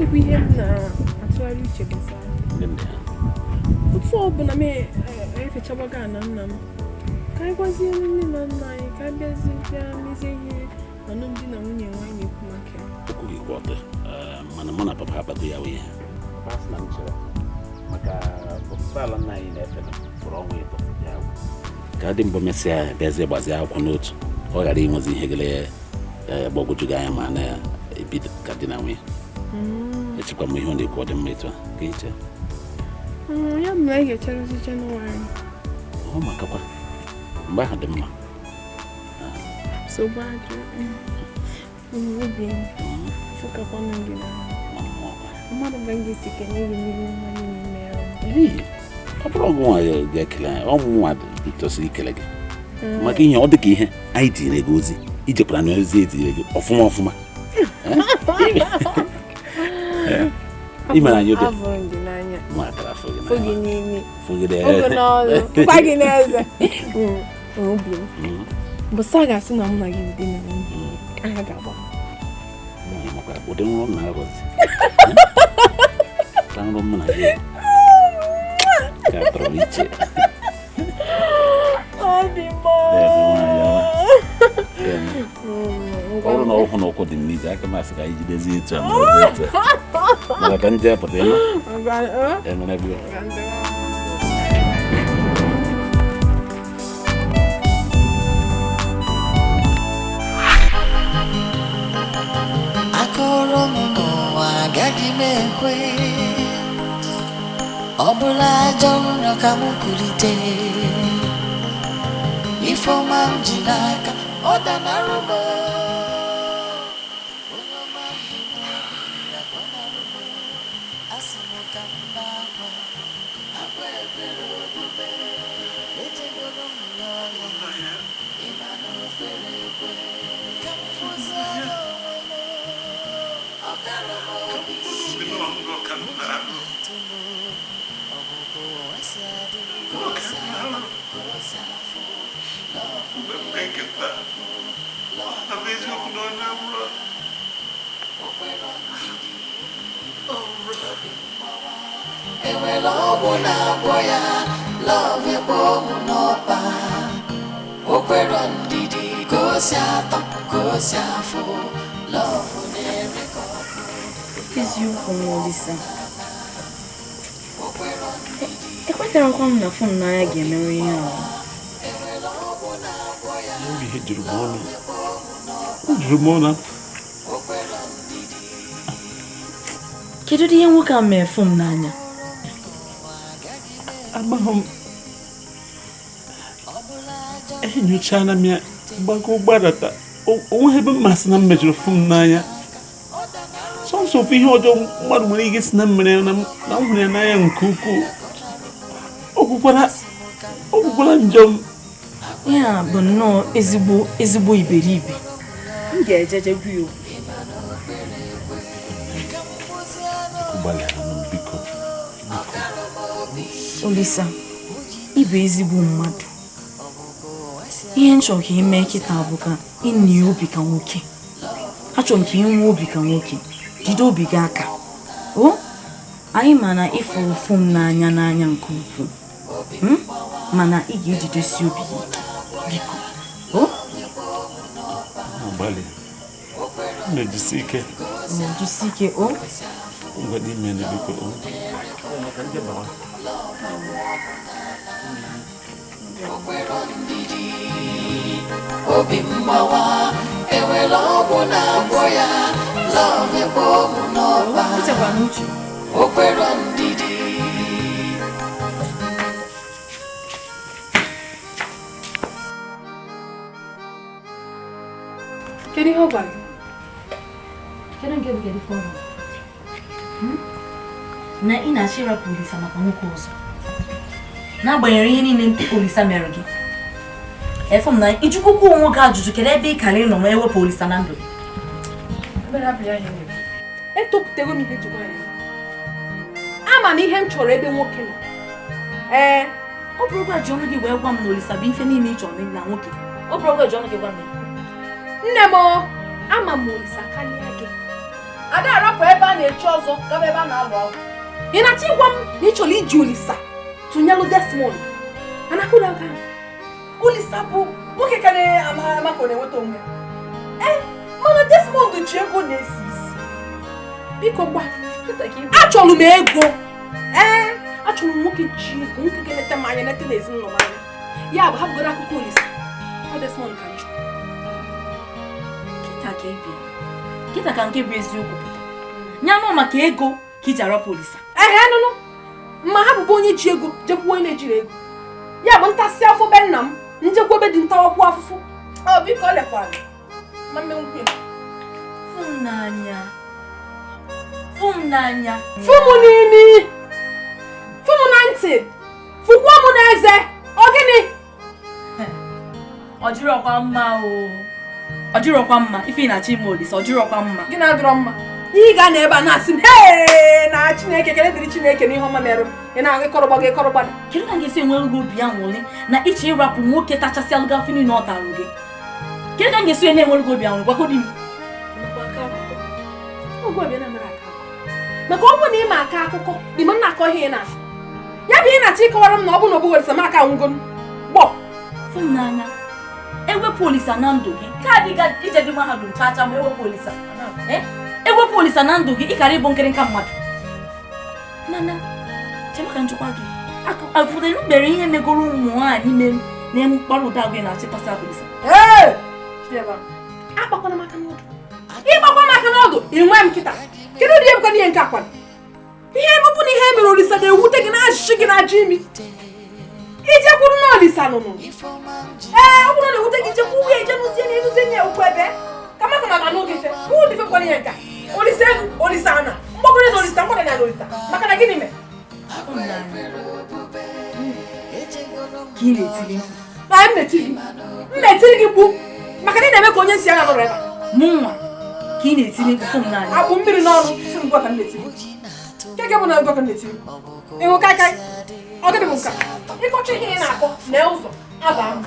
Speaker 8: Obi, ihe m na-atụgharị uche gbasara otu ọ bụla m efechabaga na nna m ka anyị gwazie nne na nna anyị ka anyị bịazie bịa mezie ihe alụmdi na nwunye nwaanyị na-ekwu maka ya.
Speaker 1: Okwu gị kwụ ọtọ, mana mụ na papa akpago ya wee papa sị na m chere maka ofufe ala nna anyị na-efe fụrụ ọnwa ịtọ ya ka dị mbụ mesịa ya bịazie gbazie akwụkwọ n'otu ọ ghara inwezi ihe gele gbagwoju gị anya ma na-ebido ka di na nwunye. Echekwa m ihe ọ na-ekwu ọ dị mma etu a ka iche.
Speaker 8: Ya bụ na anyị ga-echerezi Jenụwarị.
Speaker 1: Ọ makakwa mgbe ahụ dị mma.
Speaker 8: Nsogbu adịrọ. Obi m fụkakwanụ gị n'anya. Mmadụ ka m ga-esi kene gị n'ihe ọma niile mere m.
Speaker 1: Ọ bụrụ ọgụ nwa ga-ekele anyị, ọ mụnwa tosiri ikele gị maka ihe ọ dị ka ihe anyị tinyere gị ozi ijekwara na ozi etinyere gị ọfụma ọfụma. Ị mere anyị obi mụ akara afọ gị n'anya
Speaker 8: oge n'ọrụ kwa gị n'eze. Obi m bụsa ga-asị na mụ na gị dị na nwunye anya ga-agba.
Speaker 1: Ụdị nrọ m na-arọzi ka nrọ m na gị. Ka tọrọ iche.
Speaker 6: Obi m.
Speaker 1: Ọ bụrụ na ọhụụ na ụkwụ dị m n'ije aka m asị ka anyị jidezie etu a ma ọzọ etu a. Mana ka m jee pụta ịnụ. Emere gị.
Speaker 4: Akọrọ m n'ụwa agaghị m ekwe ọ bụla ajọ nrọ ka m kulite ifeọma m ji n'aka ọ danarị m. Onye ọma m bụ n'obi ya gọnarị m. Asị m ka m bee akwa, akwa ekpere okpukpe. Echegoro m ya ọnya, ịma na o kwere ekwe. Ka m fụziere onwe m, ọ kara m obi. Enwere ọgwụ na-agwọ ya, love ekpo mụ n'ọkpa. O kwero ndidi ka o si atọ ka o si afụ, love na-ere ka ọkụ.
Speaker 6: Eziokwu m Olisa, ekwetarakwa m na Fụnanya ga-emerụ ihe ahụ.
Speaker 1: Ihe juru m ọnụ. O juru m ọnụ.
Speaker 6: Kedu ụdị ihe nwoke a mere Fụnanya?
Speaker 1: Amaghị m. Enyochana m ya gbago gbadata. O nweghị ebe mmasị na m mejọrọ Fụnanya. Sọnsọ ofu ihe ọjọọ mmadụ nwere ike si na m mere na m hụrụ ya n'anya nke ukwuu. O kwukwara njọ m.
Speaker 6: Ihe a bụ nnọọ ezigbo ezigbo iberibe. M ga-ejeje gwa ya okwu.
Speaker 1: Gbalịara m biko.
Speaker 6: Olisa, ị bụ ezigbo mmadụ. Ihe m chọrọ ka ị mee kịta bụ ka ị nye obi ka nwoke. Achọrọ m ka ị nwee obi ka nwoke. Jide obi gị aka. O, anyị ma na ịfụrụ ụfụ m n'anya n'anya nke ukwuu. Mana ị ga-ejidesi obi gị ike. Biko. O?
Speaker 1: Agbalị. M na-ejisi ike.
Speaker 6: Jisi ike, o?
Speaker 1: Ngwa n'ime na biko. O.
Speaker 4: Obi mgbawa, enwere ọgwụ na-agwọ ya, love ekpo mụ n'ọkpa. O kwero ndidi.
Speaker 8: Kedu ihe ọ gwara gị? Kedu nke bụ kedu ife ọ gwara gị?
Speaker 6: Na ị na-achọ ịrapụ Olisa maka nwoke ọzọ. N'agbanyeghị ihe niile Olisa mere gị. Efọ m na ijukwukwu onwe gị ajụjụ kedu ebe ị kara ịnọ ma ewepụ Olisa na ndụ gị.
Speaker 8: Etopụtago m ihe ji nwaanyị. Ama m ihe m chọrọ ebe nwoke nọ. Ee,
Speaker 6: ọ bụrụkwa ji ọnụ gị wee gwa m na Olisa bụ ife niile ị chọrọ na nwoke. Ọ bụrụkwa ji ọnụ gị gwa m.
Speaker 8: Nne m, ama m Olisa karịa gị. Ada arapụ ebe a na-echi ọzọ gaba ebe a na-alụ ọgụ. Ị na-achọ ịgwa m na ị chọrọ iji Olisa tụnyelụ Desmond? Anakụrụ aka. Olisa bụ nwoke ka na-ama ama ka ọ na-enweta onwe ya. Ee, mana Desmond ji ego na-esi isi. Biko gba, achọrọ m ego. Ee, achọrọ m nwoke ji ego, nwoke ga-eleta m anya, leta n'ezinụlọ m anya. Ya bụ hapụgoro akụkọ Olisa. Ọ Desmond ka njọ.
Speaker 6: Kịta ka ị bịa. Kịta ka nke bụ eziokwu pụta. Nya nọ maka ego ka iji arapụ Olisa.
Speaker 8: Ehe nụnụ. Ma ha bụbu onye ji ego, jekwuo onye na-ejiri ego. Ya bụ ntasị afọ be nna m, njekwa ebe dị ntawakwu afụfụ. Ọ biko ọ lekwara. Ma mmenwukwu ya.
Speaker 6: Fụnanya. Fụnanya.
Speaker 8: Fụ m n'imi. Fụ m na ntị. Fụkwuo m n'eze. Ọ gịnị?
Speaker 6: Ọ dịrọkwa mma o. Ọ dịrọkwa mma. Ife ị na-achọ ime Olisa, ọ dịrọkwa mma.
Speaker 8: Gị na-adịrọ mma. Ị ga na ebe a na-asị m hee na Chineke kele dịrị Chineke n'ihe ọma mere m. Ị na-aga ịkọrọgba gị ịkọrọgba.
Speaker 6: Kedu ka m ga-esi enwere gị obi aṅụrị na ịchọ ịrapụ nwoke tachasị alụga afọ niile ọ tarụ gị? Kedu ka m ga-esi na-enwere gị obi aṅụrị? Gwagodi m.
Speaker 8: Maka ọ bụrụ na ị ma aka akụkọ, ị ma na-akọ ihe ị na-akọ. Ya bụ ị na-achọ ịkọwara m na ọ bụ na ọ bụghị Olisa m aka anwụgo m. Gbọ.
Speaker 6: Fụ m n'anya. Ewepụ Olisa na ndụ gị. Ka adịga ije dị mahadum chacha ma ewepụ Olisa. Ewepụ Olisa na ndụ gị, ị kara ịbụ nkịrịnka mmadụ. Mana chema ka njikwa gị. Ụfọdụ mere ihe megoro ụmụ nwaanyị mere na mkpọrọ ụda gị na-achịkọsa Olisa.
Speaker 8: Ee! Akpakwana m aka n'ọdụ. Ịgbakwa m aka n'ọdụ, ị nwee m kịta. Kedu ụdị ebukwa n'ihe nke akwa? Ihe ebupụ na ihe mere Olisa na-ewute gị na-ajụjụ gị na-ajụ imi. Ijekwuru na Olisa nụnụ. Ee, ọ bụrụ na ewute gị jekwu nwunye ije nụzie na ịnụzie nye okwu ebe. Ka maka na anụ gị fe. Ụdị fe kwara ihe nke a. Olisa elu, Olisa ana. Mgbakọrọ na Olisa, mgbakọrọ na Olisa. Maka na gịnị mere?
Speaker 6: Ka ị na-etiri mkpu.
Speaker 8: Na m na-etiri gị. M na-etiri gị mkpu. Maka na ị na-eme ka onye nsị agha nọrọ ebe a.
Speaker 6: Mụ nwa ka ị na-etiri mkpu m n'anya.
Speaker 8: Akpụ mmiri n'ọnụ, sị m gwa ka m na-etiri. Nke bụ na ngwa ka m na-etiri. Ịhụ kaikai? Ọ gịnị bụ nke a? Ịkọcha ihe ị na-akọ na ụzọ aba m.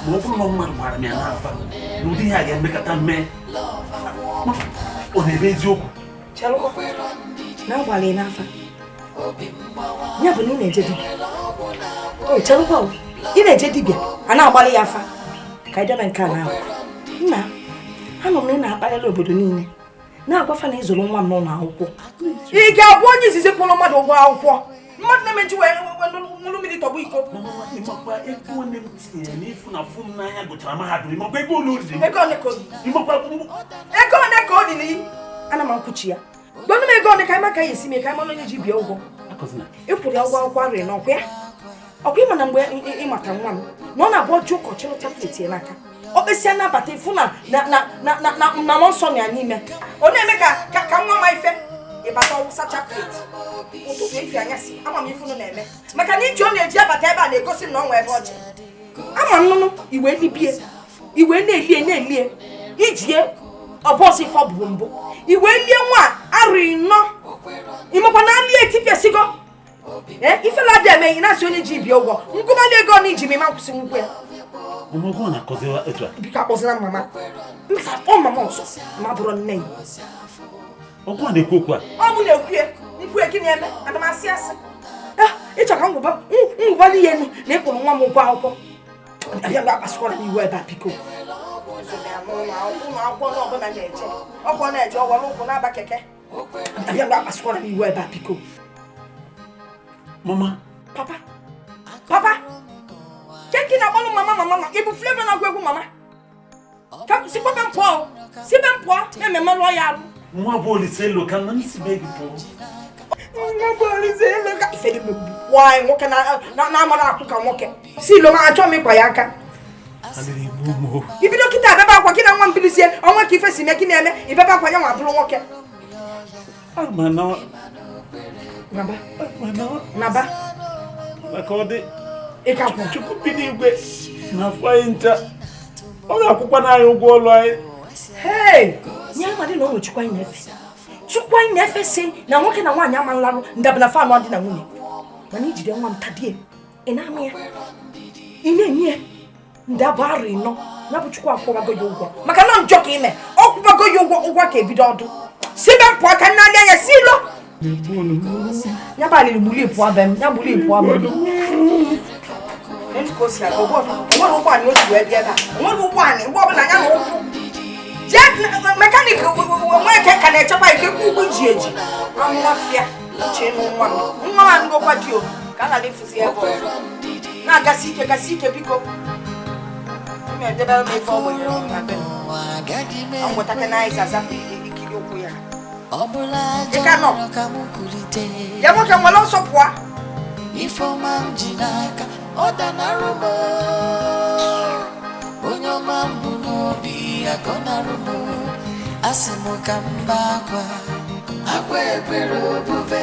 Speaker 1: Ma ọ bụrụ na mmadụ gbara m ya n'afa na ụdị ihe a ga-emekọta mee ọ na-ebe eziokwu.
Speaker 2: Na-agbalị n'afa ya bụ na ị na-eje dibịa. Chelụkwa, ị na-eje dibịa a na-agbalị ya afa ka ị debe nke a na nna anọ m na ị na-akpagharị obodo niile na-agwafa na ịzụrụ nwa m n'ụlọ akwụkwọ. Ị ga-abụ onye izizi kwụrụ mmadụ ụgwọ akwụkwọ mmadụ na-emeji wee ṅụrụ mmiri tọgbọ iko. Ego one ka o riri ana m akwụchi ya. Gwanụ m ego one ka anyị maka ya esi mee ka anyị mara onye ji bịa ụgwọ. Ịkwụrụ ya ụgwọ akwụkwọ arịrị n'ọkwa ya. Ọkwa ịma na mgbe ịmata nwa m na ọ na-abụ ọjụ ụkọchịrị chaplet ya n'aka. Ọ kpesịa nabata ịfụ na na mmụọ nsọ na ya n'ime. Ọ na-eme ka nwa ma ife ịbata ọwụsa chaplet ụtụtụ efi anyasị ama m ife unu na-eme maka na iji ọ na-eji abata ebe a na-egosi m na ọ nwe ebe ọ ji. Ama nnụnụ iwe libie iwe na-elie na-elie ijie ọbọsị ife ọ bụ mbụ iwe lie nwa arị nọ imekwa na ali etipịasịgo ifela dị eme na-asị onye ji bịa ụgwọ ngụmalị ego na iji ma nkwụsị nwukwu ya. Biko akpọzina mama akpọ mama ọzọ ma bụrụ nne ya.
Speaker 1: Ọ bụ
Speaker 2: na-ekwu ya nkwu ya gịnị eme ana m asị asị ịchọ ka ngwụbalị ya elu na ịkwụrụ nwa m ụgwọ akwụkwọ. Abịa mgbe akpasịkwara m iwu ebe a biko. Ụlọ akwụkwọ ọbụla na-eje ọkwa na-eje ọwara ụkwụ na-aba keke. Abịa mgbe akpasịkwara m iwu ebe a biko.
Speaker 1: Mama.
Speaker 2: Papa. Papa. Keki na-agbalụ mama mama ma ịbụ Flavour na-agụ egwu mama. Sikwa be m pụọ. Si be m pụọ na-eme mmalụ ya arụ.
Speaker 1: Nwa bụ Olisa elu ka nna m si be gị pụọ.
Speaker 2: Nwa bụ Olisa elu ka ife dị nwaanyị nwoke na-amara akwụ ka nwoke. Si ilo ma achọ m ịkwa ya aka. Ibido kịta abebe akwa gị na nwa mbilizie ọnwa ka ife si mee gị na-eme ibebe akwa ya nwa bụrụ nwoke. Naba. Naba.
Speaker 1: Maka ọ dị Chukwu bi n'igwe na afọ anyị ncha ọ ga-akwụkwa n'anyị ụgwọ ọlụ anyị.
Speaker 2: Hey! Nye amadị na ọ nwere Chukwu anyị na-efe. Chukwu anyị na-efe si na nwoke na nwaanyị ama nlarụ ndabana fanụ dị na nwunye. Mana ijide nwa m tadie ị na-amụ ya ị na-enye ya ndị abụ arụ ịnọ na bụ Chukwu akwụbago ya ụgwọ maka na njọ ka ime ọ kwụbago ya ụgwọ ụgwọ ka ebido ọdụ si be m pụọ ka nna anya ya si ilo ya baliri gbuli pụọ be m ya gbuli pụọ be m. Onwere ụgbọala o ji wee bịa ebe a onwere ụgbọala mgbe ọbụla ya na ụkwụ jee mekaniki nweke ka na-echekwa ike ụkwụ ji eji anwụọfịa uche ịnụ nwa m nwa m anụgokwa di o ka a ghara ịfụzi ebe ọzọ na-agasi ike gasị ike biko edebere m ife ọgbanyere na be m angwetaka na anyị azapụ ikiri ụkwụ ya ịka nọ ya nwoke nwere ọsọ pụọ.
Speaker 4: Ifeọma m ji n'aka ọ danarụ m onye ọma m bụ n'obi ya ka ọ narụ m asị m ka m bee akwa akwa ekwere obube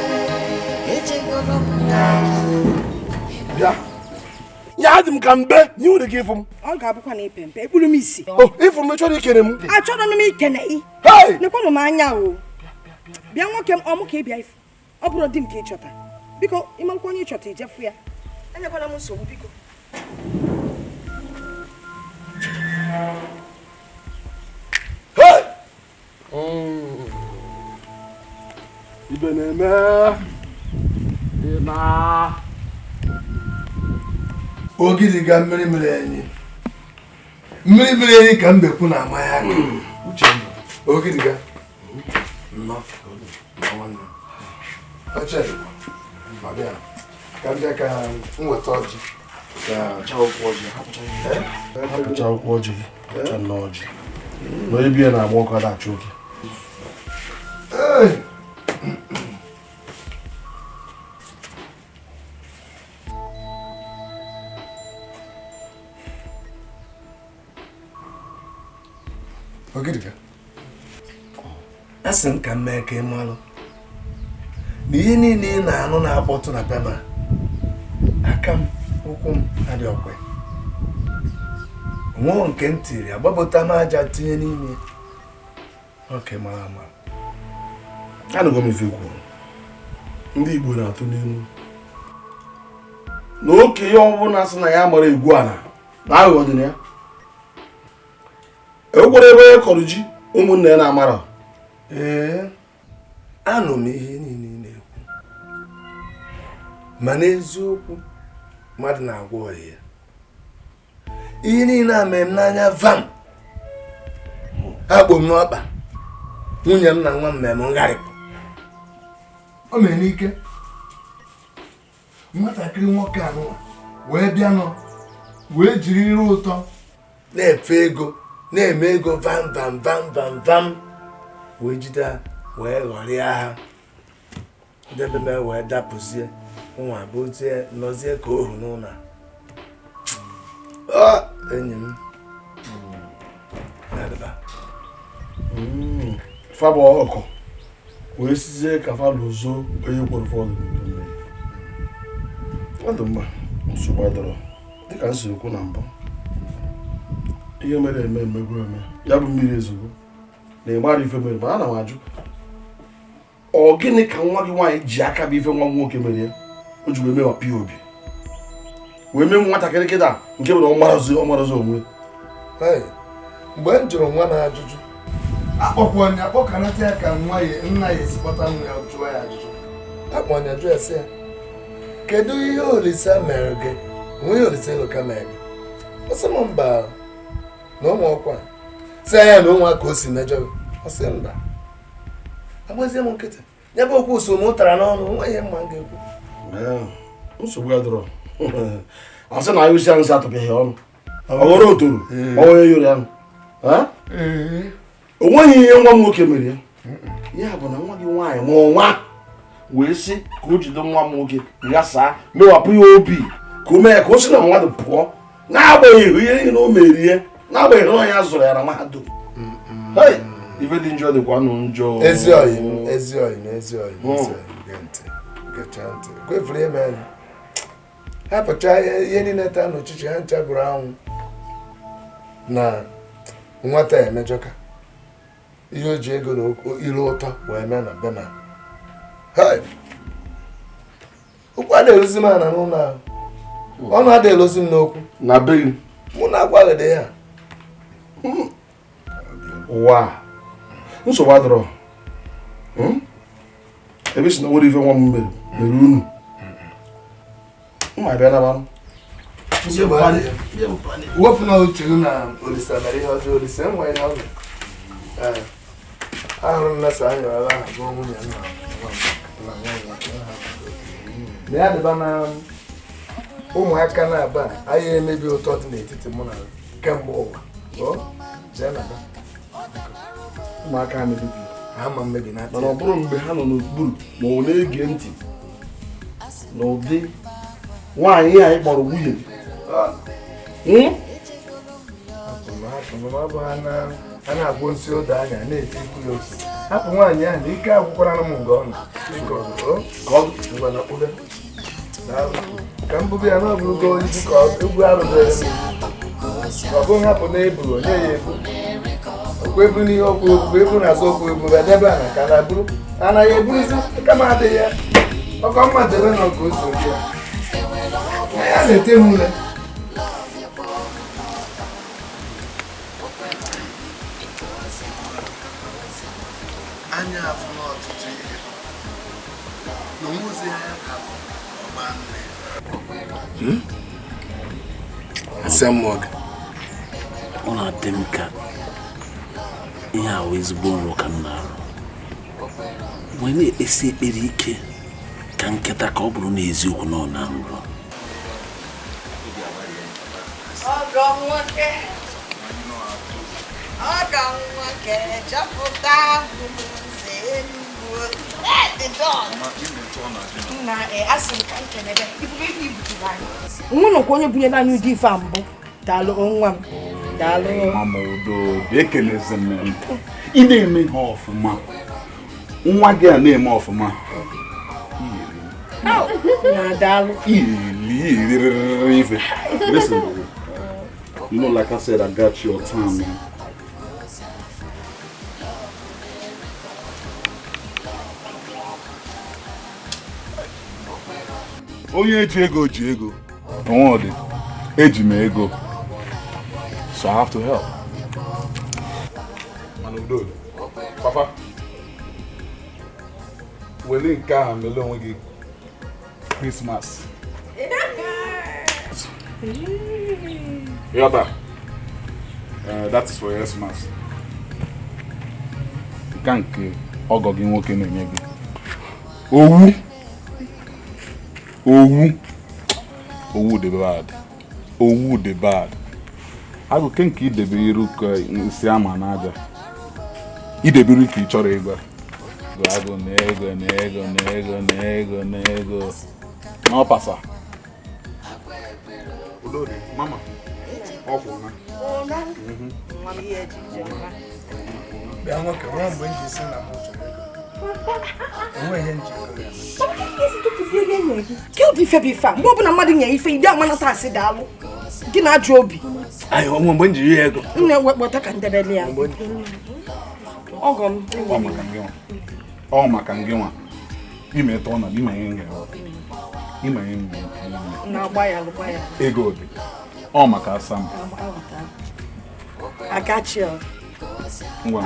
Speaker 4: ejegoro m
Speaker 7: bịa ya adị m ka mbe nye nwere gị ịfụ m.
Speaker 2: Ọ ga-abụkwa na ipe mpe ekpuru m isi.
Speaker 7: O ịfụ m chọrọ ikene m.
Speaker 2: Achọrọ m ikene ị. Nekwanụ m anya o. Bịa nwoke m ọmụ ka ị bịa ịfụ. Ọ bụrụ di m ka ị chọta. Biko, ịmalụkwa onye ị chọta ijefu ya. Enyekwana m nsogbu biko.
Speaker 7: Hey! Ibe na-eme na Ogidiga mmiri mmiri enyi. Mmiri mmiri enyi ka mbekwu na-ama ya aka. Uchenna. Ogidiga. Nnọọ. Nwanne. Oche. Ma bịa. Ka m bịa ka m weta ọjị. Ka
Speaker 11: akwụkwọ ọjị. Hapụcha akwụkwọ ọjị. Hapụcha nnọọ ọjị. Na onye bi ya na-agba ọkụ ada-achụ oke.
Speaker 7: Ogidiga, asị m ka m mee ka ị malụ na ihe niile ị na-anụ na-akpọtụ na bema aka m ụkwụ m adị ọkwe nwụọ nke m tiri agbapụta m aja tinye n'ime oke mara ama.
Speaker 11: Anụgo m ife kwuru ndị Igbo na-atụ n'ilu na okenye ọbụla sị na ya mara egwu ala na aghụghọ dị na ya. Ekwere ebe onye kọrọ ji ụmụnne ya na-amara.
Speaker 7: Ee, anụ m ihe niile ị na-ekwu, ma n'eziokwu mmadụ na-agwa ọyị ya ihe niile a mere m n'anya vam akpọ m n'ọkpa nwunye m na nwa m mere m ngharịpụ. O mere n'ike nwatakịrị nwoke anụwa wee bịa nọ wee jiri iru ụtọ na-efe ego na-eme ego vam vam vam vam vam wee jide wee ghọrịa ha ndebeme wee dapụzie nwa bụzie nọzie ka ohu n'ụlọ a. Enyi m
Speaker 11: fabụ ọkụ wee sizie ka fa lụzo onye kwere ụfọdụ mmiri. Ọ dị mma, nsogbu adọrọ dịka m siri kwu na mbụ. Ihe mere eme emego eme ya bụ mmiri ezogbo na ịgbara ife mere, ma ana m ajụ ọ gịnị ka nwa gị nwaanyị ji aka bụ ife nwa m nwoke mere ya o ji wee mewapụ ya obi wee mee nwatakịrị kịta nke bụ na ọ marazi onwe.
Speaker 7: Mgbe m jụrụ nwa m ajụjụ akpọkwa akpọkanata ya ka nwa ya nna ya esikpọta nwa ya jụọ ya ajụjụ akpọnya jụọ ya sị ya kedu ihe Olisa mere gị nwa ihe Olisa Eloka mere gị? Ọ sị m mba na ụmụ ọkwa sị ya na ụmụ ka o si mejọ gị. Ọ sị mba. Agbazie m nkịtị ya bụ okwu so m tara n'ọnụ nwa ihe mma m ga-ekwu.
Speaker 11: Nsogbu adọrọ asị na ayụsi nsị atụpịghị ọnụ ọ ghọrọ otoro onye yoro ya o nweghị ihe nwa m nwoke mere ya. Ya bụ na nwa gị nwaanyị ma nwa wee sị ka o jide nwa m nwoke ghasaa mewapụ ya obi ka o mee ya ka o si na mmadụ pụọ n'agbanyeghị ihe niile o mere ya n'agbanyeghị na ya zụrụ ya na mahadum. Ife dị njọ dịkwa nụ njọ.
Speaker 7: Ezi oyi m, ezi oyi m, ezi oyi m, ezi oyi m, gee ntị, gechaa ntị. Kwefuru ime anyị. Hapụcha ihe niile taa n'ọchịchị ha ncha bụrụ anwụ na nwata emejọka ihe o ji ego na ilu ụtọ wee mee na be ma. Okwu adịghị elozi m ana n'ụlọ ahụ. Ọnụ adịghị elozi m n'okwu.
Speaker 11: Na be gị.
Speaker 7: Mụ na-agwaghị ya.
Speaker 11: Ụwa nsogbu adọrọ ebe si na nwere ife nwa m mere mere unu mma bịa naba.
Speaker 7: Wepụ na uche gị na Olisa mere ihe ọjọọ. Olisa enwe ihe ọ mere. Ahụrụ m mesa anyị ọla ahụ bụ nwunye m na nwa ya dịba na ụmụaka na-aba anyị emebi ụtọ dị n'etiti mụ na kemgbe ụwa.
Speaker 11: Ụmụaka mebibi
Speaker 7: ha ma mmebi na
Speaker 11: mana ọ bụrụ mgbe ha nọ n'okpuru ma ọ na-ege ntị n'ụdị nwaanyị anyị kpọrọ nwunye.
Speaker 7: A na-agwọ nsị ụda anya na-eti ikwu ya ose. Hapụ nwaanyị ahụ na ike agwụkwara m nga ọ nọ. Ka m bụbu ya na ọ bụrụgo ibu ka egwu arụbere m. Ọ bụ hapụ na eburu onye ya ebu. Okwu ebu n'ihe okwu okwu ebu na-azụ okwu ebu edebe ana ka na-abụrụ anaghị eburuzi kama adịghị ya. Ọkọ mma debe na ọkụ ose gị a. Ya na-ete m ule. Anya afụla ọtụtụ ihe. Na onwezi anya ka ọgba nne. Asị mmụọ gị.
Speaker 1: Ọ na-adị m ka ihe a wụ ezigbo nrọ ka m na-arụ. Wee na-ekpesi ekpere ike ka nkịta ka ọ bụrụ n'eziokwu na ọ na nrọ.
Speaker 2: Ọgọ nwoke, ọgọ nwoke, chọpụta ụzọ Enugu. Nna, asị m ka m kenebe ifufe ife ibutere anyị. Nwụnụkwa onye bunyere anyị ụdị ife a mbụ. Daalụ nwa m. Daalụ.
Speaker 3: Mama udo, ekelezi m. Ị na-eme ha ọfụma. Nwa gị a na-eme ọfụma.
Speaker 2: Na daalụ.
Speaker 3: Ife. Listen, you know, like I said, I got your time, man. Onye ji ego ji ego. Don't worry. Eji m ego. So I have to help. Manu, Papa. Wele nke ahụ mele onwe gị Christmas. Yaba. That is for Christmas. Nke nke ọgọ gị nwoke na-enye gị. Owu. Owu. Owu dị bad. Owu dị bad. Agụ ke nke idebe iru ka nsị ama n'aja. Idebe iru ka ị chọrọ ịgwa. Agụ na ego na ego na ego na ego na ego. Na ọ pasa. Udodi, mama. Ọ kwụ na.
Speaker 7: Bịa nwoke, nwa mgbe m ji si na m chọrọ ego. Enweghị ihe nji ego ya.
Speaker 2: Ke ụdị ife bụ ife a? Mgbe ọbụla mmadụ nyere ife, ide amanata asị daalụ. Gị na-ajụ obi.
Speaker 1: Anyị onwe mgbe m jiri ya ego.
Speaker 2: Nne wekpọta ka ndebele ya. Ọgọ m.
Speaker 3: Ọ maka ngị nwa. Ime tọọ na ime ihe ngị. Ime ihe ngị.
Speaker 2: Na-agba ya lụkwa ya.
Speaker 3: Ego dị. Ọ maka asam.
Speaker 2: Akachi ọ.
Speaker 3: Ngwa.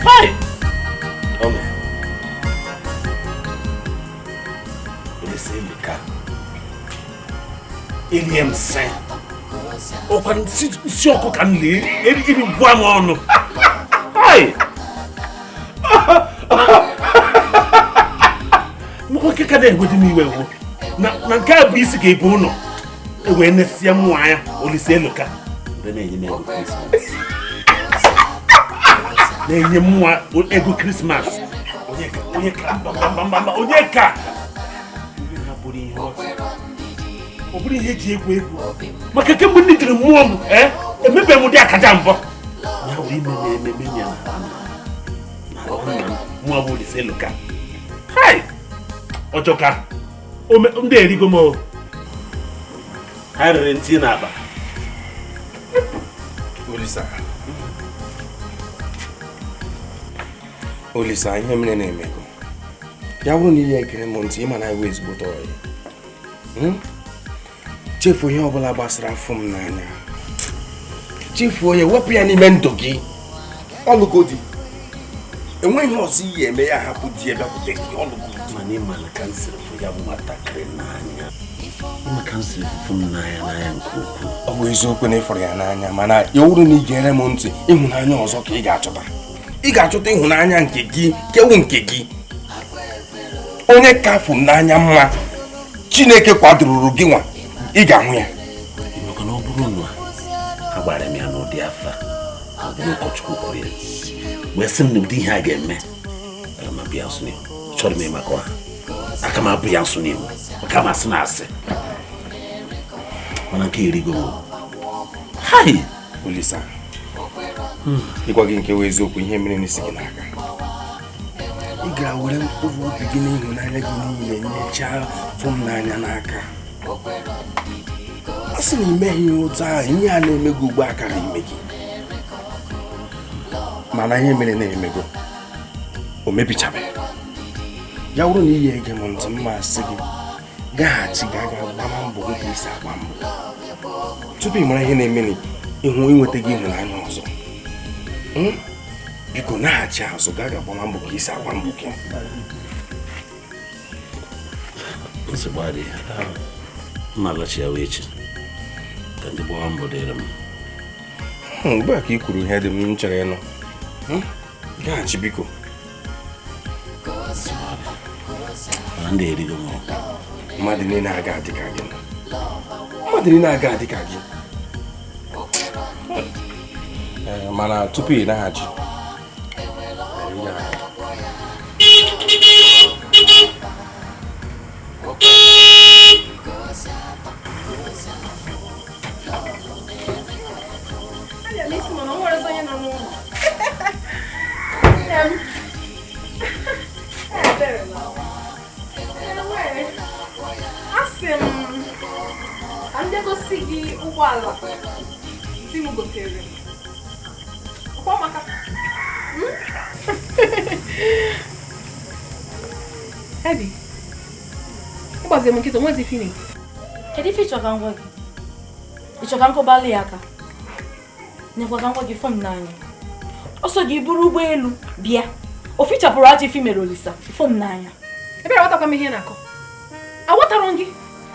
Speaker 1: Hey! Ome. Olisaeloka. Elie m sị. Ọkwa nsị ọkụ ka m lee eri gwa m ọnụ. Hey! Nwoke ka na-egwedi m iwe wụ na nke a bụ isi ka ebu ụlọ ewee nesie mmụọ anya Olisaeloka. Na-enye m ego Krismas. Na-enye mmụọ ego Krismas. Onye ka mba onye ka bụrụ ihe ọchị. Ọ bụrụ ihe eji egwu egwu. Maka kemgbe ndị jiri mmụọ m emebeghị m ụdị akaja mbọ. Ya wee ime na ememe ya na nna m mmụọ bụ Olisaeloka. Hai! Ọjọka ndị erigo m o. Ha rere ntị n'akpa.
Speaker 5: Olisa. Olisa, ihe mere na-emego. Ya bụrụ na ihe ekere m ntị, ịma na iwe ezigbote ọyị. Chefuo ihe ọbụla gbasara afọ m n'anya. Chefuo ya, wepụ ya n'ime ndụ gị. Ọlụgodi. Enweghị ọzọ ihe eme ya hapụ di ya bịakwute gị ọlụgodi.
Speaker 1: Mana ịma na kansịl fụ ya bụ nwatakịrị n'anya. Ịma kansịl fụ m n'anya nke ukwuu.
Speaker 5: Ọ bụ eziokwu na ịfụrụ ya n'anya, mana ya wụrụ na ị ga-ere m ntị, ịhụnanya ọzọ ka ị ga-achọta. Ị ga-achọta ịhụnanya nke gị, kewu nke gị. Onye ka fụ m n'anya mma, Chineke kwadororo gị nwa, ị ga-ahụ ya.
Speaker 1: Maka na ọ bụrụ na a gwara m ya n'ụdị afa, ọ bụrụ ụkọchukwu kwuru ya, wee sị m na ụdị ihe a ga-eme, aga m abịa nso n'ihu. Chọrọ m ịmakọ ha. Aka m abụ ya nso n'ihu. Maka masị na asị. Mana nke erigo m. Hai!
Speaker 5: Olisa, ịgwa gị nke wụ eziokwu, ihe mere n'isi gị n'aka. Ị ga-were mkpụrụ obi gị na ịhụnanya gị niile nyechaa fụ m n'anya n'aka. A sị na imeghị ihe otu ahụ, ihe a na-eme gị ugbu a kara ime gị. Mana ihe mere na-emego, o mebichabeghị. Ya bụrụ na iyi ege m ntị, mma asị gị gaghachi ga aga gbama mbọ gị ka isi agba mbọ tupu ị mara ihe na-eme ịhụ inweta gị ịhụnanya ọzọ. Biko naghachi azụ gaa ga gbama mbọ ka isi agba mbọ gị.
Speaker 1: Nsogbu adịghị. Mma alachi ya wee echi ka ndị gbaa mbọ dịrị m.
Speaker 5: Ugbu a ka ị kwuru ihe dị m chere ịnụ. Gaghachi biko.
Speaker 1: Mana ndị erigo m.
Speaker 5: Mmadụ niile aga adị ka gị. Mmadụ niile aga adị ka gị. Mana tupu ị naghachi,
Speaker 8: asị m ka ndị gosi gị ụgbọala di m gotere. Ọkwa maka Ebi, ịgbazie m nkịta nwezi fini.
Speaker 6: Kedu ife ịchọ ka m gwa gị? Ịchọ ka m kọbalị ya aka? Nekwa ka m gwa gị fọm n'anya. Ọsọ gị buru ụgbọelu bịa. O fichapụrụ ajọ ife mere Olisa fọm n'anya.
Speaker 8: Ebere aghọtakwa m ihe na-akọ. Aghọtara m gị.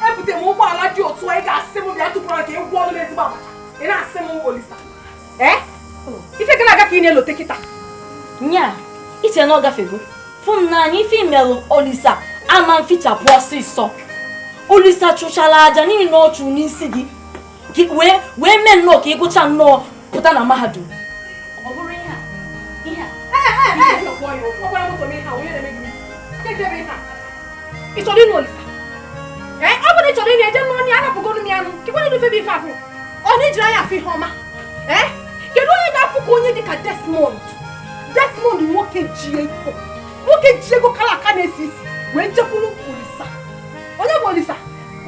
Speaker 8: Ebute m ụgbọala dị otu a, ị ga-asị m bịa tụpụrụ ka ị gwụọ ọnụ m ezigbo abacha. Ị na-asị m Olisa. Ee? Ife gara aga ka ị na-elote kịta.
Speaker 6: Nya, iche na ọ gafego. Fọm n'anya ife imelụ Olisa ama mfichapụ ọsịsọ. Olisa chụchara aja niile ọ chụ n'isi gị wee mee nnọọ ka ị gụcha nnọọ pụta na mahadum. Ọ bụrụ ihe a, ihe a.
Speaker 8: Ị chọrọ ịnụ Olisa? Ee, ọ bụrụ na ị chọrọ ịnụ eje n'ọnụ ya, anapụgoro m ya anụ. Kekwana ịnụ febe ife afụ. Ọ na-ejiri anya afụ ihe ọma. Ee, kedu onye ga-afụ ka onye dị ka Desmond? Desmond nwoke ji ego. Nwoke ji ego kara aka na-esi isi wee jekwuru Olisa. Onye bụ Olisa?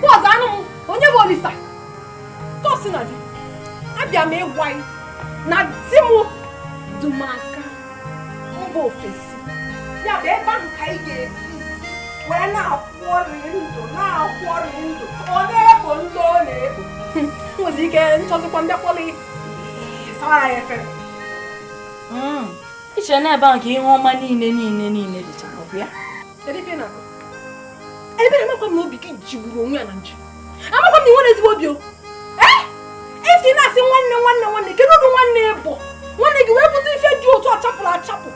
Speaker 8: Bọọsụ anụ m, onye bụ Olisa? Tọsị na di, abịa m ịgwa gị na di m dumaka mba ofesi. Ya bụ ebe ahụ ka anyị ga-ebizi wee na-akwọrị ndụ na-akwọrị ndụ. Ọ na-ekpo ndụ ọ na-ekpo. Nwezi ike nchọzikwa mbịakwọlị sara ya efere.
Speaker 6: Iche na ebe ahụ ka ihe ọma niile niile niile dịchara, ọ bụ ya?
Speaker 8: Kedu ife ị na-akọ? Ebere amakwa m na obi gị jigburu onwe ya na nji. Amakwa m na ị nwere ezigbo obi o. Ee? Ife ị na-asị nwanne nwanne nwanne, kedu ụdị nwanne bụ? Nwanne gị wee bute ife dị otu achapụrụ achapụ.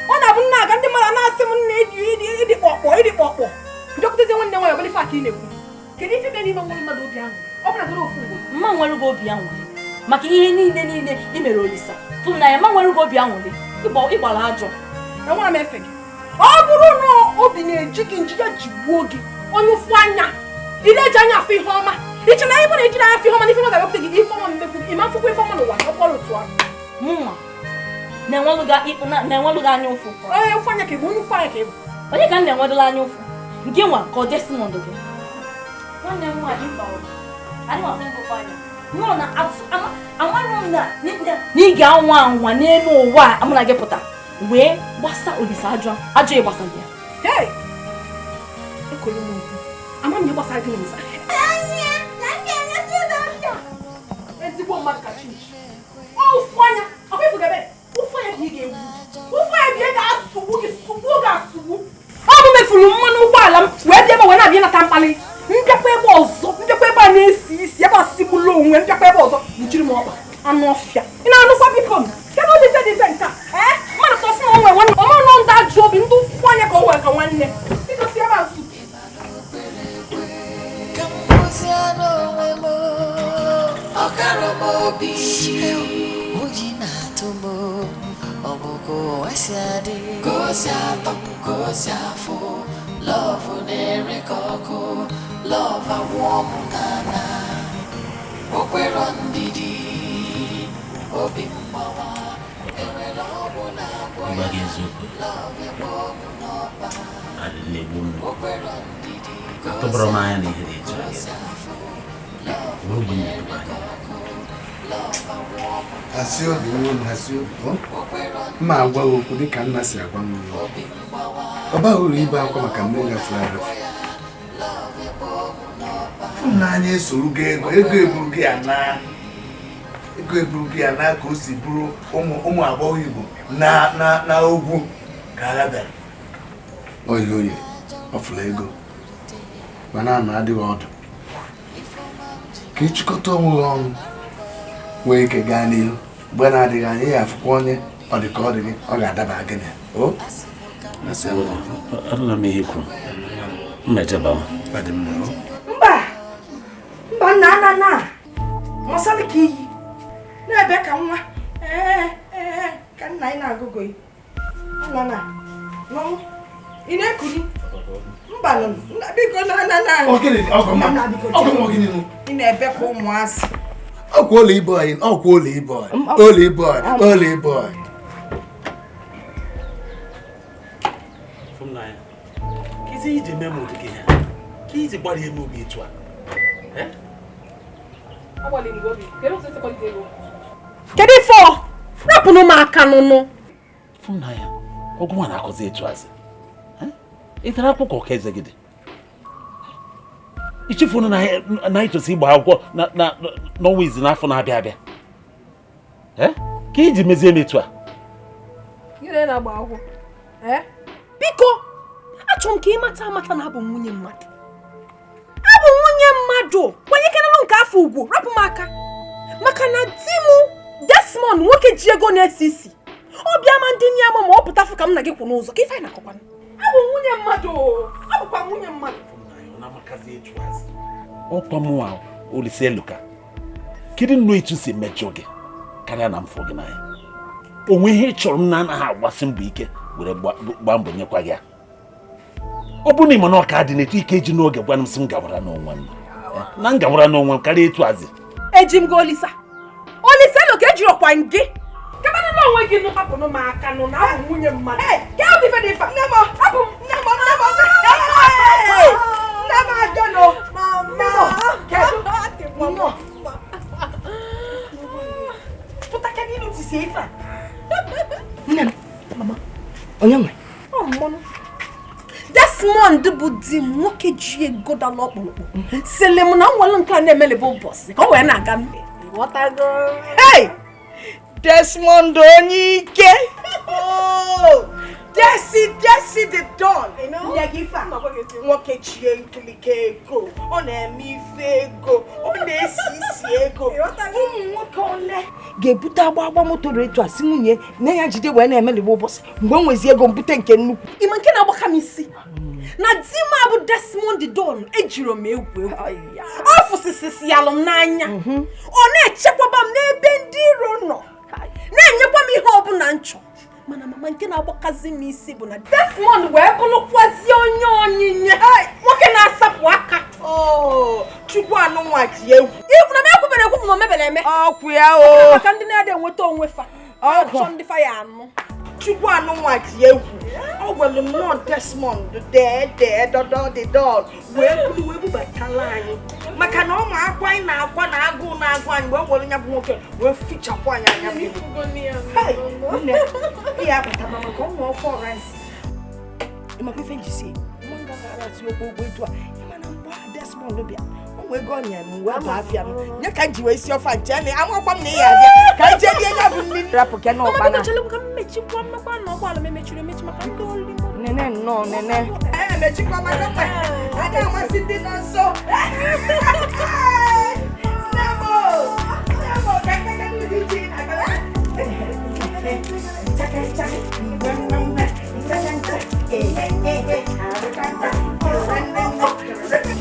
Speaker 8: Ọ na-abụ nna aga ndị mmadụ na-asị m nna ịdị kpọkpọ ịdị kpọkpọ. Bịakwutezie nwanne nwaanyị ọbụla ife a ka ị na-ekwu. Kedu ife mere ime nwere mmadụ obi ahụ? Ọ bụla goro ofu mgbe.
Speaker 6: Mma nwere gị obi aṅụrị maka ihe niile niile i mere Olisa. Fụ m n'anya, mma nwere gị obi aṅụrị. Ịgbara ajọ.
Speaker 8: Enwere m efe gị. Ọ bụrụ na obi na-eji gị njide jigbuo gị, onye ụfụ anya, ị na-eji anya afụ ihe ọma. Iche na ịbụ na ejiri anya afụ ihe ọma na ife ọma ga-abịakwute gị, ife ọma mmekwu gị, ịma mfụkwa ife ọma n'ụwa, ọ kpọrọ otu ahụ.
Speaker 6: Mụnwa na-enwelụ gị anya ụfụ.
Speaker 8: Onye ụfụ anya ka ị bụ, onye ụfụ anya ka ị bụ.
Speaker 6: Onye ka m na-enwedụla anya ụfụ? Nke nwa ka ọ Desmond gị. Nwanne m nwaanyị mba ụlọ. Adị m afụ ngụkọ anya. Nọ na amarụ m na ị ga-anwa anwa n'elu ụwa a mụ na gị pụta wee gbasa Olisa ajọ ajọ ịgbasa gị.
Speaker 8: Hey! Ekolo m okwu. Ama m ihe gbasara gị na Olisa. Ezigbo mmadụ ka chinchi. Ọ ụfụ anya, ọkwa ifu gebe. Ụfụ anya ka ị ga-egwu. Ụfụ anya ka ị ga-asụgbu gị sụgbu gị asụgbu. Ọ bụ mefuru mmanụ ụgbọala m wee bịa ebe wee na-abịa nata mkpali. Mbịakwa ebe ọzọ, mbịakwa ebe a na-esi isi, ebe a sigbula onwe, mbịakwa ebe ọzọ, kpuchiri m ọkpa, anụ ọfịa. Ị na-anụkwa biko m? Kedu ụdị ife dị ife nke a? Ee, mmadụ sọ sị na o nwere nwanne, ọ mara nọ ndị ajọ obi, ndị ụfụ anya ka o nwere ka nwanne. Biko si ebe a su.
Speaker 4: Ọkara m obi, oyi na-atụ m, ọ bụ ka ụwa si adị. Ka o si atọ, ka o si afụ, lọvụ na-ere ka ọkụ, Love awụọ m n'ala, okwero ndidi, obi mgbawa, enwere ọgwụ na-agwọ
Speaker 1: Ngwa
Speaker 4: ya.
Speaker 1: Gị eziokwu.
Speaker 4: Love egbuo m n'ọkpa,
Speaker 1: Adị na-egbu m.
Speaker 4: okwero ndidi, ka o
Speaker 1: Atụbọrọ m
Speaker 4: si
Speaker 1: anya na ihe dị etu a
Speaker 4: ka o si
Speaker 1: ga-eme.
Speaker 4: afụ. Love
Speaker 1: Nwere obi m
Speaker 4: na-ere
Speaker 1: na-etụkwa
Speaker 4: ka
Speaker 1: anya.
Speaker 4: ọkụ, love awụọ m
Speaker 7: Hasie obi, nwa m, hasie obi, ọ?
Speaker 4: okwero
Speaker 7: Mma agwa gị okwu dịka nna si agwa m ya.
Speaker 4: obi mgbawa.
Speaker 7: Ọ baghị uru ibe akwa maka mmiri gafere agafe. Ịfụnanya esoro gị, ego ego eburu gị ya na ego eburu gị ya na ka o si bụrụ ụmụ ụmụ agbọghọ Igbo na na na ogwu ka agha bịara. Oyi oyi ọ fụrụ ego mana ama adịghị ọdụ ka ịchịkọta onwe gị ọnụ nwee ike gaa n'ihu. Mgbe na-adịghị anya, ya afụkwa onye ọ dị ka ọ dị gị, ọ ga-adaba gị na ya. O Asị m.
Speaker 1: Anụla m ihe i kwuru. M na-echeba m.
Speaker 7: Ọ dị mma, o.
Speaker 2: Mba, mba, nna, nna, nna, masalị ka iyi na-ebe ka nwa, ee ee, ka nna anyị na-agụgụ nna na n'ọnwụ ị na-ekuli. Mba nụ, nna, biko, na na na.
Speaker 7: Ọ gịnị? Ọgọ ma?
Speaker 2: Nna, biko,
Speaker 7: Ọgọ ma gịnị nụ?
Speaker 2: Ị na-ebe ka ụmụazị.
Speaker 7: Ọkwa ụlọ ibe anyị, ọkwa ụlọ ibe anyị, ụlọ ibe anyị, ụlọ ibe anyị.
Speaker 1: Fụnanya, ka isi iji mee m ụdị gị ihe a? Ka iji gbara ya n'obi etu a? Eh?
Speaker 8: Agbalị m gị obi. Kedu otu esi kwalite ego? Kedu ife ọ? Rapụnụ m aka nụnụ.
Speaker 1: Fụnanya, ọgwụ nwa na-akọzi etu azị. Eh? Ị tara akwụkwọ ka eze gị dị? I chefuru na anyị tosi ịgba akwụkwọ na na n'ọnwa izi n'afọ na-abịa abịa. Eh? Ka iji mezie m etu a?
Speaker 8: Gịnị na-agba akwụkwọ? Eh? Biko, achọrọ m ka ị mata amata na abụ m nwunye mmadụ. Abụ m nwunye mmadụ. Kwanyekenelụ nke afọ ugwu, rapụ m aka. Maka na di m Desmond, nwoke ji ego na-esi isi. Obi ama ndị nye ama ma ọ pụta afọ ka m na gị kwụ n'ụzọ. Ka ife anyị na-akọkwanụ. Abụ m nwunye mmadụ. Abụkwa m nwunye mmadụ.
Speaker 1: Ọkwa m nwa Olise Eluka. Kedu nnọọ etu si mejọ gị karịa na mfụ gị n'anya? Onwe ihe ị chọrọ m na-anaghị agbasi mbọ ike were gbaa mbọ nyekwa gị ya. Ọ bụrụ na ị ma na ọka dị n'etu ike ji n'oge gwa m sị m gawara n'onwe m. Na m gawara n'onwe m karịa etu azị.
Speaker 8: Eji m gị Olisa. Olise Eluka, ejiri ọkwa gị. Kabanụ n'onwe gị nụ, hapụnụ m aka nụ na abụ m nwunye mmadụ. Ke obi ife dị ife.
Speaker 2: Nne m,
Speaker 8: Abụ m
Speaker 2: nne m, nne m, nne m adọ nọ. Nne m, kedu? Nnọọ. Pụta kedu ilu ti si ife a? Nne m, mama, onye nwe?
Speaker 8: Ọ mmanụ. Desmond bụ di m, nwoke ji ego dala ọkpụrụkpụ. Sịlị m na nwere nke a na-emelebe ụbọchị ka ọ wee na-aga m. Ghọtago?
Speaker 2: Hey! Desmond onye ike! Oh! Desi, Desi the Don! Nye gị ife a, nwoke chie nkilike ego, ọ na-eme ife ego, ọ na-esi isi ego. Ụmụ nwoke ole ga-ebute agba agba moto etu a si nwunye nne ya jide wee na-emelebe ụbọchị mgbe o nwezi ego mbute nke nnukwu.
Speaker 8: Ịma nke na-agbaka m isi na di m abụ Desmond the Don ejiro m egwu egwu. Ọ fụsịsịsị alụ m n'anya. Ọ na-echekwaba m n'ebe ndị iro nọ, na-enyekwa m ihe ọbụla m chọrọ. Mana mama, nke na-agbakazi m isi bụ na Desmond wee bụrụkwazi onye onyinye, nwoke na-asapụ aka.
Speaker 2: Oh, Chukwu anụnwa ji egwu.
Speaker 8: Ikwu na m ekwubere ekwu bụ na o mebere eme.
Speaker 2: Ọkwụ ya
Speaker 8: Ọ bụrụ
Speaker 2: o.
Speaker 8: maka ndị na-ede enweta onwe fa.
Speaker 2: Ọkwụ.
Speaker 8: Achọ ndị fa ya anụ.
Speaker 2: Chukwu anụnwa ji egwu. Ọ gwara m nọọ Desmond dee dee dọdọ dị dọl wee buru wee bubatala anyị. Maka na ụmụ akwa anyị na-akwa na agụụ na-agụ anyị wee were ya bụ nwoke wee fichapụ anyị anya mmiri. Hey, nne, ị ya apụtaba maka ụmụ ọfọ rice. Ị makwa ife njisi nwa nga gara si okpo ogbo etu a. Ị ma na mgbe a Desmond bịa, o nwee ego ọ nyere m wee baa afịa m. Nye ka m ji wee si ofe a nche na amakwa m na ị ya abịa ka m jee rie ya bụ nri. Rapụ ke na
Speaker 8: Mama,
Speaker 2: ụkpana.
Speaker 8: biko chere m ka m mechikwa mmekwa na ụgbọala m emechiri emechi maka ndị ori.
Speaker 2: Nene nnọọ nene. Ee, mechikwa maka mgbe a ga-amasị ndị nọ nso. Nne m o, nne m o, ka nkata ndị dị iche na-akpara. Nchaka nchaka, mgbe mgbe mgbe, nchaka ncha, ehe ehe, arụka nta, ọrụka nne nne.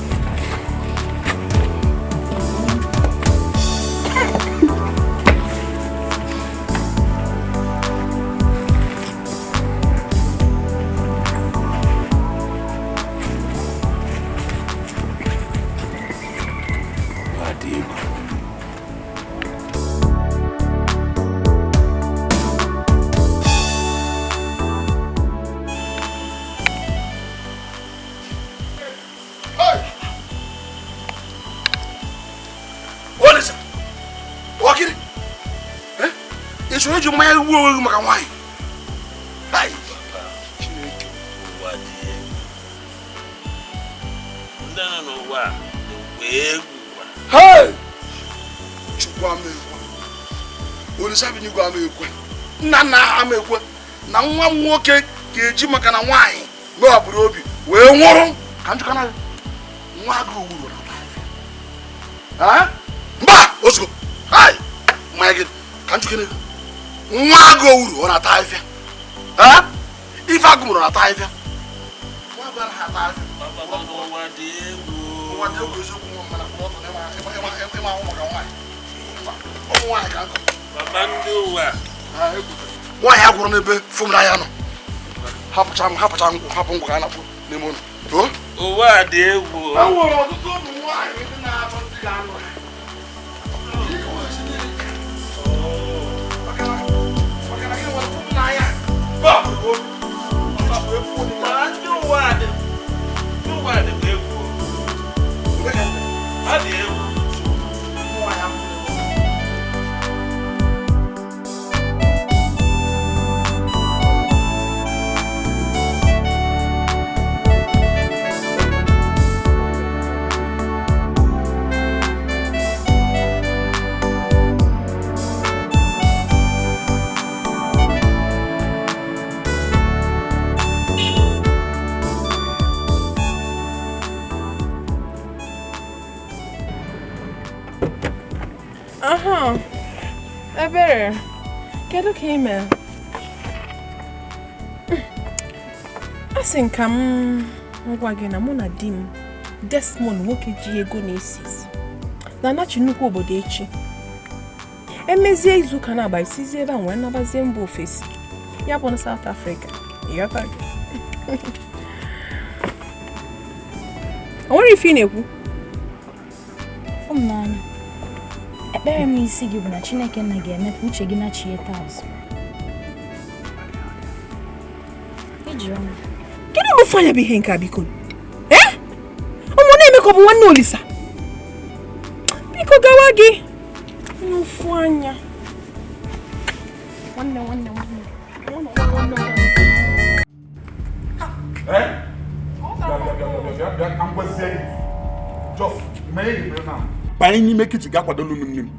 Speaker 11: Ị chọrọ iji mmanya gbuo onwe gị maka nwaanyị?
Speaker 1: Chineke, ụwa dị egwu. Ndị nọ n'ụwa dị egwu.
Speaker 11: Hey! Chukwu ama ekwe. Olisa bi n'igwe ama ekwe. Nna nna ama ekwe. Na nwa m nwoke ga-eji maka na nwaanyị mewapụrụ obi wee nwụrụ. Ka njikọ na nwa agụ wuru na mba ozugbo. Hai! Mmanya gị ka njikọ na nwa agụ wuru ọ na-ata ahịfịa. Ife agụ mụrụ na-ata ahịfịa. Nwa agụ anaghị ata ahịfịa.
Speaker 1: Ụwa dị egwu.
Speaker 11: Ụwa dị egwu eziokwu nwa mana kwụrụ ọtọ n'ịma ahụ maka nwaanyị. Ụmụ nwaanyị ka nkụ.
Speaker 1: Papa ndị ụwa.
Speaker 11: Nwaanyị agwụrụ n'ebe fom na ya nọ. Hapụcha m hapụcha ngwụ hapụ ngwụ ka a na-akpụ n'ime ụlọ.
Speaker 1: Ụwa dị egwu.
Speaker 11: E nwere ọtụtụ ụmụ nwaanyị ndị na-achọ ndị ga-anụ ha.
Speaker 1: Ndị ụwa dị egwu. Ha dị egwu.
Speaker 8: Aha, Ebere, kedu ka ị mere? Asị m ka m gwa gị na mụ na di m Desmond nwoke ji ego na-esi isi na-anachi nnukwu obodo echi. Emezie izuụka na-agba isizie ebe a wee nabazie mba ofesi, ya bụ na South Africa. Ịghọta gị? O nwere ife ị na-ekwu?
Speaker 6: Ụmụnanya, ekpere m n'isi gị bụ na Chineke nna ga-eme ka uche gị nachie taa azụ.
Speaker 8: Kedu bụ fanya bụ ihe nke a biko? Ụmụ na-eme ka ọ bụ nwanne Olisa. Biko gawa gị. N'ofu anya. Nwanne nwanne nwanne.
Speaker 3: Banye n'ime kichin ga-akwadolu m nne m.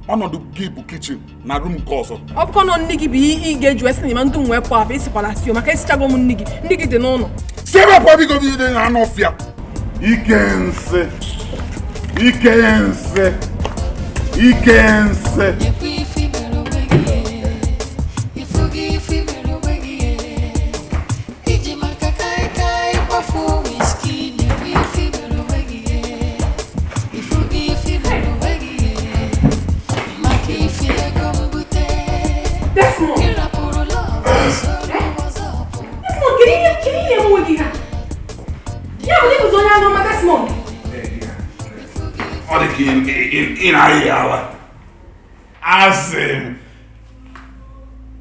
Speaker 3: Ọnọdụ gị bụ kichin na rum nke ọzọ.
Speaker 8: Ọ bụkwa na nne gị bụ ihe ị ga-eji esi na ndụ nwee pụọ abụ esikwala si maka esichago m nne gị. Nne gị dị n'ụlọ.
Speaker 3: Si ebe pụọ biko gị dị na anụ ọfịa. Ike nsị. Ike nsị. Ike nsị. Ị na-ayị ala. Asị m,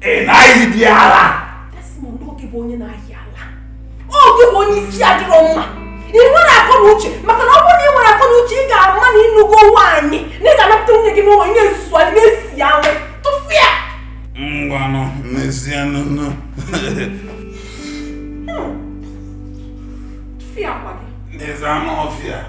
Speaker 3: ị na-ayị dị ala.
Speaker 8: Desmond, oge bụ onye na-ayị ala. Oge bụ onye isi adịrọ mma. Ị nwere akọ na uche maka na ọ bụrụ na ị nwere akọ na uche ị ga-ama na ịnụgo nwaanyị na ị ga-anapụta nwunye gị n'ụlọ na-esusu anyị na-esi anwụ tụfịa.
Speaker 3: Ngwanụ n'ezie nụnụ.
Speaker 8: Tụfịa akwa gị.
Speaker 3: N'ezie anụ ọfịa.